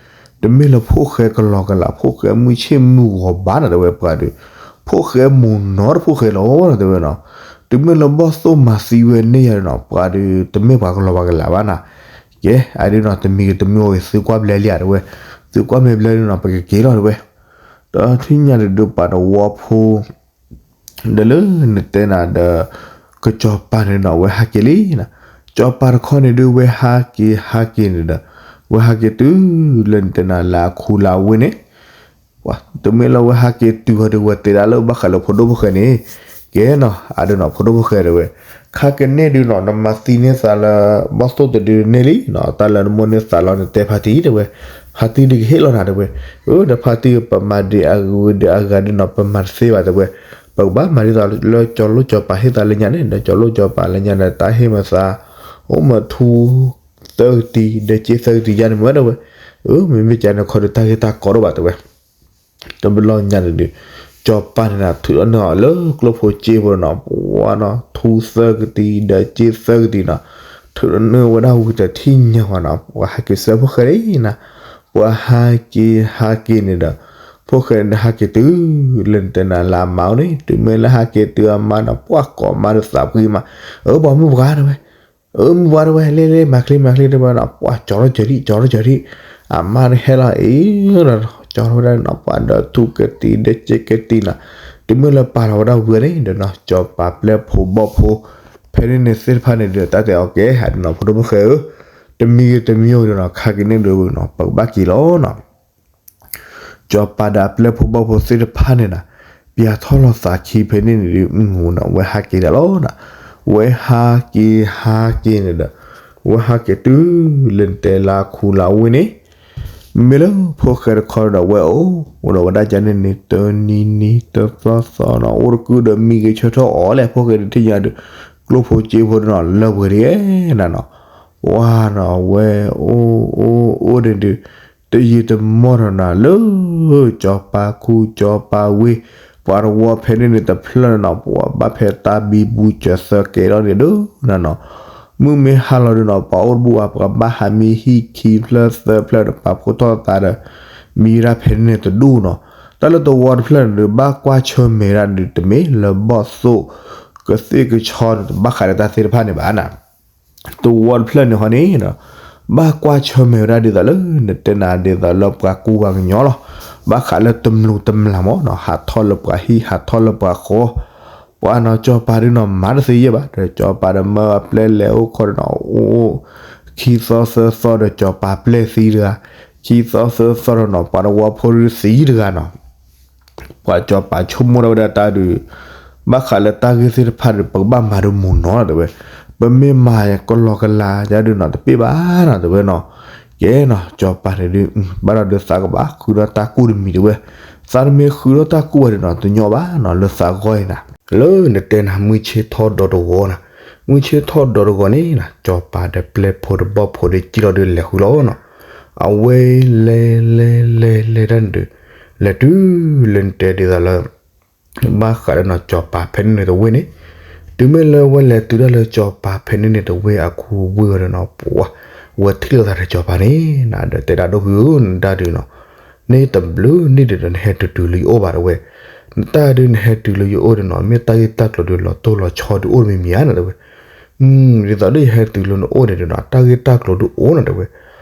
တမ့ၢ်လၢဖိၣ်ဃဲကလီကလး ဖိၣ်ဃဲမုၢ်ဆ့ၣ်မုၢ်ဂီၤဘၣ်နီၤ တဲဝဲပှၤဒုး, ဖိၣ်ဃဲမုၢ်နီတဖိၣ်ဃဲလီၤနီၤ တဲဝဲနီၤ, တုၤမ့ၢ်လၢဘီၣ်သိၣ်မၤသံဝဲန့ၢ်ယၤဒုးနီၤ ပှၤဒုး တမ့ၢ်ပှၤကလီၤပှၤကလးဘၣ်နီၤ, ကဲ အဒုးနီၤ တမံၤဂ့ၤတမံၤဂ့ၤ သုကွၢ်ဘျဲလံဧါ တဲဝဲ, သုကွၢ်မ့ၢ်ဘျဲလံနီၤ ပကက့ၤလီၤ တဲဝဲ, ဒီးထံၣ်ညါဒုး ပှၤတဝီဖိ ဒီးလၢနတဲနၤဒီး ကစီၤပၤန့ၣ်နီၤ ဝဲဟးက့ၤလံနီၤ, စီၤပၤတခီန့ၣ်ဒုး ဝဲဟးက့ၤဟးက့ၤန့ၣ်ဒီး ဝဲဟးက့ၤတုၤလၢနတဲနၤလၢအခူလၢအဝ့ၢ်န့ၣ် တုၤမ့ၢ်လၢဝဲဟးက့ၤတုၤဟီဒုး ဝဲတဲဒၣ်လၢဘၣ်ဃးလၢဖိဒိၣ်ဖိၣ်ဃဲန့ၣ်, ကဲနီၤ အဒုးနီၤ ဖိဒိၣ်ဖိၣ်ဃဲတဲဝဲ, ခါကန့ၣ်ဒုးနီၤ နမၤသံန့ၢ်သးလၢ ဘီၣ်သိၣ်တဒုန့ၢ်လံနီၤ, တၢ်လၢနမိၢ်န့ၢ်သးလီၤ နတဲဖါတံၢ်တဲဝဲ, ဖါတံၢ်ဒုးကဟ့ၣ်လီၤနၤတဲဝဲ, အၢ ဒီးဖါတံၢ်ပမၤဒံးအဂ့ၤဒံးအဂၤဒုးနီၤ ပမၤတသ့ဘၣ်တဲဝဲ, ပကဘၣ်မၤဒ်သိးလၢကၠီလိၣ်ကၠီပၤဟ့ၣ်သးလၢညါန့ၣ် ဒီးကၠီလိၣ်ကၠီပၤလၢညါဒီး တၢ်ဟ့ၣ်မၤသး အိၣ်မးထူ သၢကတံၤ ဒီးစ့သၢကတံၤယါန့ၣ်မ့ၢ်ဝဲတဲဝဲ, အၢ မ့မ့ၢ်ကန့ၣ်ခီဒုးတၢ်ဂ့ၢ်တၢ်ကီဒိၣ်ဘၣ်တဲဝဲ တဘျီညါန့ၣ်ဒုး စီၤပၤန့ၣ်နီၤ ထုးထီၣ်န့ၢ်အီၤလၢကျိဖိစ့ဖိနီၤ ပှၤနီၤ ထူသၢကတံၤ ဒီးစ့သၢကတံၤနီၤ, ထုးထီၣ်န့ၢ်ဝဲဒၣ်ဝံၤတထံၣ်ညါဝဲနီၤ ပှၤဟးက့ၤဆၢဖိၣ်ဃဲလံနီၤ, ပှၤဟးက့ၤဟးက့ၤန့ၣ်ဒီး ဖိၣ်ဃဲန့ၣ်ဟးက့ၤတုၤ လၢနတဲနၤလၢအမါအိၣ်န့ၣ် တုၤမ့ၢ်လၢဟးက့ၤတုၤအမါနီၤ ပှၤကိးမါဒုးသးပှံၤမး, အၢ ပှၤမုၣ်ပှၤတဲဝဲ အၢ မုၣ်ပှၤတဲဝဲ လဲၤလဲၤ မၤချ့မၤချ့တဲဝဲနီၤ ပှၤကၠီထီၣ်ကၠီထံၣ် ကၠီထီၣ်ကၠီထံၣ်, အမါန့ၣ်ဟဲလီၤအံၤဒီး ကၠီထီၣ်ဝဲဒၣ်နီၤ ပှၤဒီးထူကတံၤ ဒီးစ့ကတံၤနီၤ, တုၤမ့ၢ်လၢပာ်လီၤဝဲဒၣ်ဝံၤန့ၣ်ဒီးနီၤ စီၤပၤပျဲၢ်ဖိဘီၣ်ဖိ ဖဲန့ၣ်န့ၣ်သ့ၣ်တဖၣ်န့ၣ်ဒီး တၢ်တဲအီၤကဲ အဒုးနီၤ ဖိဒိၣ်ဖိၣ်ဃဲဧၢ, တမံၤဂ့ၤတမံၤဂ့ၤဒီးနီၤ ခါကန့ၣ်ဒုးနီၤ ပကဘၣ်က့ၤလီၤနီၤ စီၤပၤဒီးအပျဲၢ်ဖိဘီၣ်ဖိသ့ၣ်တဖၣ်န့ၣ်နီၤ ပျဲထီၣ်လိာ်သးခံဖဲန့ၣ်န့ၣ်ဒုး မုၢ်နီၤ ဝဲဟးက့ၤဒၣ်လီၤနီၤ, ဝဲဟးက့ၤဟးက့ၤန့ၣ်ဒီး ဝဲဟးက့ၤတုၤလၢနတဲလၢခူလၢဝ့ၢ်န့ၣ်, မ့မ့ၢ်လၢဖိၣ်ဃဲတခီဒီးဝဲအိၣ် အိၣ်ဒီးဝဲဒၣ်ကန့ၣ်န့ၣ် တနံၤနံၤတသီသီနီၤ အိၣ်တကုၢ်ဒီးမံဂ့ၤဆၢထၢၣ်အီၤလဲၣ် ဖိၣ်ဃဲဒုးထံၣ်ညါဒုး ကျိဖိစ့ဖိဒုးနီၤ လၢပှဲၤဒ်နၤနီၤ, ပှၤနီၤ ဝဲအိၣ်အိၣ်အိၣ်န့ၣ်ဒုး တယံာ်တမီၢ်ထီၣ်နၤလၢ စီၤပၤခူစီၤပၤဝ့ၢ် ပှၤတဝီဖဲန့ၣ်န့ၣ်တဖျၢၣ်န့ၣ်နီၤ ပှၤဘၣ်ဖဲတၢ်ဘံဘူစၢၤသၢကဲထီၣ်န့ၣ်ဒုးနၤနီၤ, မုၢ်မ့ၢ်ဟါလီၤဒုးနီၤ ပှၤအိၣ်တဘူၣ်ဘၣ် ပှၤဘၣ်ဟးမံဟံၣ်ခံဖျၢၣ်သၢဖျၢၣ်ဒီး ပာ်ဖှိၣ်ထီၣ်သးဒီး မံဒၣ်ဖဲန့ၣ်တဒူၣ်နီၤ, တၢ်လၢတဝီတဖျၢၣ်န့ၣ်ဒုး ဘၣ်ကွၢ်ဆၢၣ်မဲာ်ဒၣ်ဒုး တမ့ၢ်လၢဘီၣ်သိၣ် ကသ့ၣ်ကဆီန့ၣ် တဘၣ်ဃးဒီးတၢ်သ့ၣ်တဖၣ်န့ၣ်ဘၣ်နၤ တဝီတဖျၢၣ်န့ၣ်ဟီန့ၣ်နီၤ, ဘၣ်ကွၢ်ဆၢၣ်မဲာ်ဝဲဒၣ်ဒ်သိးလၢ နတဲနၤဒ်သိးလၢပှၤကူပှၤကညီလီၤ, ဘၣ်ဃးလၢတမျိးတမျာ်မးနီၤ ဟးထီၣ်လၢပှၤဟံၣ် ဟးထီၣ်လၢပှၤဃီ, ပှၤနီၤ စီၤပၤဒုးနီၤ မၤတသ့ယဲၢ်ဘၣ် ဒီးစီၤပၤဒီးမၢအပျဲၢ်လဲၤအိၣ်ခီဒီးနီၤ အိၣ် ခံသီသၢသီဒီးစီၤပၤပျဲၢ်သံတဂၤ, ခံသီသၢသီဒီးနီၤ ပှၤတဝီဖိဒုးသံတဂၤနီၤ ပှၤစီၤပၤဆိကမိၣ်ထီၣ်ဝဲဒၣ်တၢ်ဒုး, ဘၣ်ဃးလၢတၢ်ဂ့ၢ်သ့ၣ်တဖၣ်ဒီး ပကဘၣ်မၤဒုးမုၢ်နီၤတဲဝဲ, ပမ့ၢ်မၤကလီကလီယါဒုးနီၤ တပ့ၢ်ဘၣ်နီၤတဲဝဲနီၤ, ကဲနီၤ စီၤပၤန့ၣ်ဒုး ဘၣ်ဒီးဒုးသးကဘၣ်ဃုထီၣ်တၢ်ကူၣ်တမံၤတဲဝဲ, သးတမ့ၢ်ဃုထီၣ်တၢ်ကူၣ်ဘၣ်ဒုးနီၤ တညီဘၣ်နီၤ လၢသးဂီၢ်အံၤနၤ လၢနတဲနၤ မုၢ်ဆ့ၣ်ထီၣ်ဒီးတဂီၤနၤ, မုၢ်ဆ့ၣ်ထီၣ်ဒီးတဂီၤန့ၣ်နၤ စီၤပၤဒီးပျဲၢ်ဖိဒီးဘီၣ်ဖိဒီးစံၣ်လီၤဒုးလဲၤဃုလီၤနီၤ, အဝဲလဲၤလဲၤလဲၤလဲၤတၢ်န့ၣ်ဒုး, လဲၤတုၤလၢနတဲဒ်သိးလၢ ဘၣ်ဃးဒီးနီၤ စီၤပၤဖဲန့ၣ်န့ၣ်တဝ့ၢ်န့ၣ်, တုၤမ့ၢ်လၢဝဲလဲၤတုၤဒၣ်လၢစီၤပၤဖဲန့ၣ်န့ၣ်တဝ့ၢ်အခူဝ့ၢ်ဝဲဒီးနီၤ ပှၤ ဝဲထံၣ်လိာ်သးဒီးစီၤပၤန့ၣ်နၤ ဒီးတဲဒၣ်ဒိၣ်ဖုဧၢ နတၢ်ဒုးနီၤ, န့ၣ်တဘျုးနံၣ်ဒုးဒီး နဟဲတုၤတုၤလၢယအိၣ်ဘၣ်တဲဝဲ, နတၢ်ဒုးနဟဲတုၤလၢယအိၣ်ဒီးနီၤ မ့ၢ်တၢ်ဂ့ၢ်တၢ်ကျိၤဒုးလီၤတိၢ်လီၤဆီဒုးအိၣ်တမံၤမံၤဧါနၤတဲဝဲ, ဒ်သိးလၢယဟဲတုၤလၢနအိၣ်န့ၣ်ဒီးနီၤ တၢ်ဂ့ၢ်တၢ်ကျိၤဒုးအိၣ်နၤတဲဝဲ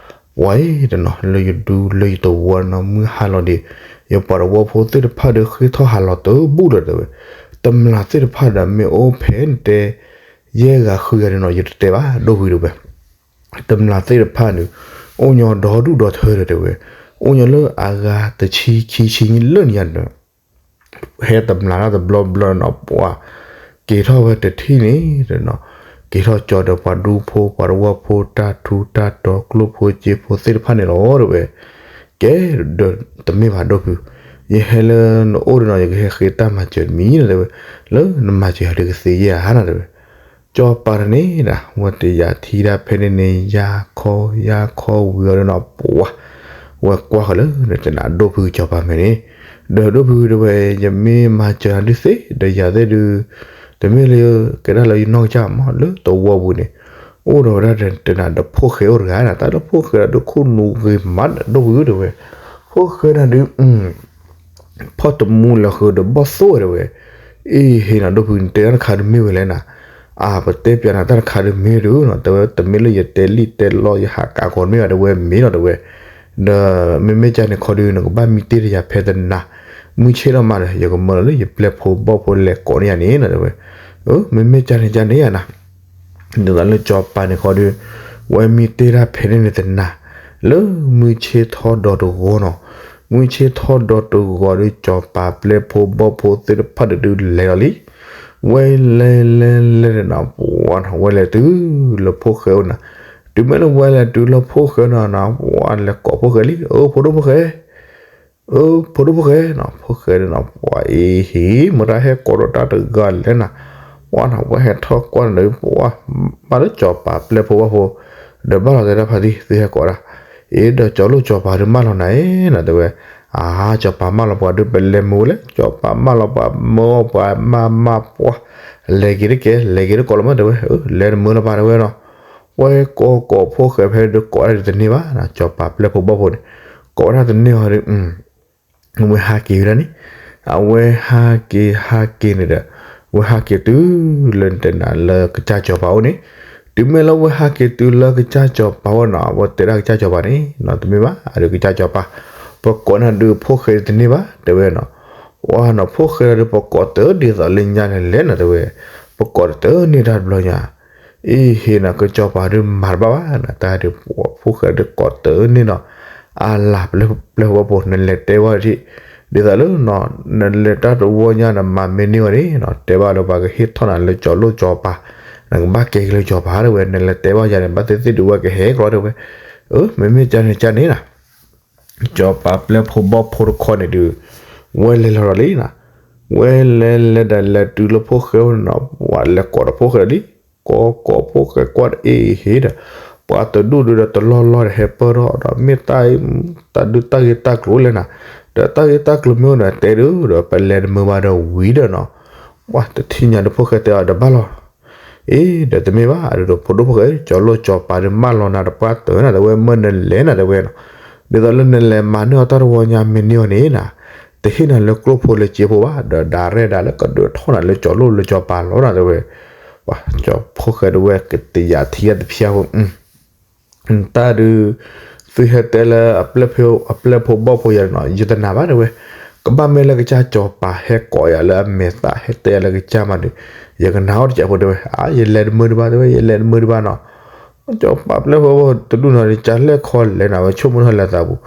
ပှၤအံၤတနီၤ လၢယဒူလၢယသဝီနီၤ မုၢ်ဟါလီၤဒံး ယပှၤတဝီဖိသ့ၣ်တဖၣ်ဒီးဃ့ၢ်ထီၣ်ဟးလီၤတဘူၣ်လၢၤတဲဝဲ, တမျာ်သ့ၣ်တဖၣ်ဒီးမ့ၢ်အိၣ်ဖဲနတဲ ယဲၢ်ဂၤဃုဂၤဒီးနီၤ ယတတဲဘၣ် ဒိၣ်ဝံၤတဲဝဲ, တမျာ်သ့ၣ်တဖၣ်န့ၣ် အိၣ်ညီဒီဒူၣ်ဒီထၢဒီးတဲဝဲ, အိၣ်ညီလၢအဂၤတဆံခံဆံလၢန့ၣ်ညါဒီး ဟဲတမျာ်တၢ်တဘျီဘျီနီၤ ပှၤ က့ၤထီၣ်ဝဲတထံၣ်န့ၣ်ဒီးနီၤ, က့ၤထီၣ်ကၠီဒီးပှၤဒူဖိ ပှၤတဝီဖိ တၢ်ထူတၢ်တီၤ ကျိၣ်ဖိစ့ဖိသ့ၣ်တဖၣ်န့ၣ်လီၤ တဲဝဲ. ကဲ, ဒီးတမ့ၢ်ဘၣ်ဒိၣ်ဖု, ယဟဲလၢနအိၣ်ဒီးနီၤ ယကဟဲဃ့တၢ်မၤစၢၤတမံၤနီၤ တဲဝဲ, လၢနမၤစၢၤယၤဒုးကသ့ယဲၢ်ဧါနီၤ တဲဝဲ. ကၠီၤပၤတန့ၣ်ဒၣ် ဝဲတယၤထံၣ်ဒၣ်ဖဲန့ၣ်န့ၣ် ယါခီယါခီဝံၤအီၤဒီးနီၤ ပှၤ ဝဲကွၢ်ဃီၤလၢနတနၤဒိၣ်ဖုကၠီၤပၤမဲာ်န့ၣ်, ဒီးဒိၣ်ဖုတဲဝဲ ယမ့ၢ်မၤစၢၤနၤဒုးသ့ ဒီးယၤသ့ၣ်ဒုး တမ့ၢ်လၢကဲဒၣ်လၢယနီၢ်ကစၢ်မး လၢသဝီပူၤန့ၣ် အိၣ်ဒီးဝဲဒၣ်တနၤဒီးဖိၣ်ဃဲအိၣ်တဂၤနီၤ, တၢ်လၢဖိၣ်ဃဲဒီးဒုးခိၣ်နူာ်ဂ့ၤမး ဒိၣ်ဖုတဲဝဲ, ဖိၣ်ဃဲနၤဒုး ဖီၣ်တမူလၢဃုာ်ဒီးဘီၣ်သိၣ်ဝဲတဲဝဲ, အ့ဟ့နီၤ ဒိၣ်ဖုန့ၣ် တဲတၢ်တခါဒုးမ့ၢ်ဝဲလဲၣ်နီၤ, အါ ပတဲပျးနၤတၢ်တခါဒုးမ့ၢ်ဒုးနီၤ တဲဝဲ တမ့ၢ်လၢယတဲလံၣ်တဲလီယဟးကးကီးမ့ၢ်ဘၣ် တဲဝဲ မ့ၢ်နီၤ တဲဝဲ, ဒီးမ့မ့ၢ်ကၢ်န့ၣ်ခီဒုး နကဘၣ်မံတ့ၢ်တယၤဖဲတနၤ, မုၢ်ဆ့ၣ်ထီၣ်မးဒီး ယကမၢလီၤလၢယပျဲၢ်ဖိဘီၣ်ဖိလဲၤကိးန့ၢ်ယၤန့ၣ်နီၤ တဲဝဲ, အၢ မ့မ့ၢ်ကၢ်န့ၣ်ကၢ်န့ၣ်ယၤနီၤ ဒ်သိးလၢကၠီၤပၤန့ၣ်ခီဒုး ဝဲမံတ့ၢ်တၢ်ဖဲန့ၣ်န့ၣ်တနၤ, လၢမုၢ်ဆ့ၣ်ထီၣ်ဒီးတဂီၤနီၤ, မုၢ်ဆ့ၣ်ထီၣ်ဒီးတဂီၤဒီး ကၠီၤပၤပျဲၢ်ဖိဘီၣ်ဖိသ့ၣ်တဖၣ်ဒုးဒုးလဲၤလီၤလံ, ဝဲလဲၤလဲၤလဲၤန့ၣ်နီၤ ပှၤနီၤ ဝဲလဲၤတုၤလၢဖိၣ်ဃဲအိၣ်နၤ, တုၤမ့ၢ်လၢဝဲလဲၤတုၤလၢဖိၣ်ဃဲနီၤနီၤ ပှၤလဲၤကိးဖိၣ်ဃဲလံ အၢ ဖိဒိၣ်ဖိၣ်ဃဲ အၢ ဖိဒိၣ်ဖိၣ်ဃဲနီၤ ဖိၣ်ဃဲန့ၣ်နီၤ ပှၤအ့ဟ့ မတၤဟဲကိးဒီးတၢ်တဂၤလဲၣ်နီၤ, ပှၤနီၤ ဝဲဟဲထီၣ်ကွၢ်န့ၣ်ဒီး ပှၤ ဘၣ်လၢကၠီၤပၤပျဲၢ်ဖိဘီၣ်ဖိ, ဒီးဘၣ်လီၤတဲတၢ်ဖါတံၢ် သုဟဲကိးဒၣ်, အ့ ဒီးကၠီၤလိၣ်ကၠီၤပၤဒုးမၢလီၤနၤအံၤနီၤ တဲဝဲ, အါ ကၠီၤပၤမၢလီၤပှၤဒုး ပလဲၤမုာ်ဝဲလဲၣ် ကၠီၤပၤမၢလီၤပှၤ မၢအီၤပှၤမၤမၤပှၤ, လဲၤက့ၤတက့ၢ် လဲၤက့ၤတကိးလီၤမး တဲဝဲ, အၢ လဲၤတမုာ်လၢၤဘၣ် တဲဝဲနီၤ ဝဲကိးကိးဖိၣ်ဃဲဖဲဒုးကိးဒၣ်ဒုးတန့ၢ်ဘၣ်နီၤ, ကၠီၤပၤပျဲၢ်ဖိဘီၣ်ဖိန့ၣ်, ကိးဝဲဒၣ်တန့ၢ်အီၤဒီး ဝဲဟးက့ၤဝဲဒၣ်န့ၣ်, အဝဲဟးက့ၤဟးက့ၤန့ၣ်ဒီး, ဝဲဟးက့ၤတုၤလၢတဲနၤလၢကစၢ်ကၠီၤပၤအိၣ်န့ၣ်, တုၤမ့ၢ်လၢဝဲဟးက့ၤတုၤလၢကစၢ်ကၠီၤပၤအိၣ်နီၤ ဝဲတဲဒၣ်ကစၢ်ကၠီၤပၤန့ၣ်နီၤ တမ့ၢ်ဘၣ် အဒုးကစၢ်ကၠီၤပၤ, ပကိးနၤဒုးဖိၣ်ဃဲတန့ၢ်ဘၣ် တဲဝဲနီၤ, ဝဲနီၤ ဖိၣ်ဃဲဒုးပကိးတၢ်ဒ်သိးလၢညါန့ၣ်လဲၣ်နီၤ တဲဝဲ, ပကိးတၢ်န့ၢ်တၢ်တဘျီညါ အ့ဟ့နီၤ ကစၢ်ကၠီၤပၤဒုးမၤတဘၣ်ဘၣ်နီၤ တၢ်ဒုးဖိၣ်ဃဲဒုးကိးတၢ်န့ၢ်နီၤ, အလၤပျဲၢ်ဖိဘီၣ်ဖိ နလဲၤတဲဘၣ်ဒၣ်, ဒ်သိးလၢနီၤ, နလဲၤတၢ်တဝီညါန့ၣ် မၤမ့ၢ်န့ၢ်ဝဲန့ၣ်နီၤ တဲဘၣ်လၢပှၤကဟ့ၣ်ထီၣ်နၤလၢကၠီၤလိၣ်ကၠီၤပၤ, နကဘၣ်ကဲက့ၤလၢကၠီၤပၤတဲဝဲ နလဲၤတဲဘၣ်ယၤန့ၣ် ဘၣ်သ့ၣ်သ့ၣ်ဒုးဝဲကဟဲကျီတဲဝဲ, အၢ မ့မ့ၢ်ကၢ်န့ၣ်ကၢ်န့ၣ်နီၤ ကၠီၤပၤပျဲၢ်ဖိဘီၣ်ဖိတခီန့ၣ်ဒုး, ဝဲလဲၤလီၤဒီးလံနီၤ, ဝဲလဲၤလဲၤဒီးလဲၤတုၤလၢဖိၣ်ဃဲအိၣ်နီၤ ပှၤလဲၤကိးဒီးဖိၣ်ဃဲဒီးလံ, ကိးကိးဖိၣ်ဃဲကွၢ်အ့ဟ့ဒီး, ပှၤတဒူၣ်ဒုးဒီးတလီၢ်လီၢ်ဒီးဟဲပၢၢ်ထီၣ်ဒီး မ့ၢ်တၢ် တၢ်ဒုးတၢ်ဂ့ၢ်တၢ်ကျိၤလဲၣ်နီၤ, ဒီးတၢ်ဂ့ၢ်တၢ်ကျိၤမ့ၢ်အိၣ်ဒီးတဲဒုးဒီး ပလဲၤတမုာ်ဘၣ်ဒီးဝံၤဒီးနီၤ, ပှၤတထံၣ်ညါဒီးဖိၣ်ဃဲတဲအီၤဒီးဘၣ်လီၤ အ့ ဒီးတမ့ၢ်ဘၣ် အဒုးဒီးဖိဒိၣ်ဖိၣ်ဃဲ ကၠီၤလိၣ်ကၠီၤပၤဒုးမၢလီၤနၤတပှၢ်တၢၢ်နီၤ တဲဝဲ မၢနလဲၤနီၤ တဲဝဲနီၤ, ဒ်သိးလၢနလဲၤမၤန့ၢ်အီၤတၢ်တဝီညါမ့ၢ်န့ၢ်အီၤန့ၣ်နီၤ, တဟ့ၣ်နၤလၢကျိၣ်ဖိလၢစ့ဖိဘၣ် ဒီးဒၣ်ရဲၣ်ဒၣ်လၢကဒုးထီၣ်နၤလၢကၠီၤလိၣ်လၢကၠီၤပၤလီၤနီၤ တဲဝဲ, ပှၤကၠီၤဖိၣ်ဃဲတဲဝဲ ကတယၤထံယၤတဖျၢၣ်ဖိ တၢ်ဒုး သုဟဲတဲလၢ အပျဲၢ်ဖိဘီၣ်ဖိယၤနီၤ ယတနာ်ဘၣ်တဲဝဲ, ကဘၣ်မ့ၢ်လၢကစၢ်ကၠီၤပၤဟဲကိးယၤလၢအမဲာ်သၣ် ဟဲတဲယၤလၢကစၢ်မးဒီး ယကနာ်အီၤတစဲးဖိတဲဝဲ, အါ ယလဲၤတမုာ်ဒံးဘၣ်တဲဝဲ ယလဲၤတမုာ်ဒံးဘၣ်နီၤ, ကၠီၤပၤပျဲၢ်ဖိဘီၣ်ဖိတဒူၣ်နီၤ ကလဲၤခီလဲၤနီၤ ဝဲဆိကမိၣ်ထီၣ်လဲၤသးပူၤ,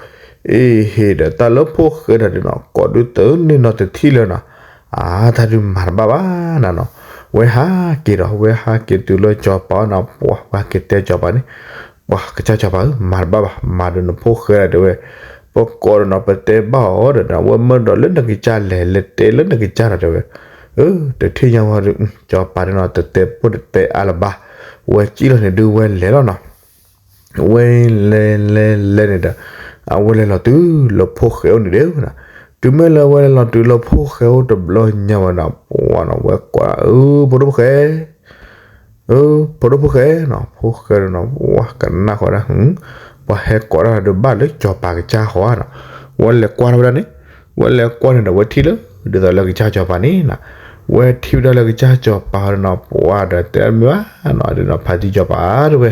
အ့ဟ့ဒီး တၢ်လၢဖိၣ်ဃဲဒီးနီၤ ကိးဒုးတန့ၢ်နီတထံၣ်လၢနီၤ, အါ တၢ်ဒုးမၤတဘၣ်ဘၣ်နၤနီၤ, ဝဲဟးက့ၤဒီး ဝဲဟးက့ၤတုၤလၢကၠီၤပၤနီၤ ပှၤ ပှၤက့ၤတဲကၠီၤပၤန့ၣ် ပှၤကစၢ်ကၠီၤပၤဧၢ မၤတဘၣ်ဘၣ် မၤဒီးနဖိၣ်ဃဲဒီးတဲဝဲ, ပကိးဒီးနီၤ ပတဲဘၣ်အီၤဒီးနီၤ ဝဲမၢဒီးလၢနကစၢ်လဲၤ လဲၤတဲလၢနကစၢ်ဒီးတဲဝဲ, အၢ တထံၣ်ညါဝဲဒီး ကၠီၤပၤန့ၣ်နီၤ တတဲပိၢ်တတဲအါလၢၤဘၣ်, ဝဲစံၣ်လီၤန့ၣ်ဒုးဝဲလဲၤလီၤနီၤ ဝဲလဲၤလဲၤလဲၤန့ၣ်ဒီး အဝဲလဲၤလီၤတုၤလၢဖိၣ်ဃဲအိၣ်န့ၣ်ဒဲးနီၤ, တုၤမ့ၢ်လၢဝဲလဲၤလီၤတုၤလၢဖိၣ်ဃဲအိၣ်တဘျီညါဝဲနီၤ ပှၤနီၤ ဝဲကိး အၢ ဖိဒိၣ်ဖိၣ်ဃဲ အၢ ဖိဒိၣ်ဖိၣ်ဃဲနီၤ ဖိၣ်ဃဲဒီးနီၤ ပှၤကနၣ်ဃီဒၣ် ပှၤဟဲကိးတၢ်ဒီးဘၣ်လၢကၠီၤပၤကစၢ်ဃီနီၤ, ဝဲလဲၤကွၢ်ထီၣ်ဝဲဒၣ်န့ၣ်, ဝဲလဲၤကွၢ်န့ၣ်ဒီးဝဲထံၣ်လၢ ဒ်သိးလၢကစၢ်ကၠီၤပၤန့ၣ်နီၤ, ဝဲထံၣ်ဝဲဒၣ်လၢကစၢ်ကၠီၤပၤဒီးနီၤ ပှၤဒီးတဲမ့ၢ်ဘၣ်နီၤ ဒီးနီၤ ဖါတံၢ်ကၠီၤပၤတဲဝဲ,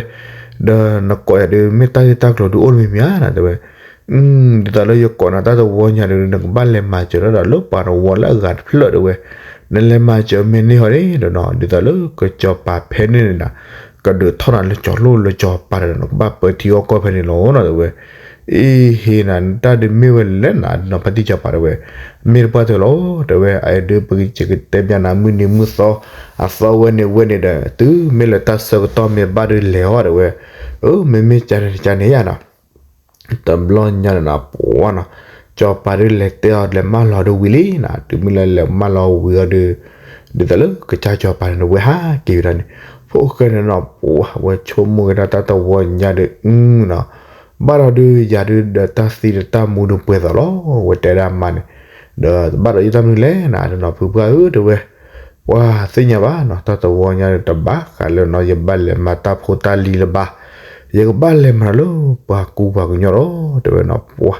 ဒီးနကိးယၤဒုး မ့ၢ်တၢ်ဂ့ၢ်တၢ်ကျိၤဒုးအိၣ်တမံၤမံၤဧါနီၤ တဲဝဲ ဒ်သိးလၢယကိးနၤတၢ်တဝီညါဒီး နကဘၣ်လဲၤမၤစၢၤလီၤဒီးလၢပှၤတဝီလၢအဂၤတဖျၢၣ်တဲဝဲ, နလဲၤမၤစၢၤမ့ၢ်န့ၢ်အီၤန့ၣ်ဒီးနီၤ ဒ်သိးလၢကစၢ်ကၠီၤပၤဖဲန့ၣ်န့ၣ်နီၤ, ကဒုးထီၣ်နၤလၢကၠီၤလိၣ်လၢကၠီၤပၤဒီး နကဘၣ်ပၢထံအီၣ်ကီၢ်ဖဲန့ၣ်လီၤနီၤတဲဝဲ, အ့ဟ့နၤ နတၢ်ဒုးမ့ၢ်ဝဲလဲၣ်နၤ နီၤ ဖါတံၢ်စီၤပၤတဲဝဲ, မ့ၢ်တပှၢ်တၢၢ်လီၤ တဲဝဲ, အအံၤဒုးပကတဲပျးနၤ မုၢ်နံၤမုၢ်သီ အသီဝဲန့ၣ်ဝဲန့ၣ်ဒီး တုၤမ့ၢ်လၢတၢ်ဆၢကတီၢ်မ့ၢ်ဘၣ်ဒုးလဲၤအီၤတဲဝဲ, အၢ မ့မ့ၢ်ကန့ၣ်ကန့ၣ်ယါနီၤ တဘျီညါန့ၣ်နီၤ ပှၤနီၤ, စီၤပၤဒုးလဲၤတဲအီၤလဲၤမၢလီၤဒုးဝံၤလံနီၤ, တုၤမ့ၢ်လၢလဲၤမၢလီၤဝံၤအီၤဒုး, ဒ်သိးလၢကစၢ်စီၤပၤန့ၣ် ဝဲဟးက့ၤဝဲဒၣ်န့ၣ်, ဖိၣ်ဃဲန့ၣ်နီၤ ပှၤဝဲဆိကမိၣ်က့ၤဒၣ်တၢ်တဝီညါဒုးနီၤ, ဘၣ်ဒီးဒုးယၤဒုးဒီးတၢ်သံဒီးတၢ်မူဒုးပှဲၤသိးလီၤ ဝဲတဲဒၣ်မါန့ၣ်, ဒီးဘၣ်ဒီးယတၢ်မနုၤလဲၣ်နီၤ နီၤ ဖုပှၢ်ဧၢ တဲဝဲ ပှၤသ့ၣ်ညါဘၣ်နီၤ တၢ်တဝီညါဒီးတဘၣ်ဃးလၢနီၤ ယဘၣ်လဲၤမၤတၢ်ဖိတၢ်လံၤလၢၤဘၣ်, ယကဘၣ်လဲၤမၤလၢပှၤကူပှၤကညီလီၤ တဲဝဲနီၤ ပှၤ,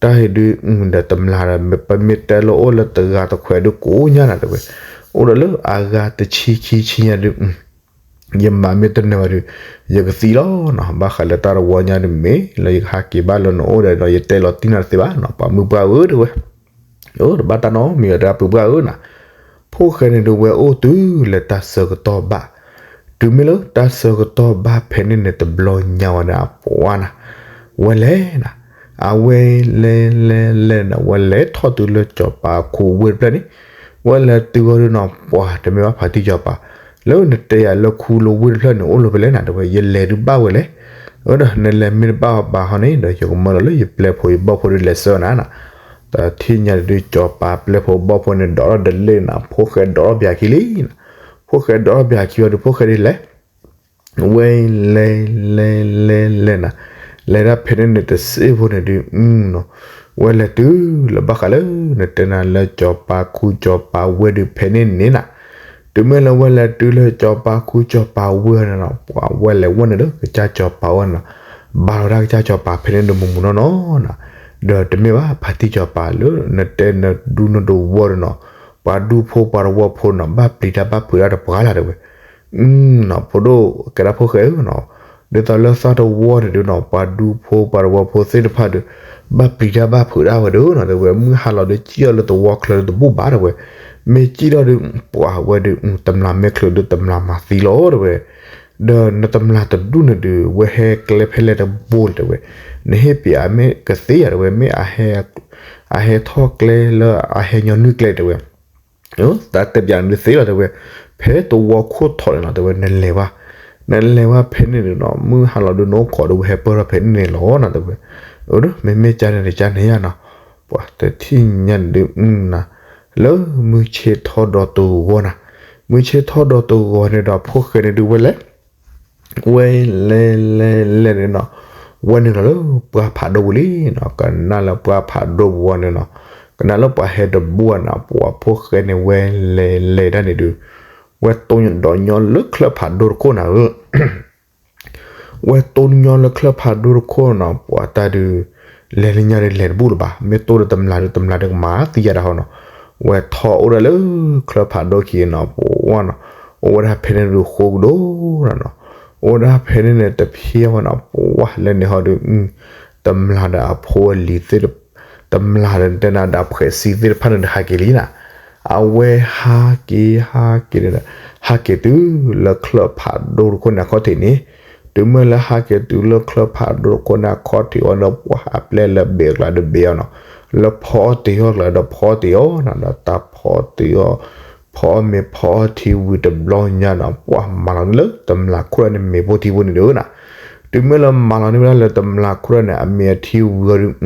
တၢ်ဟ့ၣ်ဒုးဒီးတမျၢ်ဒီး ပမ့ၢ်တဲလၢအိၣ်လၢတဂၤတခွဲးဒုးကိးညါနၤတဲဝဲ, အိၣ်ဒီးလၢအဂၤတဆံခံဆံညါဒုး ယမၤမ့ၢ်တနၢၤဘၣ်ဒီး ယကသံလီၤနီၤ, ဘၣ်ဃးလၢတၢ်တဝီညါဒုးမ့ၢ်လၢယကဟးက့ၤဘၣ်လၢနအိၣ်ဒီး ယတဲလီၤတံၢ်နၤတသ့ဘၣ်နီၤ ပှၤမုၢ်ပှၢ်ဧၢ တဲဝဲ အိၣ်တဘၣ်တၢ်နီတမံၤဘၣ် တၢ်ဖုပှၢ်ဧၢနီၤ, ဖိၣ်ဃဲန့ၣ်ဒုးဝဲအိၣ်တုၤလၢတၢ်ဆၢကတီၢ်ဘၣ်, တုၤမ့ၢ်လၢတၢ်ဆၢကတီၢ်ဘၣ်ဖဲန့ၣ်န့ၣ် တဘျီညါဝဲန့ၣ် အပှၤနီၤ, ဝဲလဲၤနီၤ, အဝဲလဲၤလဲၤလဲၤနီၤ ဝဲလဲၤထီၣ်တုၤလၢစီၤပၤခူဝ့ၢ်တဖျၢၣ်န့ၣ်, ဝဲလဲၤတုၤဝဲဒုးနီၤ ပှၤတမ့ၢ်ဘၣ်ဖါတံၢ်စီၤပၤ, လၢနတဲယၤလၢခူလၢဝ့ၢ်တဖျၢၣ်န့ၣ် အိၣ်လၢဖဲလဲၣ်နၤတဲဝဲ ယလဲၤဒုးဘၣ်ဝဲလဲၣ်, အၢဒီး နလဲၤမ့ၢ်တဘၣ်ဘၣ်ဟီန့ၣ် ဒီးယကမၢလီၤလၢယပျဲၢ်ဖိယဘီၣ်ဖိဒုးလဲၤဆှၢနၤနီၤ, တထံၣ်ညါဒုး စီၤပၤပျဲၢ်ဖိဘီၣ်ဖိန့ၣ် ဒိးထီၣ်ဒလ့ၣ်နီၤ ဖိၣ်ဃဲဒိးထီၣ်ပၠးခံလံနီၤ, ဖိၣ်ဃဲဒိးထီၣ်ပၠးခံဝဲဒုး ဖိၣ်ဃဲဒုးလဲၤ ဝဲလဲၤလဲၤလဲၤလဲၤနၤ, လဲၤဒၣ်ဖဲန့ၣ်န့ၣ်တစ့ဖိန့ၣ်ဒုးနီၤ, ဝဲလဲၤတုၤလၢဘၣ်ဃးလၢ နတဲနၤလၢစီၤပၤခူစီၤပၤဝ့ၢ်ဒုးဖဲန့ၣ်န့ၣ်နီၤ, တုၤမ့ၢ်လၢဝဲလဲၤတုၤလၢစီၤပၤခူစီၤပၤဝ့ၢ်န့ၣ်နီၤ ပှၤဝဲလဲၤဝဲန့ၣ်လၢကစၢ်စီၤပၤဝဲန့ၣ်နီၤ, ဘၣ်လီၤဒၣ်ကစၢ်စီၤပၤဖဲန့ၣ်ဒုးမုၢ်မုၢ်နီၢ်နီၢ်နီၤ, ဒီးတမ့ၢ်ဘၣ်ဖါတံၢ်စီၤပၤလၢ နတဲနဒူနဒဝီဒုးနီၤ, ပှၤဒူဖိပှၤတဝီဖိနီၤ ဘၣ်ပျံၤတၢ်ဘၣ်ဖုးတၢ်တပှၤလၢ်တဲဝဲ နီၤ ဖိဒိၣ်ကဲဒၣ်ဖိၣ်ဃဲဧၢနီၤ, ဒ်သိးလၢသီတဝီန့ၣ်ဒုးနီၤ ပှၤဒူဖိပှၤတဝီဖိသ့ၣ်တဖၣ်ဒီး ဘၣ်ပျံၤတၢ်ဘၣ်ဖုးတၢ်ဝဲဒုးနီၤ တဲဝဲ မုၢ်ဟါလီၤဒီး စံၣ်အီၤလၢတဝီချၢလၢတဘူၣ်ဘၣ်တဲဝဲ, မ့ၢ်စံၣ်ထီၣ်ဒီး ပှၤဝဲဒုး တမျၢ်မ့ၢ်ချုးဒီးတမျၢ်မၤသံလီၤတဲဝဲ, ဒီးနတမျၢ်တဒူၣ်န့ၣ်ဒုး ဝဲဟဲကျဲဖဲလဲၣ်တဘိလဲၣ်တဲဝဲ, နဟ့ၣ်ပှၤအမ့ၢ်ကသ့ဧါတဲဝဲ မ့ၢ် အဟဲထီၣ်ကျဲလၢအဟဲညီနုၢ်ကျဲတဲဝဲ တၢ်တဲပၠးန့ၣ်ဒုးသ့လီၤတဲဝဲ, ဖဲတဝီခိၣ်ထီၣ်န့ၣ်နီၤ တဲဝဲ နလဲၤဝဲ, နလဲၤဝဲဖဲန့ၣ်ဒုးနီၤ မုၢ်ဟါလီၤဒုး နအိၣ်ခိးဒီးဝဲဟဲပၢၢ်ထီၣ်ဖဲန့ၣ်န့ၣ်လီၤနီၤ တဲဝဲ, အၢ မ့မ့ၢ်ကန့ၣ်တကန့ၣ်ယါနီၤ, ပှၤတထံၣ်ညါန့ၣ်ဒုး လၢမုၢ်ဆ့ၣ်ထီၣ်ဒီးတဂီၤနီၤ, မုၢ်ဆ့ၣ်ထီၣ်ဒီးတဂီၤန့ၣ်ဒီး ဖိၣ်ဃဲန့ၣ်ဒုးဝဲလဲၤ ဝဲလဲၤလဲၤလဲၤန့ၣ်နီၤ, ဝဲနုာ်လီၤလၢပှၢ်ဖးဒိၣ်ပူၤလံနီၤ, ကနၣ်လၢပှၢ်ဖးဒိၣ်ပူၤဝဲန့ၣ်နီၤ, ကနၣ်လၢပှၤဟဲတဘူၣ်နီၤ, ပှၤဖိၣ်ဃဲန့ၣ် ဝဲလဲၤလဲၤဒၣ်န့ၣ်ဒုး, ဝဲတိၢ်ညီဒီးညီလၢချၢၣ်ဖးဒိၣ်တခိၣ်နၤဧၢ ဝဲတိၢ်ညီလၢချၢၣ်ဖးဒိၣ်တခိၣ်နီၤ, ပှၤတၢ်ဒုး လဲၤလၢညါဒုးလဲၤတဘူၣ်လၢၤဘၣ်, မ့ၢ်တိၢ်ဒီးတမျၢ်ဒုး တမျၢ်ဒုးကမၤသံယါဒၣ်ဟီနီၤ, ဝဲထီၣ်အိၣ်ဒၣ်လၢချၢၣ်ဖးဒိၣ်ခံနီၤ, ပှၤနီၤ, အိၣ်ဝဲဒၣ်ဖဲန့ၣ်ဒုးဃိကဒိၣ်နီၤ, အိၣ်ဝဲဒၣ်ဖဲန့ၣ်န့ၣ် တဖျဲဝဲနီၤ, ပှၤလၢန့ၣ်ဟီဒုး တမျၢ်ဒီးအဖိအလံၤသ့ၣ် တမျၢ်ဒီးတဲနၤဒီးအဖှဲးစံသ့ၣ်တဖၣ်န့ၣ်ဒီးဟးက့ၤလံနီၤ, အဝဲဟးက့ၤ ဟးက့ၤန့ၣ်ဒီး ဟးက့ၤတုၤလၢချၢၣ်ဖးဒိၣ်တခိၣ်န့ၣ်အခီၣ်ထံးန့ၣ်, တုၤမ့ၢ်လၢဟးက့ၤတုၤလၢချၢၣ်ဖးဒိၣ်တခိၣ်န့ၣ်အခီၣ်ထံးအီၤဒီး ပှၤအပျဲၢ်လၢဘ့ၣ်အကျါဒီးဘ့ၣ်အီၤနီၤ, လၢဖီအီၣ်တ့ၤအီၣ်ကျါဒီးဖီအီၣ်တ့ၤအီၤနီၤ, ဒီးတၢ်ဖီအီၣ်တ့ၤအီၣ် ဖီအီၣ်မ့ၤဖီအီၣ်ထံဝံၤတဘျီညါနီၤ, ပှၤမၤလီၤန့ၢ်လၢတမျၢ်ခိၣ်ဒၣ်န့ၣ်မ့ၤဖိထံဖိန့ၣ်ဒုးနီၤ, တုၤမ့ၢ်လၢမၤလီၤန့ၢ်ဝဲဒၣ်လၢတမျၢ်ခိၣ်ဒၣ်န့ၣ် အမ့ၤအထံဝံၤအီၤဒုး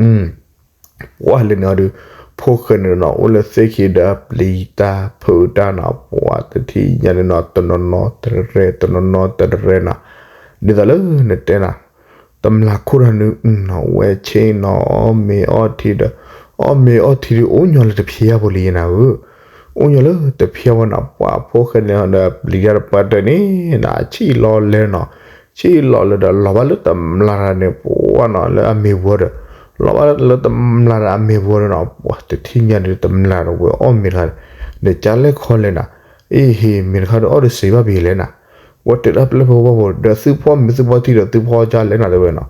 ပှၤလၢန့ၣ်အီၤဒုး ဖိၣ်ဃဲန့ၣ်နီၤ အိၣ်လၢသ့ၣ်ခံဒီးပျံၤတၢ်ဖုးတၢ်နီၤ, ပှၤတထံၣ်ညါန့ၣ်နီၤ တနီၤနီၤတရဲ တနီၤနီၤတရဲနီၤ, ဒ်သိးလၢနတဲနၤ တမျၢ်ခိၣ်ဒၣ်န့ၣ်နီၤ ဝဲဆ့ၣ်နီၤ အီၣ်မ့ၤအီထံဒီး အီၣ်မ့ၤအီထံဒုး အိၣ်ညီလၢတဖျဲဖိလံနၤဧၢ, အိၣ်ညီလၢတဖျဲဖိနီၤ, ပှၤဖိၣ်ဃဲန့ၣ်ဒီးပျံၤတၢ်တပှၢ်တၢၢ်န့ၣ်နီၤ ဆံၣ်လီၤလဲၤနီၤ, ဆံၣ်လီၤလဲၤဒီးလီၤဘၣ်လၢတမျၢ်တၢ်န့ၣ် ပှၤနီၤ လၢအမ့ၤဝီၤဒီး လီၤဘၣ်လၢတမျၢ်တၢ်အမ့ၤဝီၤဒီးနီၤ, ပှၤတထံၣ်ညါဒုးတမျၢ်ဒီးဝဲအီၣ်မ့ၤတခါဒီး နကလဲၣ်ခီလဲၣ်နၤ, အ့ဟ့ၣ်မ့ၤတခါဒီးအီၣ်တစံးဘၣ်ပယီၤလဲၣ်နၤ, ဝဲတဲဒၣ်ပျဲၢ်ဖိဘီၣ်ဖိဒီး သုဖီမ့ၤသုဖီထံဒီးသုဖီကလဲၣ်နၤတဲဝဲနီၤ,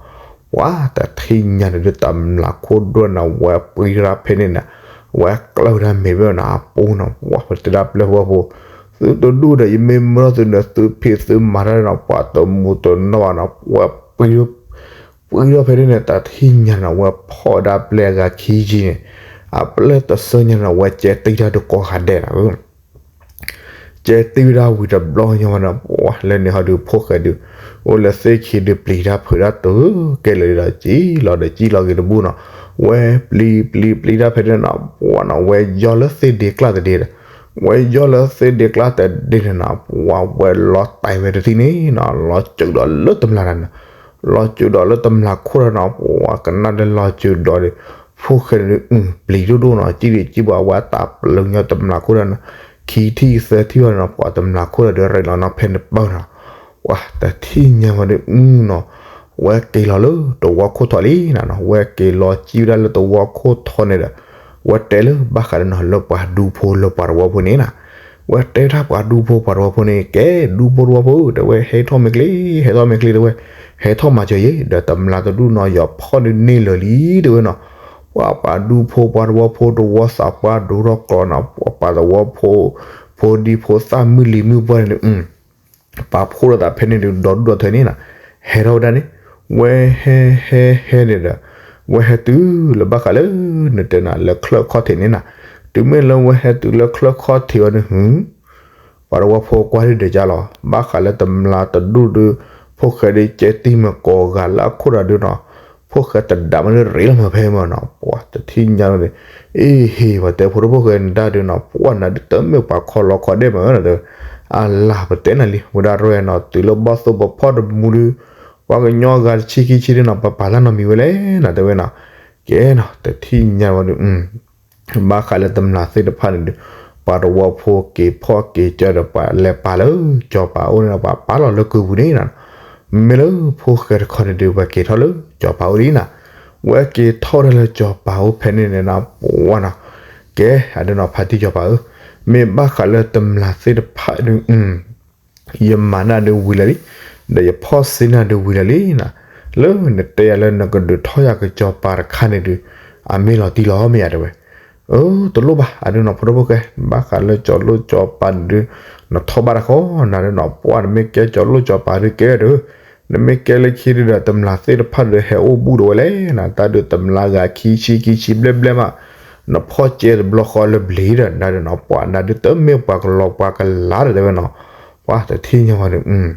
ပှၤတထံၣ်ညါန့ၣ်ဒုးတမျၢ်ခိၣ်ဒိၣ်နၤ ဝဲပှံၤတၢ်ဖဲန့ၣ်နၤ, ဝဲကျၢၢ်တၢ်မ့ၤဝဲနၤအပူၤနီၤ, ပှၤပတဲဒၣ်ပျဲၢ်ဖိဘီၣ်ဖိ, သုတဒူၣ်ဒီးယမ့ၢ်မၢထီၣ်သုန့ၣ် သုဖံးသုမၤတၢ်နီၤ ပှၤတမူတနီၣ်ဘၣ်နီၤ, ဝဲပှံၤ ပှဲၤထီၣ်ဖဲန့ၣ်န့ၣ် တၢ်ထံၣ်ညါနီၤ ဝဲဖီၣ်ဝဲဒၣ်ပျဲၢ်အဂၤခံဆံန့ၣ်, အပျဲၢ်တဆၢညါနီၤ ဝဲကဲတံၢ်တၢ်ဒုးကိးဂၤဒဲးနီၤ ကဲတံၢ်ဝဲဒၣ်ဝံၤတဘျီညါဝဲနီၤ ပှၤလၢန့ၣ်ဟီဒုး ဖိၣ်ဃဲဒုး အိၣ်လၢသ့ၣ်ခံဒုး ပျံၤတၢ်ဖုးတၢ်တုၤကဲလၢာ်ဒီး ကံၣ်လီၤဒီးကံၣ်လီၤဂ့ၤတဘူၣ်နီၤ, ဝဲပျံၤပျံၤပျံၤတၢ်ဖဲန့ၣ်နီၤ ပှၤနီၤ ဝဲယီၢ်လၢသ့ၣ်ဒ့ကျၢ်တဒ့ဒီး ဝဲယီၢ်လၢသ့ၣ်ဒ့ကျၢ်တဒ့န့ၣ်နီၤ ပှၤဝဲလီၤတဲာ်ဝဲတထံၣ်န့ၣ်နီၤ လီၤစုးဒီးလၢတမျၢ်တၢ်န့ၣ် လီၤစုးဒီးလၢတမျၢ်ခိၣ်တၢ်နီၤ ပှၤကနၣ်ဒီးလီၤစုးဒီးဒီး ဖိၣ်ဃဲန့ၣ်ဒုး ပျံၤဒိၣ်ဒိၣ်နီၤ ကံၣ်ဒံးကံၣ်ဘၣ်ဝဲတၢ်ပျုၤညီတမျၢ်ခိၣ်တၢ်နီၤ, ခံထံၣ်သၢထံၣ်ဘၣ်နီၤ ပှၤတမျၢ်ခိၣ်တၢ်ဒုး ရဲၣ်လီၤနီၤ ဖဲန့ၣ်ပၢၢ်နီၤ, ပှၤတထံၣ်ညါဝဲဒုးနီၤ ဝဲက့ၤလီၤလၢတဝီခိၣ်ထီၣ်လံနီၤ ဝဲက့ၤလီၤကံၣ်ဝဲဒၣ်လၢတဝီခိၣ်ထီၣ်န့ၣ်ဒီး ဝဲတဲလၢဘၣ်ဃးလၢနီၤ လၢပှၤဒူဖိလၢပှၤတဝီဖိန့ၣ်နီၤ ဝဲတဲထီၣ်ပှၤဒူဖိပှၤတဝီဖိန့ၣ် ကဲဒူဖိတဝီဖိ တဲဝဲ ဟဲထီၣ်မ့ၢ်ချ့ ဟဲထီၣ်မ့ၢ်ချ့ တဲဝဲ ဟဲထီၣ်မၤစၢၤယဲ ဒီးတမျၢ်တဒူၣ်နီၤ ယီၤဖီၣ်ဒုးန့ၢ်လၢာ်လံ တဲဝဲနီၤ, ပှၤပှၤဒူဖိပှၤတဝီဖိတဝီသးပှၢ်ဒိထီၣ်ကျီနီၤ ပှၤတဝီဖိ ဖိဒံဖိသၣ်မုၢ်လံၤမုၢ်ပှၢ်န့ၣ်ဒုး ပာ်ဖှိၣ်လိာ်သးဖဲန့ၣ်ဒုး ဒီဒူၣ်ဒီထၢန့ၣ်နီၤ, ဟဲထီၣ်ဝဲဒၣ်န့ၣ် ဝဲဟဲဟဲဟဲန့ၣ်ဒီး ဝဲဟဲတုၤလၢဘၣ်ဃးလၢ နတဲနၤ လၢချၢၣ်ခီၣ်ထံးန့ၣ်နီၤ, တုၤမ့ၢ်လၢဝဲဟဲတုၤလၢချၢၣ်ခီၣ်ထံးဝဲန့ၣ် ပှၤတဝီဖိကွၢ်ဒုးဒီးကၢ်လီၤ ဘၣ်ဃးလၢတမျၢ်တဒူၣ်ဒုး ဖိၣ်ဃဲဒုးကဲတံၢ်မ့ၢ်ကိးဂၤလၢအခိၣ်တၢ်ဒုးနီၤ, ဖိၣ်ဃဲတဒၣ်မးဒုးရ့လီၤမးဖဲမးနီၤ, ပှၤတထံၣ်ညါလီၤန့ၣ်, အ့ဟ့ၣ် ပှၤတဲဖိဒိၣ်ဖိၣ်ဃဲနဒါဒုးနီၤ ပှၤနၤဒုးတမ့ၢ်ပှၤခီလီခီဒဲးမးနီၤ, အလၢ်ပတဲနၤလံ ဝဲဒၣ်ရဲၣ်နီၤ တုၤလၢဘီၣ်သိၣ်ပဖီၣ်တမူဒုး ပှၤကညီဂၤတဆံခံဆံဒုးနီၤ ပပာ်လၢနီတမံၤဝဲလဲၣ်နီၤ တဲဝဲနီၤ, ကဲနီၤ တထံၣ်ညါဝဲဒုး ဘၣ်ဃးလၢတမျၢ်သ့ၣ်တဖၣ်န့ၣ်ဒုး ပှၤတဝီဖိက့ၤဖီၣ်က့ၤကၢဒီး ပှၤလဲၤပာ်လၢစီၤပၤအိၣ်န့ၣ်ဒီး ပှၤပာ်လီၤလၢကုၢ်ပူၤန့ၣ်နီၤ, မ့မ့ၢ်လၢဖိၣ်ဃဲတခီန့ၣ်ဒုး ဝဲက့ၤထီၣ်လၢစီၤပၤအိၣ်လံနီၤ, ဝဲက့ၤထီၣ်ဝဲဒၣ်လၢစီၤပၤအိၣ်ဖဲန့ၣ်န့ၣ်နီၤ ပှၤနီၤ, ကဲ အဒုးနီၤ ဖါတံၢ်စီၤပၤဧၢ, မ့ၢ်ဘၣ်ဃးလၢတမျၢ်သ့ၣ်တဖၣ်ဒုး ယမၤနၢ်ဒုးဝံၤလၢာ်လံ, ဒီးယဖီၣ်စ့နၢ်ဒုးဝံၤလၢာ်လံနီၤ, လၢနတဲယၤလၢနကဒုးထီၣ်ယၤကစီၤပၤတခါန့ၣ်ဒုး အမ့ၢ်လီၤတံၢ်လီၤမ့ၢ်ယၤတဲဝဲ, အၢ တလိၣ်ဘၣ် အဒုးနီၤ ဖိဒိၣ်ဖိၣ်ဃဲ ဘၣ်ဃးလၢစီၤလိၣ်စီၤပၤန့ၣ်ဒုး နထီၣ်ဘၣ်တၢ်ဃီ နၤဒုးနီၤ ပှၤနမ့ၢ်ကဲစီၤလိၣ်စီၤပၤဒုးကဲဒီး နမ့ၢ်ကဲလၢခံဒုးဒီး တမျၢ်သ့ၣ်တဖၣ်ဒုးဟဲအိၣ်ဘူးဒီးဝဲလဲၣ်နီၤ, တၢ်ဒုးတမျၢ်ဂၤခံဆံခံဆံဘျဲၣ်ဘျဲၣ်မး နဖီၣ်ကဲတဘျီဃီလၢဘျ့ဒီး နၤဒုးနီၤ ပှၤနၤဒုးတမ့ၢ်ပှၤကလီၤပှၤကလၤဒီးတဲဝဲနီၤ, ပှၤတထံၣ်ညါဝဲန့ၣ်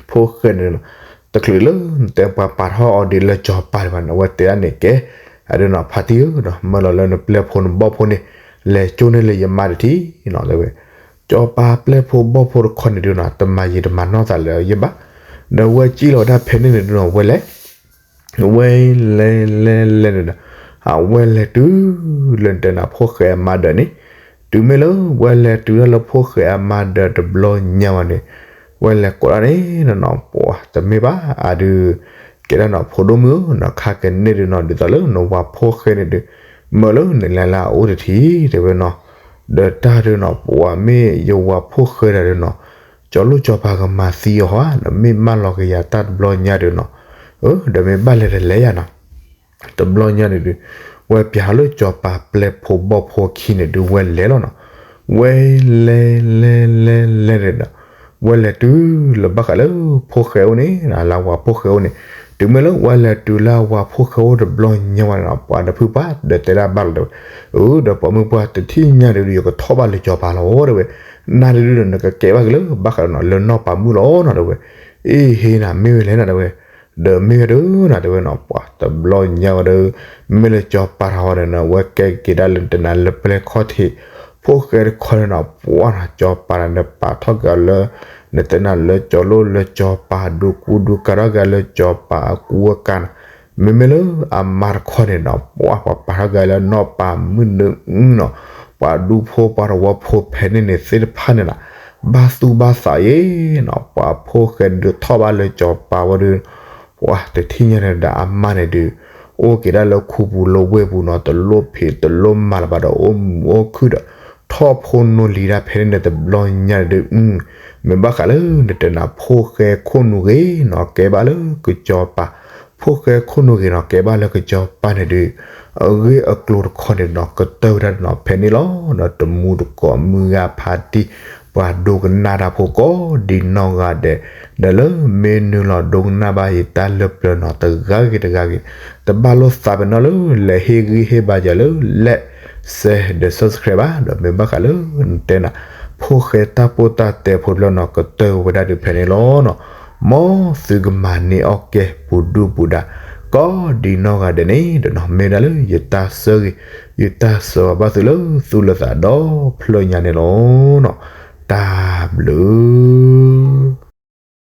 ဖိၣ်ဃဲန့ၣ် တချုးလၢနတဲပှၤပာ်ထီၣ်အီၤဒ်လၢစီၤပၤဒံးဘၣ်န့ၣ် အဝဲတဲဒၣ်န့ၣ် ကဲ အဒုးနီၤ ဖါတံၢ်ဧၢဒီး မၢလီၤလၢနပျဲၢ်ဖိနဘီၣ်ဖိန့ၣ် လဲၤကၠိန့ၢ်လၢယမါတထံၣ်နီၤ တဲဝဲ, စီၤပၤပျဲၢ်ဖိဘီၣ်ဖိတခီန့ၣ်ဒုးနီၤ တမၤယံာ်တမၤနီၢ်သးလၢယဘၣ်, ဒီးဝဲကံၣ်လီၤဝဲဒၣ်ဖဲန့ၣ်န့ၣ်ဒုးနီၤ ဝဲလဲၤ ဝဲလဲၤလဲၤလဲၤန့ၣ်ဒီး အဝဲလဲၤတုၤလၢနတဲနၤဖိၣ်ဃဲအမါဒၢးန့ၣ်, တုၤမ့ၢ်လၢဝဲလဲၤတုၤဒၣ်လၢဖိၣ်ဃဲအမါဒၢးတဘျီညါဝဲန့ၣ်, ဝဲလဲၤကိးဒၣ်န့ၣ်နီၤ ပှၤတမ့ၢ်ဘၣ် အဒုး ကဲဒၣ်နီၤ ဖိဒိၣ်မုၣ်ဧၢ နခါကန့ၢ်ဒုးနီၤ ဒ်သိးလၢနဝၤဖိၣ်ဃဲန့ၣ်ဒုး မၢလၢနလဲၤလၢအအိၣ်တထံၣ် တဲဝဲနီၤ, ဒီးတၢ်ဒုးနီၤ ပှၤမ့ၢ်ယဝၤဖိၣ်ဃဲဒၢးဒုးနီၤ ကၠီၤလိၣ်ကၠီၤပၤကမၤသံအီၤဧါ နမ့ၢ်မၢလီၤကယၤတၢ်တဘျီညါဒုးနီၤ, အၢ ဒီးမ့ၢ်ဘၣ်လဲၤတလဲၤယၤနီၤ တဘျီညါန့ၣ်ဒုး ဝဲပျးထီၣ်လၢစီၤပၤပျဲၢ်ဖိဘီၣ်ဖိခံန့ၣ်ဒုး ဝဲလဲၤလီၤနီၤ, ဝဲလဲၤလဲၤလဲၤလဲၤန့ၣ်ဒီး ဝဲလဲၤတုၤလၢဘၣ်ဃးလၢဖိၣ်ဃဲအိၣ်န့ၣ် လၢအဝၤဖိၣ်ဃဲအိၣ်န့ၣ်, တုၤမ့ၢ်လၢဝဲလဲၤတုၤလၢအဝၤဖိၣ်ဃဲအိၣ်တဘျီညါဝဲန့ၣ်နီၤ ပှၤဒီးဖုပှၢ်ဒီးတဲဒၣ်ဘၣ်လီၤဒီး အၢ ဒီးပိာ်မုၣ်ပှၢ်တထံၣ်ညါဒုး ယကထီၣ်ဘၣ်လၢစီၤပၤလီၤတဲဝဲ, နၤဒုးဒီးနကကဲဘၣ်က့ၤလၢဘၣ်ဃးဒီးနီၤ လၢနီၢ်ပၤမုၣ်လီၤနီၤတဲဝဲ, အ့ဟ့နၤ မ့ၢ်ဝဲလဲၣ်နၤတဲဝဲ, ဒီးမ့ၢ်ဝဲဒၣ်နၤတဲဝဲနီၤ ပှၤတဘျီညါဝဲဒီး မ့ၢ်လၢစီၤပၤတၢ်ဝဲဒီးနီၤ ဝဲကဲက့ၤဒၣ်လၢတနၤလၢပျဲၢ်ခီၣ်ထံး ဖိၣ်ဃဲတခီန့ၣ်နီၤ ပှၤနီၤ စီၤပၤန့ၣ်ပာ်ထီၣ်က့ၤအီၤလၢ နတဲနၤလၢကၠီၤလိၣ်လၢကၠီၤပၤ ဒုးကူဒုးကၤထီၣ်က့ၤလၢကၠီၤပၤအကူအကၤနီၤ, မ့မ့ၢ်လၢအမါတခီန့ၣ်နီၤ ပှၤပှၤပာ်ထီၣ်က့ၤလၢနီၢ်ပၤမုၣ်ဒုးနီၤ, ပှၤဒူဖိပှၤတဝီဖိဖဲန့ၣ်န့ၣ်သ့ၣ်တဖၣ်န့ၣ်နီၤ ဘၣ်သူၣ်ဘၣ်သးယဲနီၤ ပှၤဖိၣ်ဃဲဒုးထီၣ်ဘၣ်လၢစီၤပၤဝဲဒီး ပှၤတထံၣ်ညါန့ၣ်ဒီးအမါန့ၣ်ဒုး အိၣ်က့ၤဒၣ်လၢခူပူၤလၢဝ့ၢ်ပူၤနီၤ တလိၣ်ဖံးတလိၣ်မၤလၢၤဘၣ်ဒီး အိၣ်မူအိၣ်ခုၣ်ဒီး ထီၣ်ဖိနီၢ်လံၤဒၣ်ဖဲန့ၣ်န့ၣ်တဘျီညါန့ၣ်ဒုး မ့ၢ်ဘၣ်ဃးလၢနတဲနၤ ဖိၣ်ဃဲခိၣ်နူာ်ဂ့ၤနီၤ ကဲဘၣ်လၢကစီၤပၤ, ဖိၣ်ဃဲခိၣ်နူာ်ဂ့ၤနီၤ ကဲဘၣ်လၢကစီၤပၤန့ၣ်ဒုး အဂ့ၢ်အကျိၤတခီန့ၣ်နီၤ ကတၢၢ်ဝဲဒၣ်နီၤ ဖဲန့ၣ်လီၤ. ဒီးတမူတကိးမုၢ်ဂၤဖါတံၢ် ပှၤဒိကနၣ်တၢ်ဖိကိးဒံနီၢ်ဂၤဒဲး, ဒီးလၢမ့ၢ်နုာ်လီၤဒိကနၣ်ဘၣ်ယတၢ်လၢပျၢၤနီၤ တဂၤဂ့ၤတဂၤဂ့ၤ, တဘၣ်လိၣ်သးပ့ၤနီၣ်လၢ like ဟ့ၣ်ဂံၢ်ဟ့ၣ်ဘါယၤလၢ like share ဒီး subscribe ဘၣ်, ဒီးမ့ၢ်ဘၣ်ဃးလၢနတဲနၤ ဖိၣ်ဃဲတၢ်ပိၢ်တၢ်တဲဖိတဖျၢၣ်နီၤ ကတၢၢ်ဝဲဒၣ်ဒုးဖဲန့ၣ်လီၤနီၤ. မ်သုကမၤန့ၢ်အီၣ်ကဲပူၤဒုၣ်ပူၤဒါ ကိးဒံနီၢ်ဂၤဒဲးန့ၣ်ဒီးနီၤ မ့ၢ်ဝဲဒၣ်လၢယတၢ်ဆၢဂ့ၤ ယတၢ်ဆၢဂ့ၤဘၣ်သုလၢသူၣ်လၢသးဒီဖျၢၣ်ညါန့ၣ်လီၤနီၤ. တၢ်ဘျုး